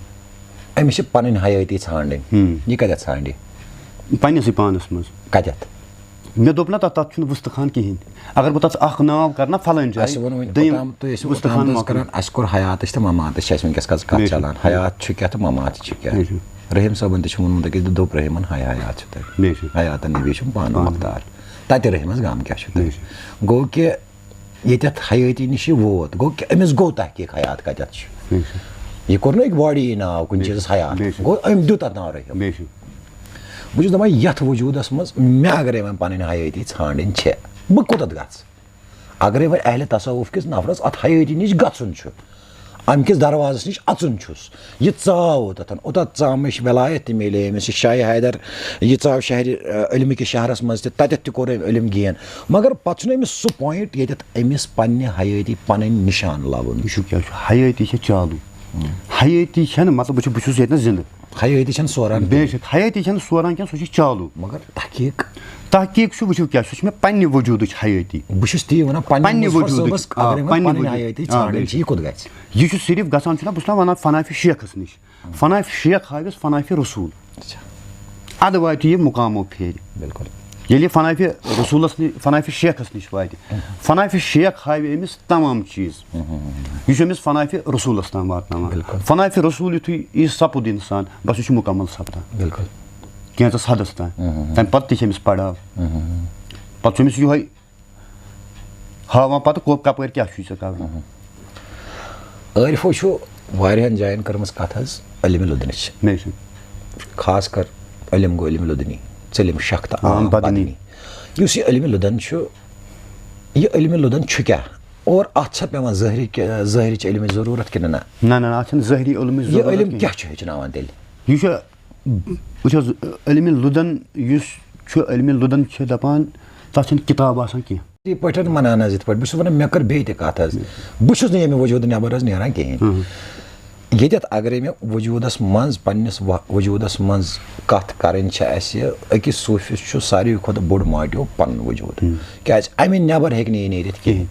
أمِس چھِ پَنٕنۍ حیٲتی ژھانٛڈٕنۍ۔ ہم۔ یہِ کَتٮ۪تھ ژھانٛڈِ؟ پننِسٕے پانَس منٛز۔ کَتٮ۪تھ؟ مےٚ دوٚپ نہ تَتھ، تَتھ چھُنہٕ وُستُخان کِہیٖنۍ۔ اگر بہٕ تَتھ اَکھ ناو کَرٕ نا فَلٲنۍ جایہِ، اَسہِ ووٚن وۄنۍ دوٚیِم اوٚتام، تُہۍ ٲسِو وُستُخان اوٚتام حظ مۄکلان۔ کَران، اَسہِ کوٚر حیاتٕچ تہٕ مماتٕچ چھِ اَسہِ وٕنکیٚس کَتھ کَتھ بے شک۔ چَلان۔ حیات چھُ کیٛاہ تہٕ ممات چھُ کیٛاہ؟ بے شک۔ رحیٖم صٲبَن تہِ چھُ ووٚنمُت أکِس دۄہ، دوٚپ رحیٖمَن، ہاے حیات چھُ تۄہہِ۔ بے شک۔ حیاتَن نبی چھُم پانہٕ پانہٕ۔ مۄختار۔ تَتہِ رحیٖمَس غم کیٛاہ چھُ تۄہہِ؟ بے شک۔ گوٚو کہِ ییٚتٮ۪تھ حیٲتی نِش یہِ ووت، گوٚو کہِ أمِس گوٚو تحقیٖق حیات کَتٮ۪تھ چھُ۔ بے شک۔ یہِ کوٚر نہٕ أکۍ باڈی یی ناو کُنہِ چیٖزَس حیات، بے شک۔ گوٚو أمۍ دیُت اَتھ ناو رحیٖم۔ بے شک۔ بہٕ چھُس دَپان، یَتھ وجوٗدَس منٛز مےٚ اگرے وۄنۍ پَنٕنۍ حیٲتی ژھانٛڈٕنۍ چھےٚ، بہٕ کوٚتَتھ گژھٕ؟ اگرے وۄنۍ اہلِ تصوف کِس نفرَس اَتھ حیٲتی نِش گژھُن چھُ، اَمہِ کِس دروازَس نِش اَژُن چھُس، یہِ ژاو اوٚتَتھ، اوٚتَتھ ژامٕچ وِلایت تہِ میلے أمِس، یہِ شاہِ حیدر، یہِ ژاو شہرِ، علمہٕ کِس شہرَس منٛز تہِ، تَتٮ۪تھ تہِ کوٚر أمۍ علم gain۔ مگر پَتہٕ چھُنہٕ أمِس سُہ point ییٚتٮ۪تھ أمِس پنٛنہِ حیٲتی پَنٕنۍ نِشان لَبُن۔ وٕچھِو کیٛاہ چھُ، حیٲتی چھےٚ چالوٗ۔ حیٲتی چھَنہٕ، مطلب، وٕچھِو، بہٕ چھُس ییٚتہِ نَس زِندٕ۔ حیٲتی چھَنہٕ سوران بے شک، حیٲتی چھَنہٕ سوران کینٛہہ، سُہ چھُ چالوٗ۔ مگر تحقیٖق۔ تحقیٖق چھُ، وٕچھِو کیٛاہ، سُہ چھُ مےٚ پنٛنہِ وجوٗدٕچ حیٲتی۔ بہٕ چھُس تی وَنان، پنٛنہِ پنٛنہِ مظفر وجوٗدٕچ، صٲبَس آ، اگرے وۄنۍ پنٛنہِ پَنٕنۍ وجوٗدٕچ، حیٲتی آ، ژھانٛڈٕنۍ بے چھِ، یہِ کوٚت گژھِ؟ یہِ چھُ صرف گژھان، چھُنہ، بہٕ چھُس نہ وَنان فنافِ شیخَس نِش۔ فنافِ شیخ ہاوٮ۪س فنافِ رسول۔ اچھا۔ اَدٕ واتہِ یہِ مُقامو پھیرِ۔ بِلکُل۔ ییٚلہِ یہِ فنافِ رسولَس نِش، فنافِ شیخَس نِش واتہِ، فنافِ شیخ ہاوِ أمِس تمام چیٖز۔ یہِ چھُ أمِس فنافِ رسولَس تام واتناوان۔ بِلکُل۔ فنافِ رسول یُتھُے یی سَپُد اِنسان، بَس یہِ چھُ مُکمل سَپدان۔ بِلکُل۔ کینٛژَس حدَس تام۔ تَمہِ پَتہٕ تہِ چھِ أمِس پڑاو۔ پَتہٕ چھُ أمِس یِہوٚے ہاوان پَتہٕ کو-، کَپٲرۍ کیٛاہ چھُے ژےٚ کَرُن۔ عٲرفو چھُ واریاہَن جایَن کٔرمٕژ کَتھ حظ علمِ لدنٕچ۔ مےٚ چھُ۔ خاص کر علم گوٚو علمِ لدنی، ژٔلِم شک تہٕ عام عام بدنی۔ بدنی۔ یُس یہِ علمِ لدن چھُ، یہِ علمِ لدن چھُ کیٛاہ؟ اور اَتھ چھا پٮ۪وان ظٲہری کہِ-، ظٲہرِچ علمٕچ ضروٗرت کِنہٕ نہ؟ نہ، نہ، نہ، اَتھ چھَنہٕ ظٲہری علمٕچ یہِ ضروٗرت علم کِہیٖنۍ۔ کیٛاہ چھُ ہیٚچھناوان تیٚلہِ؟ یہِ چھُ، وٕچھ حظ، علمِ لدن یُس چھُ، علمِ لدن چھِ دَپان، تَتھ چھَنہٕ کِتاب آسان کینٛہہ۔ یِتھ پٲٹھۍ وَنان حظ، یِتھ پٲٹھۍ بہٕ چھُس وَنان، مےٚ کٔر بیٚیہِ تہِ کَتھ حظ۔ بہٕ چھُس نہٕ ییٚمہِ وجوٗدٕ نٮ۪بر حظ نیران کِہیٖنۍ۔ ییٚتٮ۪تھ اگرے مےٚ وجوٗدس منٛز، پننِس و-، وجوٗدس منٛز کتھ کرٕنۍ چھِ اسہِ، أکِس صوٗفِس چھُ ساروی کھۄتہٕ بوٚڑ motive پنُن وجوٗد۔ کیازِ امہِ نٮ۪بر ہیٚکہِ نہٕ یہِ نیٖرِتھ کِہیٖنۍ۔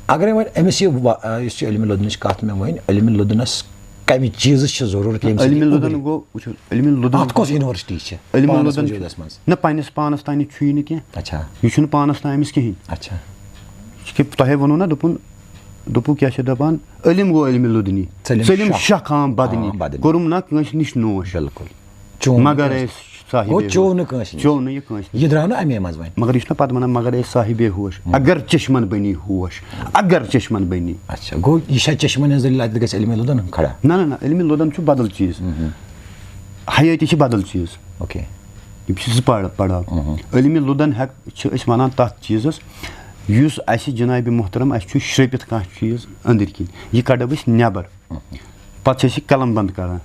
اگرے وۄنۍ أمِس یہِ و-، یُس یہِ علمِ لدنٕچ کتھ مےٚ ؤنۍ، علمِ لدنس کمہِ چیٖزٕچ چھِ ضروٗرت، ییٚمہِ سۭتۍ علمِ یہِ لدن اُبرِ؟ گوٚو، وٕچھِو، علمِ لدن اتھ کۄس university چھِ علمِ پانس لدن وجوٗدس منٛز؟ نہ، پننِس پانس تام چھُ یہِ نہٕ کینٛہہ۔ اچھا۔ یہِ چھُنہٕ پانس تام أمِس کِہیٖنۍ۔ اچھا۔ یہِ چھُ کہِ تۄہے ووٚنوُ نہ، دوٚپُن، دوٚپُو کیٛاہ چھِ دَپان؟ علم گوٚو علمِ لدنی۔ ژٔلِم ژٔلِم شک۔ شک عام بدنی۔ عام بدنی۔ کوٚرُم نہ کٲنٛسہِ نِش نوش۔ بِلکُل۔ چوٚو نہٕ مگر کٲنٛسہِ۔ أسۍ صاحبِ گوٚو ہوش۔ چوٚو نہٕ کٲنٛسہِ نِش۔ چوٚو نہٕ یہِ کٲنٛسہِ نِش۔ یہِ درٛاو نہٕ اَمے منٛز وۄنۍ۔ مگر یہِ چھُنہ پتہٕ وَنان، مگر أسۍ صاحبِ ہوش۔ اگر چشمن بنی ہوش۔ اگر چشمن بنی۔ اچھا، گوٚو یہِ چھا چشمن ہٕنٛز دٔلیٖل، اَتہِ گژھِ علمِ لدن کھڑا؟ نہ، نہ، نہ، علمِ لدن چھُ بدل چیٖز۔ حیٲتی چھِ بدل چیٖز۔ اوکے۔ یِم چھِ زٕ پڑ-، پڑاو۔ علمِ لدن ہٮ۪ک-، چھِ أسۍ وَنان تَتھ چیٖزَس، یُس اَسہِ جنابِ محترم اَسہِ چھُ شرٛپِتھ کانٛہہ چیٖز أنٛدٕرۍ کِنۍ، یہِ کَڑو أسۍ نٮ۪بر۔ پَتہٕ چھِ أسۍ یہِ قلم بنٛد کران۔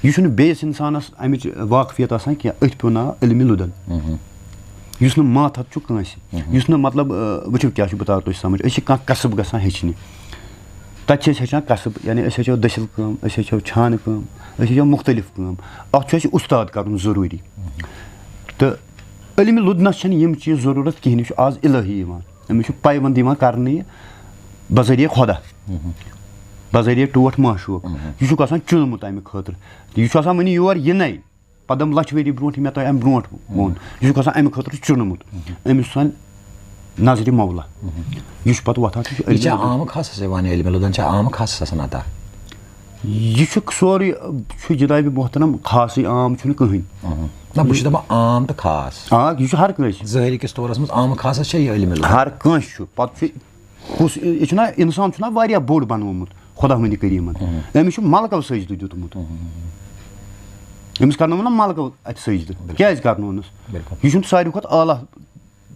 یہِ چھُنہٕ بیٚیِس اِنسانَس اَمِچ واقفیت آسان کینٛہہ، أتھۍ پیوٚو ناو علمِ لدن۔ یُس نہٕ ماتحت چھُ کٲنٛسہِ، یُس نہٕ مطلب، آ، وٕچھِو کیٛاہ چھُ، بہٕ تارو تۄہہِ سمجھ۔ أسۍ چھِ کانٛہہ کسب گژھان ہیٚچھنہِ۔ تَتہِ چھِ أسۍ ہیٚچھان کسب، یعنی أسۍ ہیٚچھو دٔسِل کٲم، أسۍ ہیٚچھو چھانہٕ کٲم، أسۍ ہیٚچھو مُختٔلِف کٲم۔ اَتھ چھُ اَسہِ اُستاد کَرُن ضروٗری۔ تہٕ علمِ لدنَس چھَنہٕ یِم چیٖز ضروٗرت کِہیٖنۍ، یہِ چھُ آز الہی یِوان، أمِس چھُ پیوند یِوان کرنہٕ یہِ بذریعہ خۄدا، بذریعہ ٹوٹھ معشوق۔ یہِ چھُکھ آسان چُنمُت اَمہِ خٲطرٕ۔ یہِ چھُ آسان وٕنہِ یور یِنَے۔ پَتہٕ دَپَن لَچھ ؤری برونٛٹھ یہِ مےٚ تۄہہِ اَمہِ برونٛٹھ ووٚن، یہِ چھُکھ آسان اَمہِ خٲطرٕ چُنمُت۔ أمِس چھُ آسان نظرِ مولا۔ یہِ چھُ پَتہٕ وۄتھان، سُہ چھُ یہِ چھا علمِ لدن۔ عام خاصس یِوان، علمِ لدن چھا عام خاصس آسان عطا؟ یہِ چھُ سورُے، چھُ جنابِ محترم خاصٕے، عام چھُنہٕ کٕہٕنۍ۔ نہ، بہٕ چھُس دَپان عام تہٕ خاص۔ آ، یہِ چھُ ہر کٲنٛسہِ۔ ظٲہری کِس طورس منٛز عام خاصس چھا یہِ علمِ لدن؟ ہر کٲنٛسہِ چھُ۔ پَتہٕ چھُ کُس، یہِ چھُنہ، اِنسان چھُنہ واریاہ بوٚڑ بنوومُت خۄداوندِ کریٖمن۔ أمِس چھُ ملکو سجدٕ دیُتمُت۔ أمِس کرنوو نہ ملکو اَتہِ سجدٕ۔ کیٛازِ کرنوونَس؟ بِلکُل۔ یہِ چھُنہٕ ساروی کھۄتہٕ اعلیٰ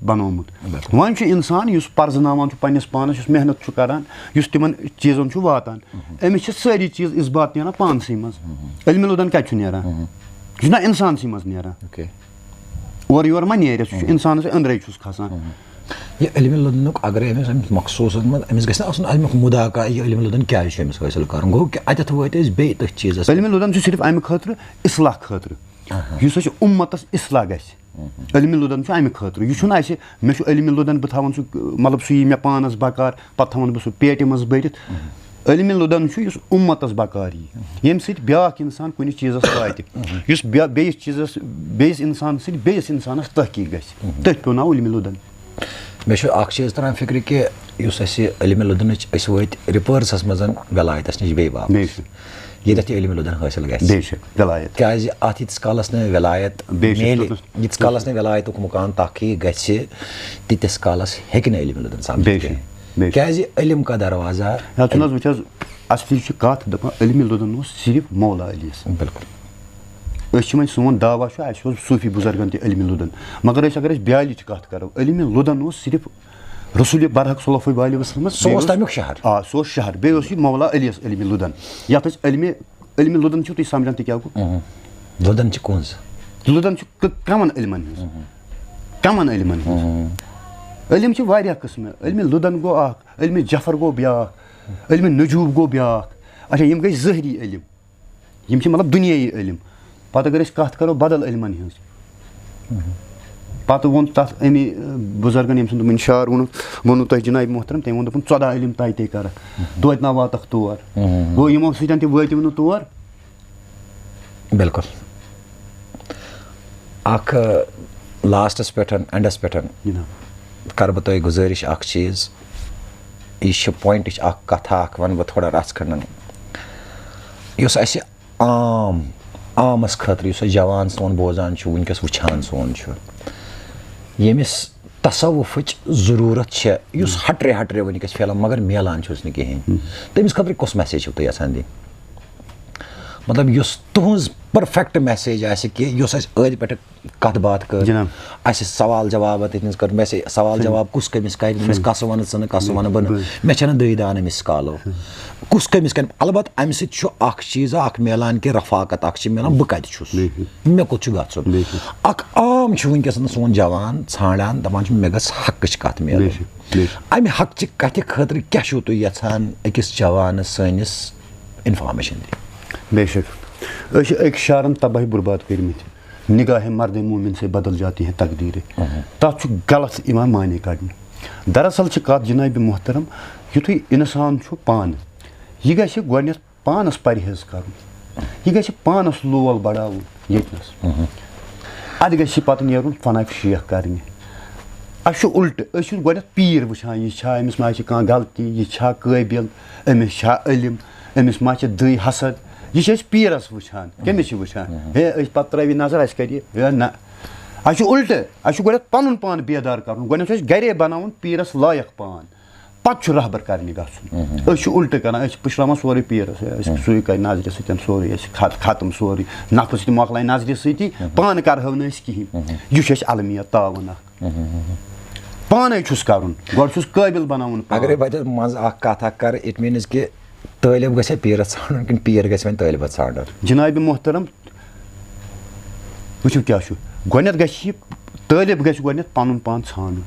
بنوومُت۔ وۄنۍ چھُ اِنسان یُس پرزٕناوان چھُ پننِس پانس، یُس محنت چھُ کران، یُس تِمن چیٖزن چھُ واتان، أمِس چھِ سٲری چیٖز اثبات نیران پانسٕے منٛز۔ علمِ لدن کتہِ چھُ نیران؟ یہِ چھُنہ اِنسانسٕے منٛز نیران۔ اوکے۔ اورٕ یورٕ ما نیرِ، سُہ چھُ اِنسانس أنٛدرَے چھُس کھسان۔ یہِ علمِ لدنُک اگرے أمِس، أمِس مخصوٗص منٛز، أمِس گژھِ نہ آسُن اَمیُک مُدعا کانٛہہ، یہِ علمِ لدن کیٛازِ چھُ أمِس حٲصِل کرُن؟ گوٚو کہِ اَتٮ۪تھ وٲتۍ أسۍ بیٚیہِ تٔتھۍ چیٖزس۔ علمِ لدن چھُ صرف اَمہِ خٲطرٕ، اصلاح خٲطرٕ۔ آہا۔ یُس اَسہِ اُمتس اصلاح گژھِ۔ علمِ لدن چھُ اَمہِ خٲطرٕ۔ یہِ چھُنہٕ اَسہِ، مےٚ چھُ علمِ لدن، بہٕ تھاوَن سُہ، مطلب، سُہ یی مےٚ پانس بکار، پتہٕ تھاوَن بہٕ سُہ پیٹہِ منٛز بٔرِتھ۔ علمِ لدن چھُ یُس اُمتس بکار یی، ییٚمہِ سۭتۍ بیٛاکھ انسان کُنہِ چیٖزس واتہِ، یُس بیا-، بیٚیِس چیٖزس، بیٚیِس انسان سۭتۍ بیٚیِس انسانس تحقیق گژھِ، تٔتھۍ پیوٚو ناو علمِ لدن۔ مےٚ چھُ اَکھ چیٖز تَران فِکرِ کہِ یُس اَسہِ علمِ لدنٕچ، أسۍ وٲتۍ رِپٲرسَس منٛز وٮ۪لایتَس نِش بیٚیہِ واپَس۔ بے شک۔ ییٚتٮ۪تھ یہِ علمِ لدن حٲصِل گژھِ۔ بے شک، وٮ۪لایت۔ کیٛازِ اَتھ ییٖتِس کالَس نہٕ وٮ۪لایت بے شک، میلہِ، توٚتَس ییٖتِس کالَس نہٕ وٮ۪لایتُک مُقام تحقیق گژھِ، تیٖتِس کالَس ہیٚکہِ نہٕ علمِ لدن سَمجِتھ بے شک، کینٛہہ۔ بے شک۔ کیٛازِ علم کا دروازہ۔ یا چھُنہٕ حظ وٕچھ حظ، اَصلی چھِ کَتھ دَپان، علمِ لدن اوس صرف مولا علی یَس۔ بِلکُل۔ أسۍ چھِ وۄنۍ، سون دعویٰ چھُ، اَسہِ اوس صوٗفی بُزرگن تہِ علمِ لُدن، مگر أسۍ اگر أسۍ بیالِچ کَتھ کَرو، علمِ لُدن اوس صرف رسول برحق صلی اللہ علیہ وسلمس، سُہ بیٚیہِ اوس اوس، تَمیُک شہر۔ آ، سُہ اوس شہر، بیٚیہِ اوس یہِ مولا علی یَس علمِ لُدن، یَتھ أسۍ علمِ، علمِ لُدن چھِو تُہۍ سَمجھان تہِ کیٛاہ گوٚو؟ اہم۔ لُدن چھِ کُنٛز؟ لُدن چھُ ک-، کَمن علمن ہٕنٛز؟ اہم۔ کَمن علمن ہٕنٛز؟ اہم۔ علم چھِ واریاہ قٕسمہٕ، علمِ لُدن گوٚو اَکھ، علمِ جفر گوٚو بیٛاکھ، علمِ نجوٗم گوٚو بیٛاکھ۔ اچھا، یِم گٔے ظٲہری علم۔ یِم چھِ مطلب دُنیٲیی علم۔ پتہٕ اگر أسۍ کتھ کرو بدل علمن ہٕنٛز، پتہٕ ووٚن تتھ أمی، ٲ، بُزرگن، ییٚمۍ سُنٛد وُنہِ شعر ووٚنُکھ، ووٚنوٕ تۄہہِ جنابِ محترم، تٔمۍ ووٚن، دوٚپُن، "ژۄداہ علم تۄہہِ تے کرکھ، توتہِ نا واتکھ تور۔" گوٚو، یِمو سۭتۍ تہِ وٲتِو نہٕ تور۔ بِلکُل۔ اکھ، ٲ، لاسٹس پٮ۪ٹھ، اینڈس پٮ۪ٹھ جناب۔ کرٕ بہٕ تۄہہِ گُزٲرِش اکھ چیٖز، یہِ چھِ پوینٹٕچ اکھ کتھا اکھ، ونہٕ بہٕ تھوڑا رژھ کھنڈن۔ یُس اسہِ عام، عامس خٲطرٕ، یُس اسہِ جوان سون بوزان چھُ، وٕنکیٚس وٕچھان سون چھُ، ییٚمِس تصوفٕچ ضروٗرت چھےٚ، یُس ہٹرے ہٹرے وٕنکیٚس پھیلان مگر میلان چھُس نہٕ کِہیٖنۍ، تٔمِس خٲطرٕ کۄس میسیج چھِو تُہۍ یژھان دِنۍ؟ مطلب، یُس تُہٕنٛز پٔرفیکٹ میسیج آسہِ کہِ یُس اَسہِ أدۍ پٮ۪ٹھٕ کَتھ باتھ کٔر، جناب۔ اَسہِ سوال جواب تٔتۍ نَس کٔر، مےٚ سا-، سوال صحیح۔ جواب کُس کٔمِس کَرِ، تٔمِس صحیح۔ کَس وَنہٕ ژٕ نہٕ، کَس صحیح۔ وَنہٕ بہٕ نہٕ۔ بہٕ۔ مےٚ چھَنہٕ دٔے دانہٕ مِس کالو۔ صحیح۔ کُس کٔمِس کَرِ؟ البتہ اَمہِ سۭتۍ چھُ اَکھ چیٖز اَکھ میلان کہِ رفاقت اَکھ چھِ میلان، بہٕ کَتہِ چھُس؟ بِلکُل۔ مےٚ کوٚت چھُ گژھُن؟ بِلکُل۔ اَکھ عام چھُ وٕنکیٚس سون جوان ژھانٛڈان، دَپان چھُ، مےٚ گٔژھ حقٕچ کَتھ میلٕنۍ۔ بِلکُل۔ بِلکُل۔ اَمہِ حقٕچہِ کَتھِ خٲطرٕ کیٛاہ چھُو تُہۍ یَژھان أکِس جوانَس سٲنِس انفارمیشن دی۔ بے شک۔ أسۍ چھِ أکۍ شعرن تباہی برباد کٔرمٕتۍ۔ نگاہ مرد مومن سے بدل جاتی ہیں تقدیریں۔ اہم۔ تَتھ چھُ غلط یِوان معنی کڑنہٕ۔ دراصل چھِ کتھ جناب محترم، یُتھُے انسان چھُ پانہٕ، یہِ گژھِ گۄڈٕنٮ۪تھ پانس پرہیز کرُن۔ یہِ گژھِ پانس لول بڑاوُن ییٚتنس۔ اہم۔ ادٕ گژھِ پتہٕ نیرُن فنا فشیخ کرنہِ۔ اسہِ چھُ الٹہٕ، أسۍ چھِ گۄڈنٮ۪تھ پیٖر وٕچھان، یہِ چھا، أمِس ما چھِ کانٛہہ غلطی، یہِ چھا قٲبِل، أمِس چھا علم، أمِس ما چھِ دٕے حسد، یہِ چھِ أسۍ پیٖرس وٕچھان۔ کٔمِس چھِ وٕچھان؟ ہے، أسۍ پتہٕ ترٲوِ نظر، اسہِ کرِ یہِ، ہے نہ۔ اسہِ چھُ الٹہٕ، اسہِ چھُ گۄڈنٮ۪تھ پنُن پان بیدار کرُن، گۄڈنٮ۪تھ چھُ اسہِ گرے بناوُن پیٖرس لایق پان۔ پتہٕ چھُ رہبر کرنہِ گژھُن۔ مہم۔ أسۍ چھِ الٹہٕ کران، أسۍ چھِ پُشراوان سورُے پیٖرس، ہے، أسۍ مہم۔ سُے کرِ نظرِ سۭتۍ سورُے، أسۍ خت-، ختم سورُے، نفس تہِ مۄکلایہِ نظرِ سۭتی، مہم۔ پانہٕ کرہو نہٕ أسۍ کِہینۍ۔ مہم۔ یہِ چھُ اَسہِ المیہ تعاوُن اکھ۔ مہم۔ پانے چھُس کرُن، گۄڈٕ چھُس قٲبِل بناوُن پان۔ اگرے بہٕ تَتھ منٛز اکھ کتھ اکھ کرٕ، it means کہِ طٲلب گژھِ پیٖرس ژھانڈُن کِنہٕ پیٖر گژھِ وۄنۍ طٲلبس ژھانڈُن؟ جناب محترم، وٕچھِو کیٛاہ چھُ۔ گۄڈٕنٮ۪تھ گژھِ یہِ، طٲلب گژھِ گۄڈٕنٮ۪تھ پَنُن پان ژھانٛڈُن۔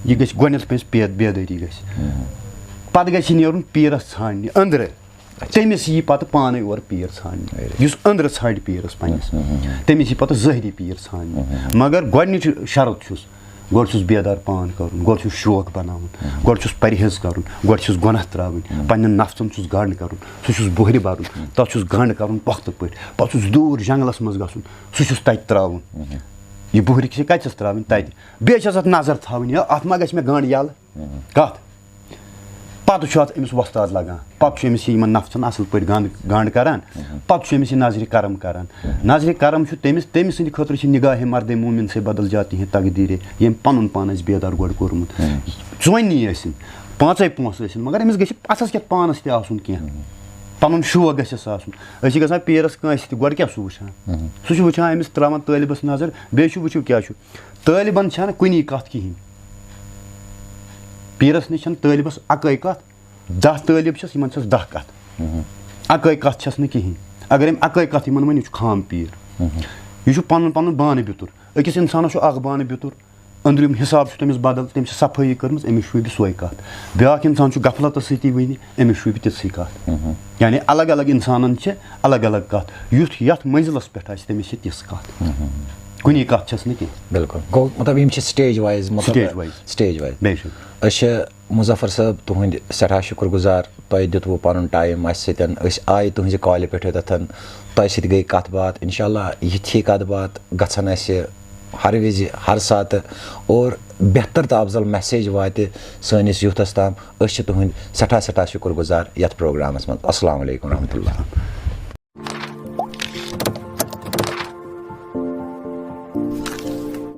یہِ گژھِ گۄڈٕنٮ۪تھ، پَزِ پے-، بیدٲری گژھِ۔ ہُم۔ پَتہٕ گژھِ یہِ نیرُن پیٖرَس ژھانٛڈنہِ أنٛدرٕ۔ اچھا۔ تٔمِس یی پَتہٕ پانَے اورٕ پیٖر ژھانٛڈنہِ۔ Very good۔ یُس أنٛدرٕ ژھانٛڈِ پیٖرَس پنٛنِس، ہُم، ہُم، ہُم۔ تٔمِس یی پَتہٕ ظٲہری پیٖر ژھانٛڈنہِ۔ ہُم، ہُم، ہُم۔ مگر گۄڈٕنِچ شرط چھُس، گۄڈٕ چھُس بیدار پان کَرُن، گۄڈٕ چھُس شوق بَناوُن، ہُم۔ گۄڈٕ چھُس پرہیز کَرُن، گۄڈٕ چھُس گۄناہ ترٛاوٕنۍ، ہُم۔ پنٛنٮ۪ن نفسَن چھُس گنٛڈ کَرُن، سُہ چھُس بۄہرِ بَرُن، ہُم۔ تَتھ چھُس گنٛڈ کَرُن پۄختہٕ پٲٹھۍ، پَتہٕ چھُس دوٗر جنٛگلَس منٛز گژھُن، سُہ چھُس تَتہِ ترٛاوُن۔ مہم۔ یہِ بُہرِ چھِ کَتہِ چھَس ترٛاوٕنۍ؟ تَتہِ۔ بیٚیہِ چھَس اَتھ نظر تھاوٕنۍ، ہے، اَتھ ما گژھِ مےٚ گنٛڈ یَلہٕ؟ مہم۔ کَتھ؟ پَتہٕ چھُ اَتھ أمِس وۄستاد لَگان۔ پَتہٕ چھُ أمِس یہِ یِمَن نفسَن اَصٕل پٲٹھۍ گنٛڈ، گنٛڈ کَران۔ مہم۔ پَتہٕ چھُ أمِس یہِ نظرِ کرم کَران۔ مہم۔ نظرِ کرم چھُ تٔمِس، تٔمۍ سٕنٛدِ خٲطرٕ چھِ نگاہِ مرد مومن سے بدل جاتی ہیں تقدیریں، ییٚمۍ پَنُن پان اَسہِ بیدار گۄڈٕ کوٚرمُت۔ مہم۔ ژونی ٲسِن، پانٛژَے پونٛسہٕ ٲسِن، مگر أمِس گژھِ اَصٕل کیٛاہ پانَس تہِ آسُن کینٛہہ۔ مہم۔ پَنُن شوق گژھٮ۪س آسُن۔ أسۍ چھِ گژھان پیٖرَس کٲنٛسہِ تہِ، گۄڈٕ کیٛاہ چھُ وٕچھان؟ مہم۔ سُہ چھُ وٕچھان أمِس ترٛاوان طٲلبَس نظر، بیٚیہِ چھُ وٕچھِو کیٛاہ چھُ۔ طٲلبَن چھَنہٕ کُنی کَتھ کِہیٖنۍ۔ پیٖرَس نِش چھَنہٕ طٲلبَس اَکٲے کَتھ، دَہ طٲلب چھِس، یِمَن چھَس دَہ کَتھ۔ مہم۔ اَکٲے کَتھ چھَس نہٕ کِہیٖنۍ۔ اگر أمۍ اَکٲے کَتھ یِمَن ؤنۍ، یہِ چھُ خام پیٖر۔ مہم۔ یہِ چھُ پَنُن پَنُن بانہٕ بیتُر۔ أکِس اِنسانَس چھُ اَکھ بانہٕ بیتُر، أنٛدرِم حساب چھُ تٔمِس بدل، تٔمۍ چھِ صفٲیی کٔرمٕژ، أمِس شوٗبہِ سۄے کَتھ۔ بیٛاکھ اِنسان چھُ غفلتَس سۭتی وٕنہِ، أمِس شوٗبہِ تِژھٕے کَتھ۔ یعنی الگ الگ اِنسانَن چھِ الگ الگ کَتھ۔ یُتھ یَتھ منزلَس پٮ۪ٹھ آسہِ، تٔمِس چھِ تِژھ کَتھ۔ کُنی کَتھ چھَس نہٕ کینٛہہ۔ بِلکُل۔ گوٚو مطلب یِم چھِ سٹیج وایز، مطلب Stage wise۔ Stage wise. بے شک۔ أسۍ چھِ مظفر صٲب تُہٕنٛدۍ سٮ۪ٹھاہ شُکُر گُزار، تۄہہِ دیُتوٕ پَنُن ٹایم اَسہِ سۭتۍ۔ أسۍ آیہِ تُہٕنٛزِ کالہِ پٮ۪ٹھ یوٚتَتھ، تۄہہِ سۭتۍ گٔے کَتھ باتھ۔ اِنشاء اللہ یِتھی کَتھ باتھ گژھن اَسہِ ہر وِزِ، ہر ساتہٕ، اور بہتر تہٕ افضل میسیج واتہِ سٲنِس یوٗتھَس تام۔ أسۍ چھِ تُہٕنٛدۍ سٮ۪ٹھاہ سٮ۪ٹھاہ شُکُر گُزار یَتھ پروگرامَس منٛز۔ السلام علیکم ورحمۃ اللہ۔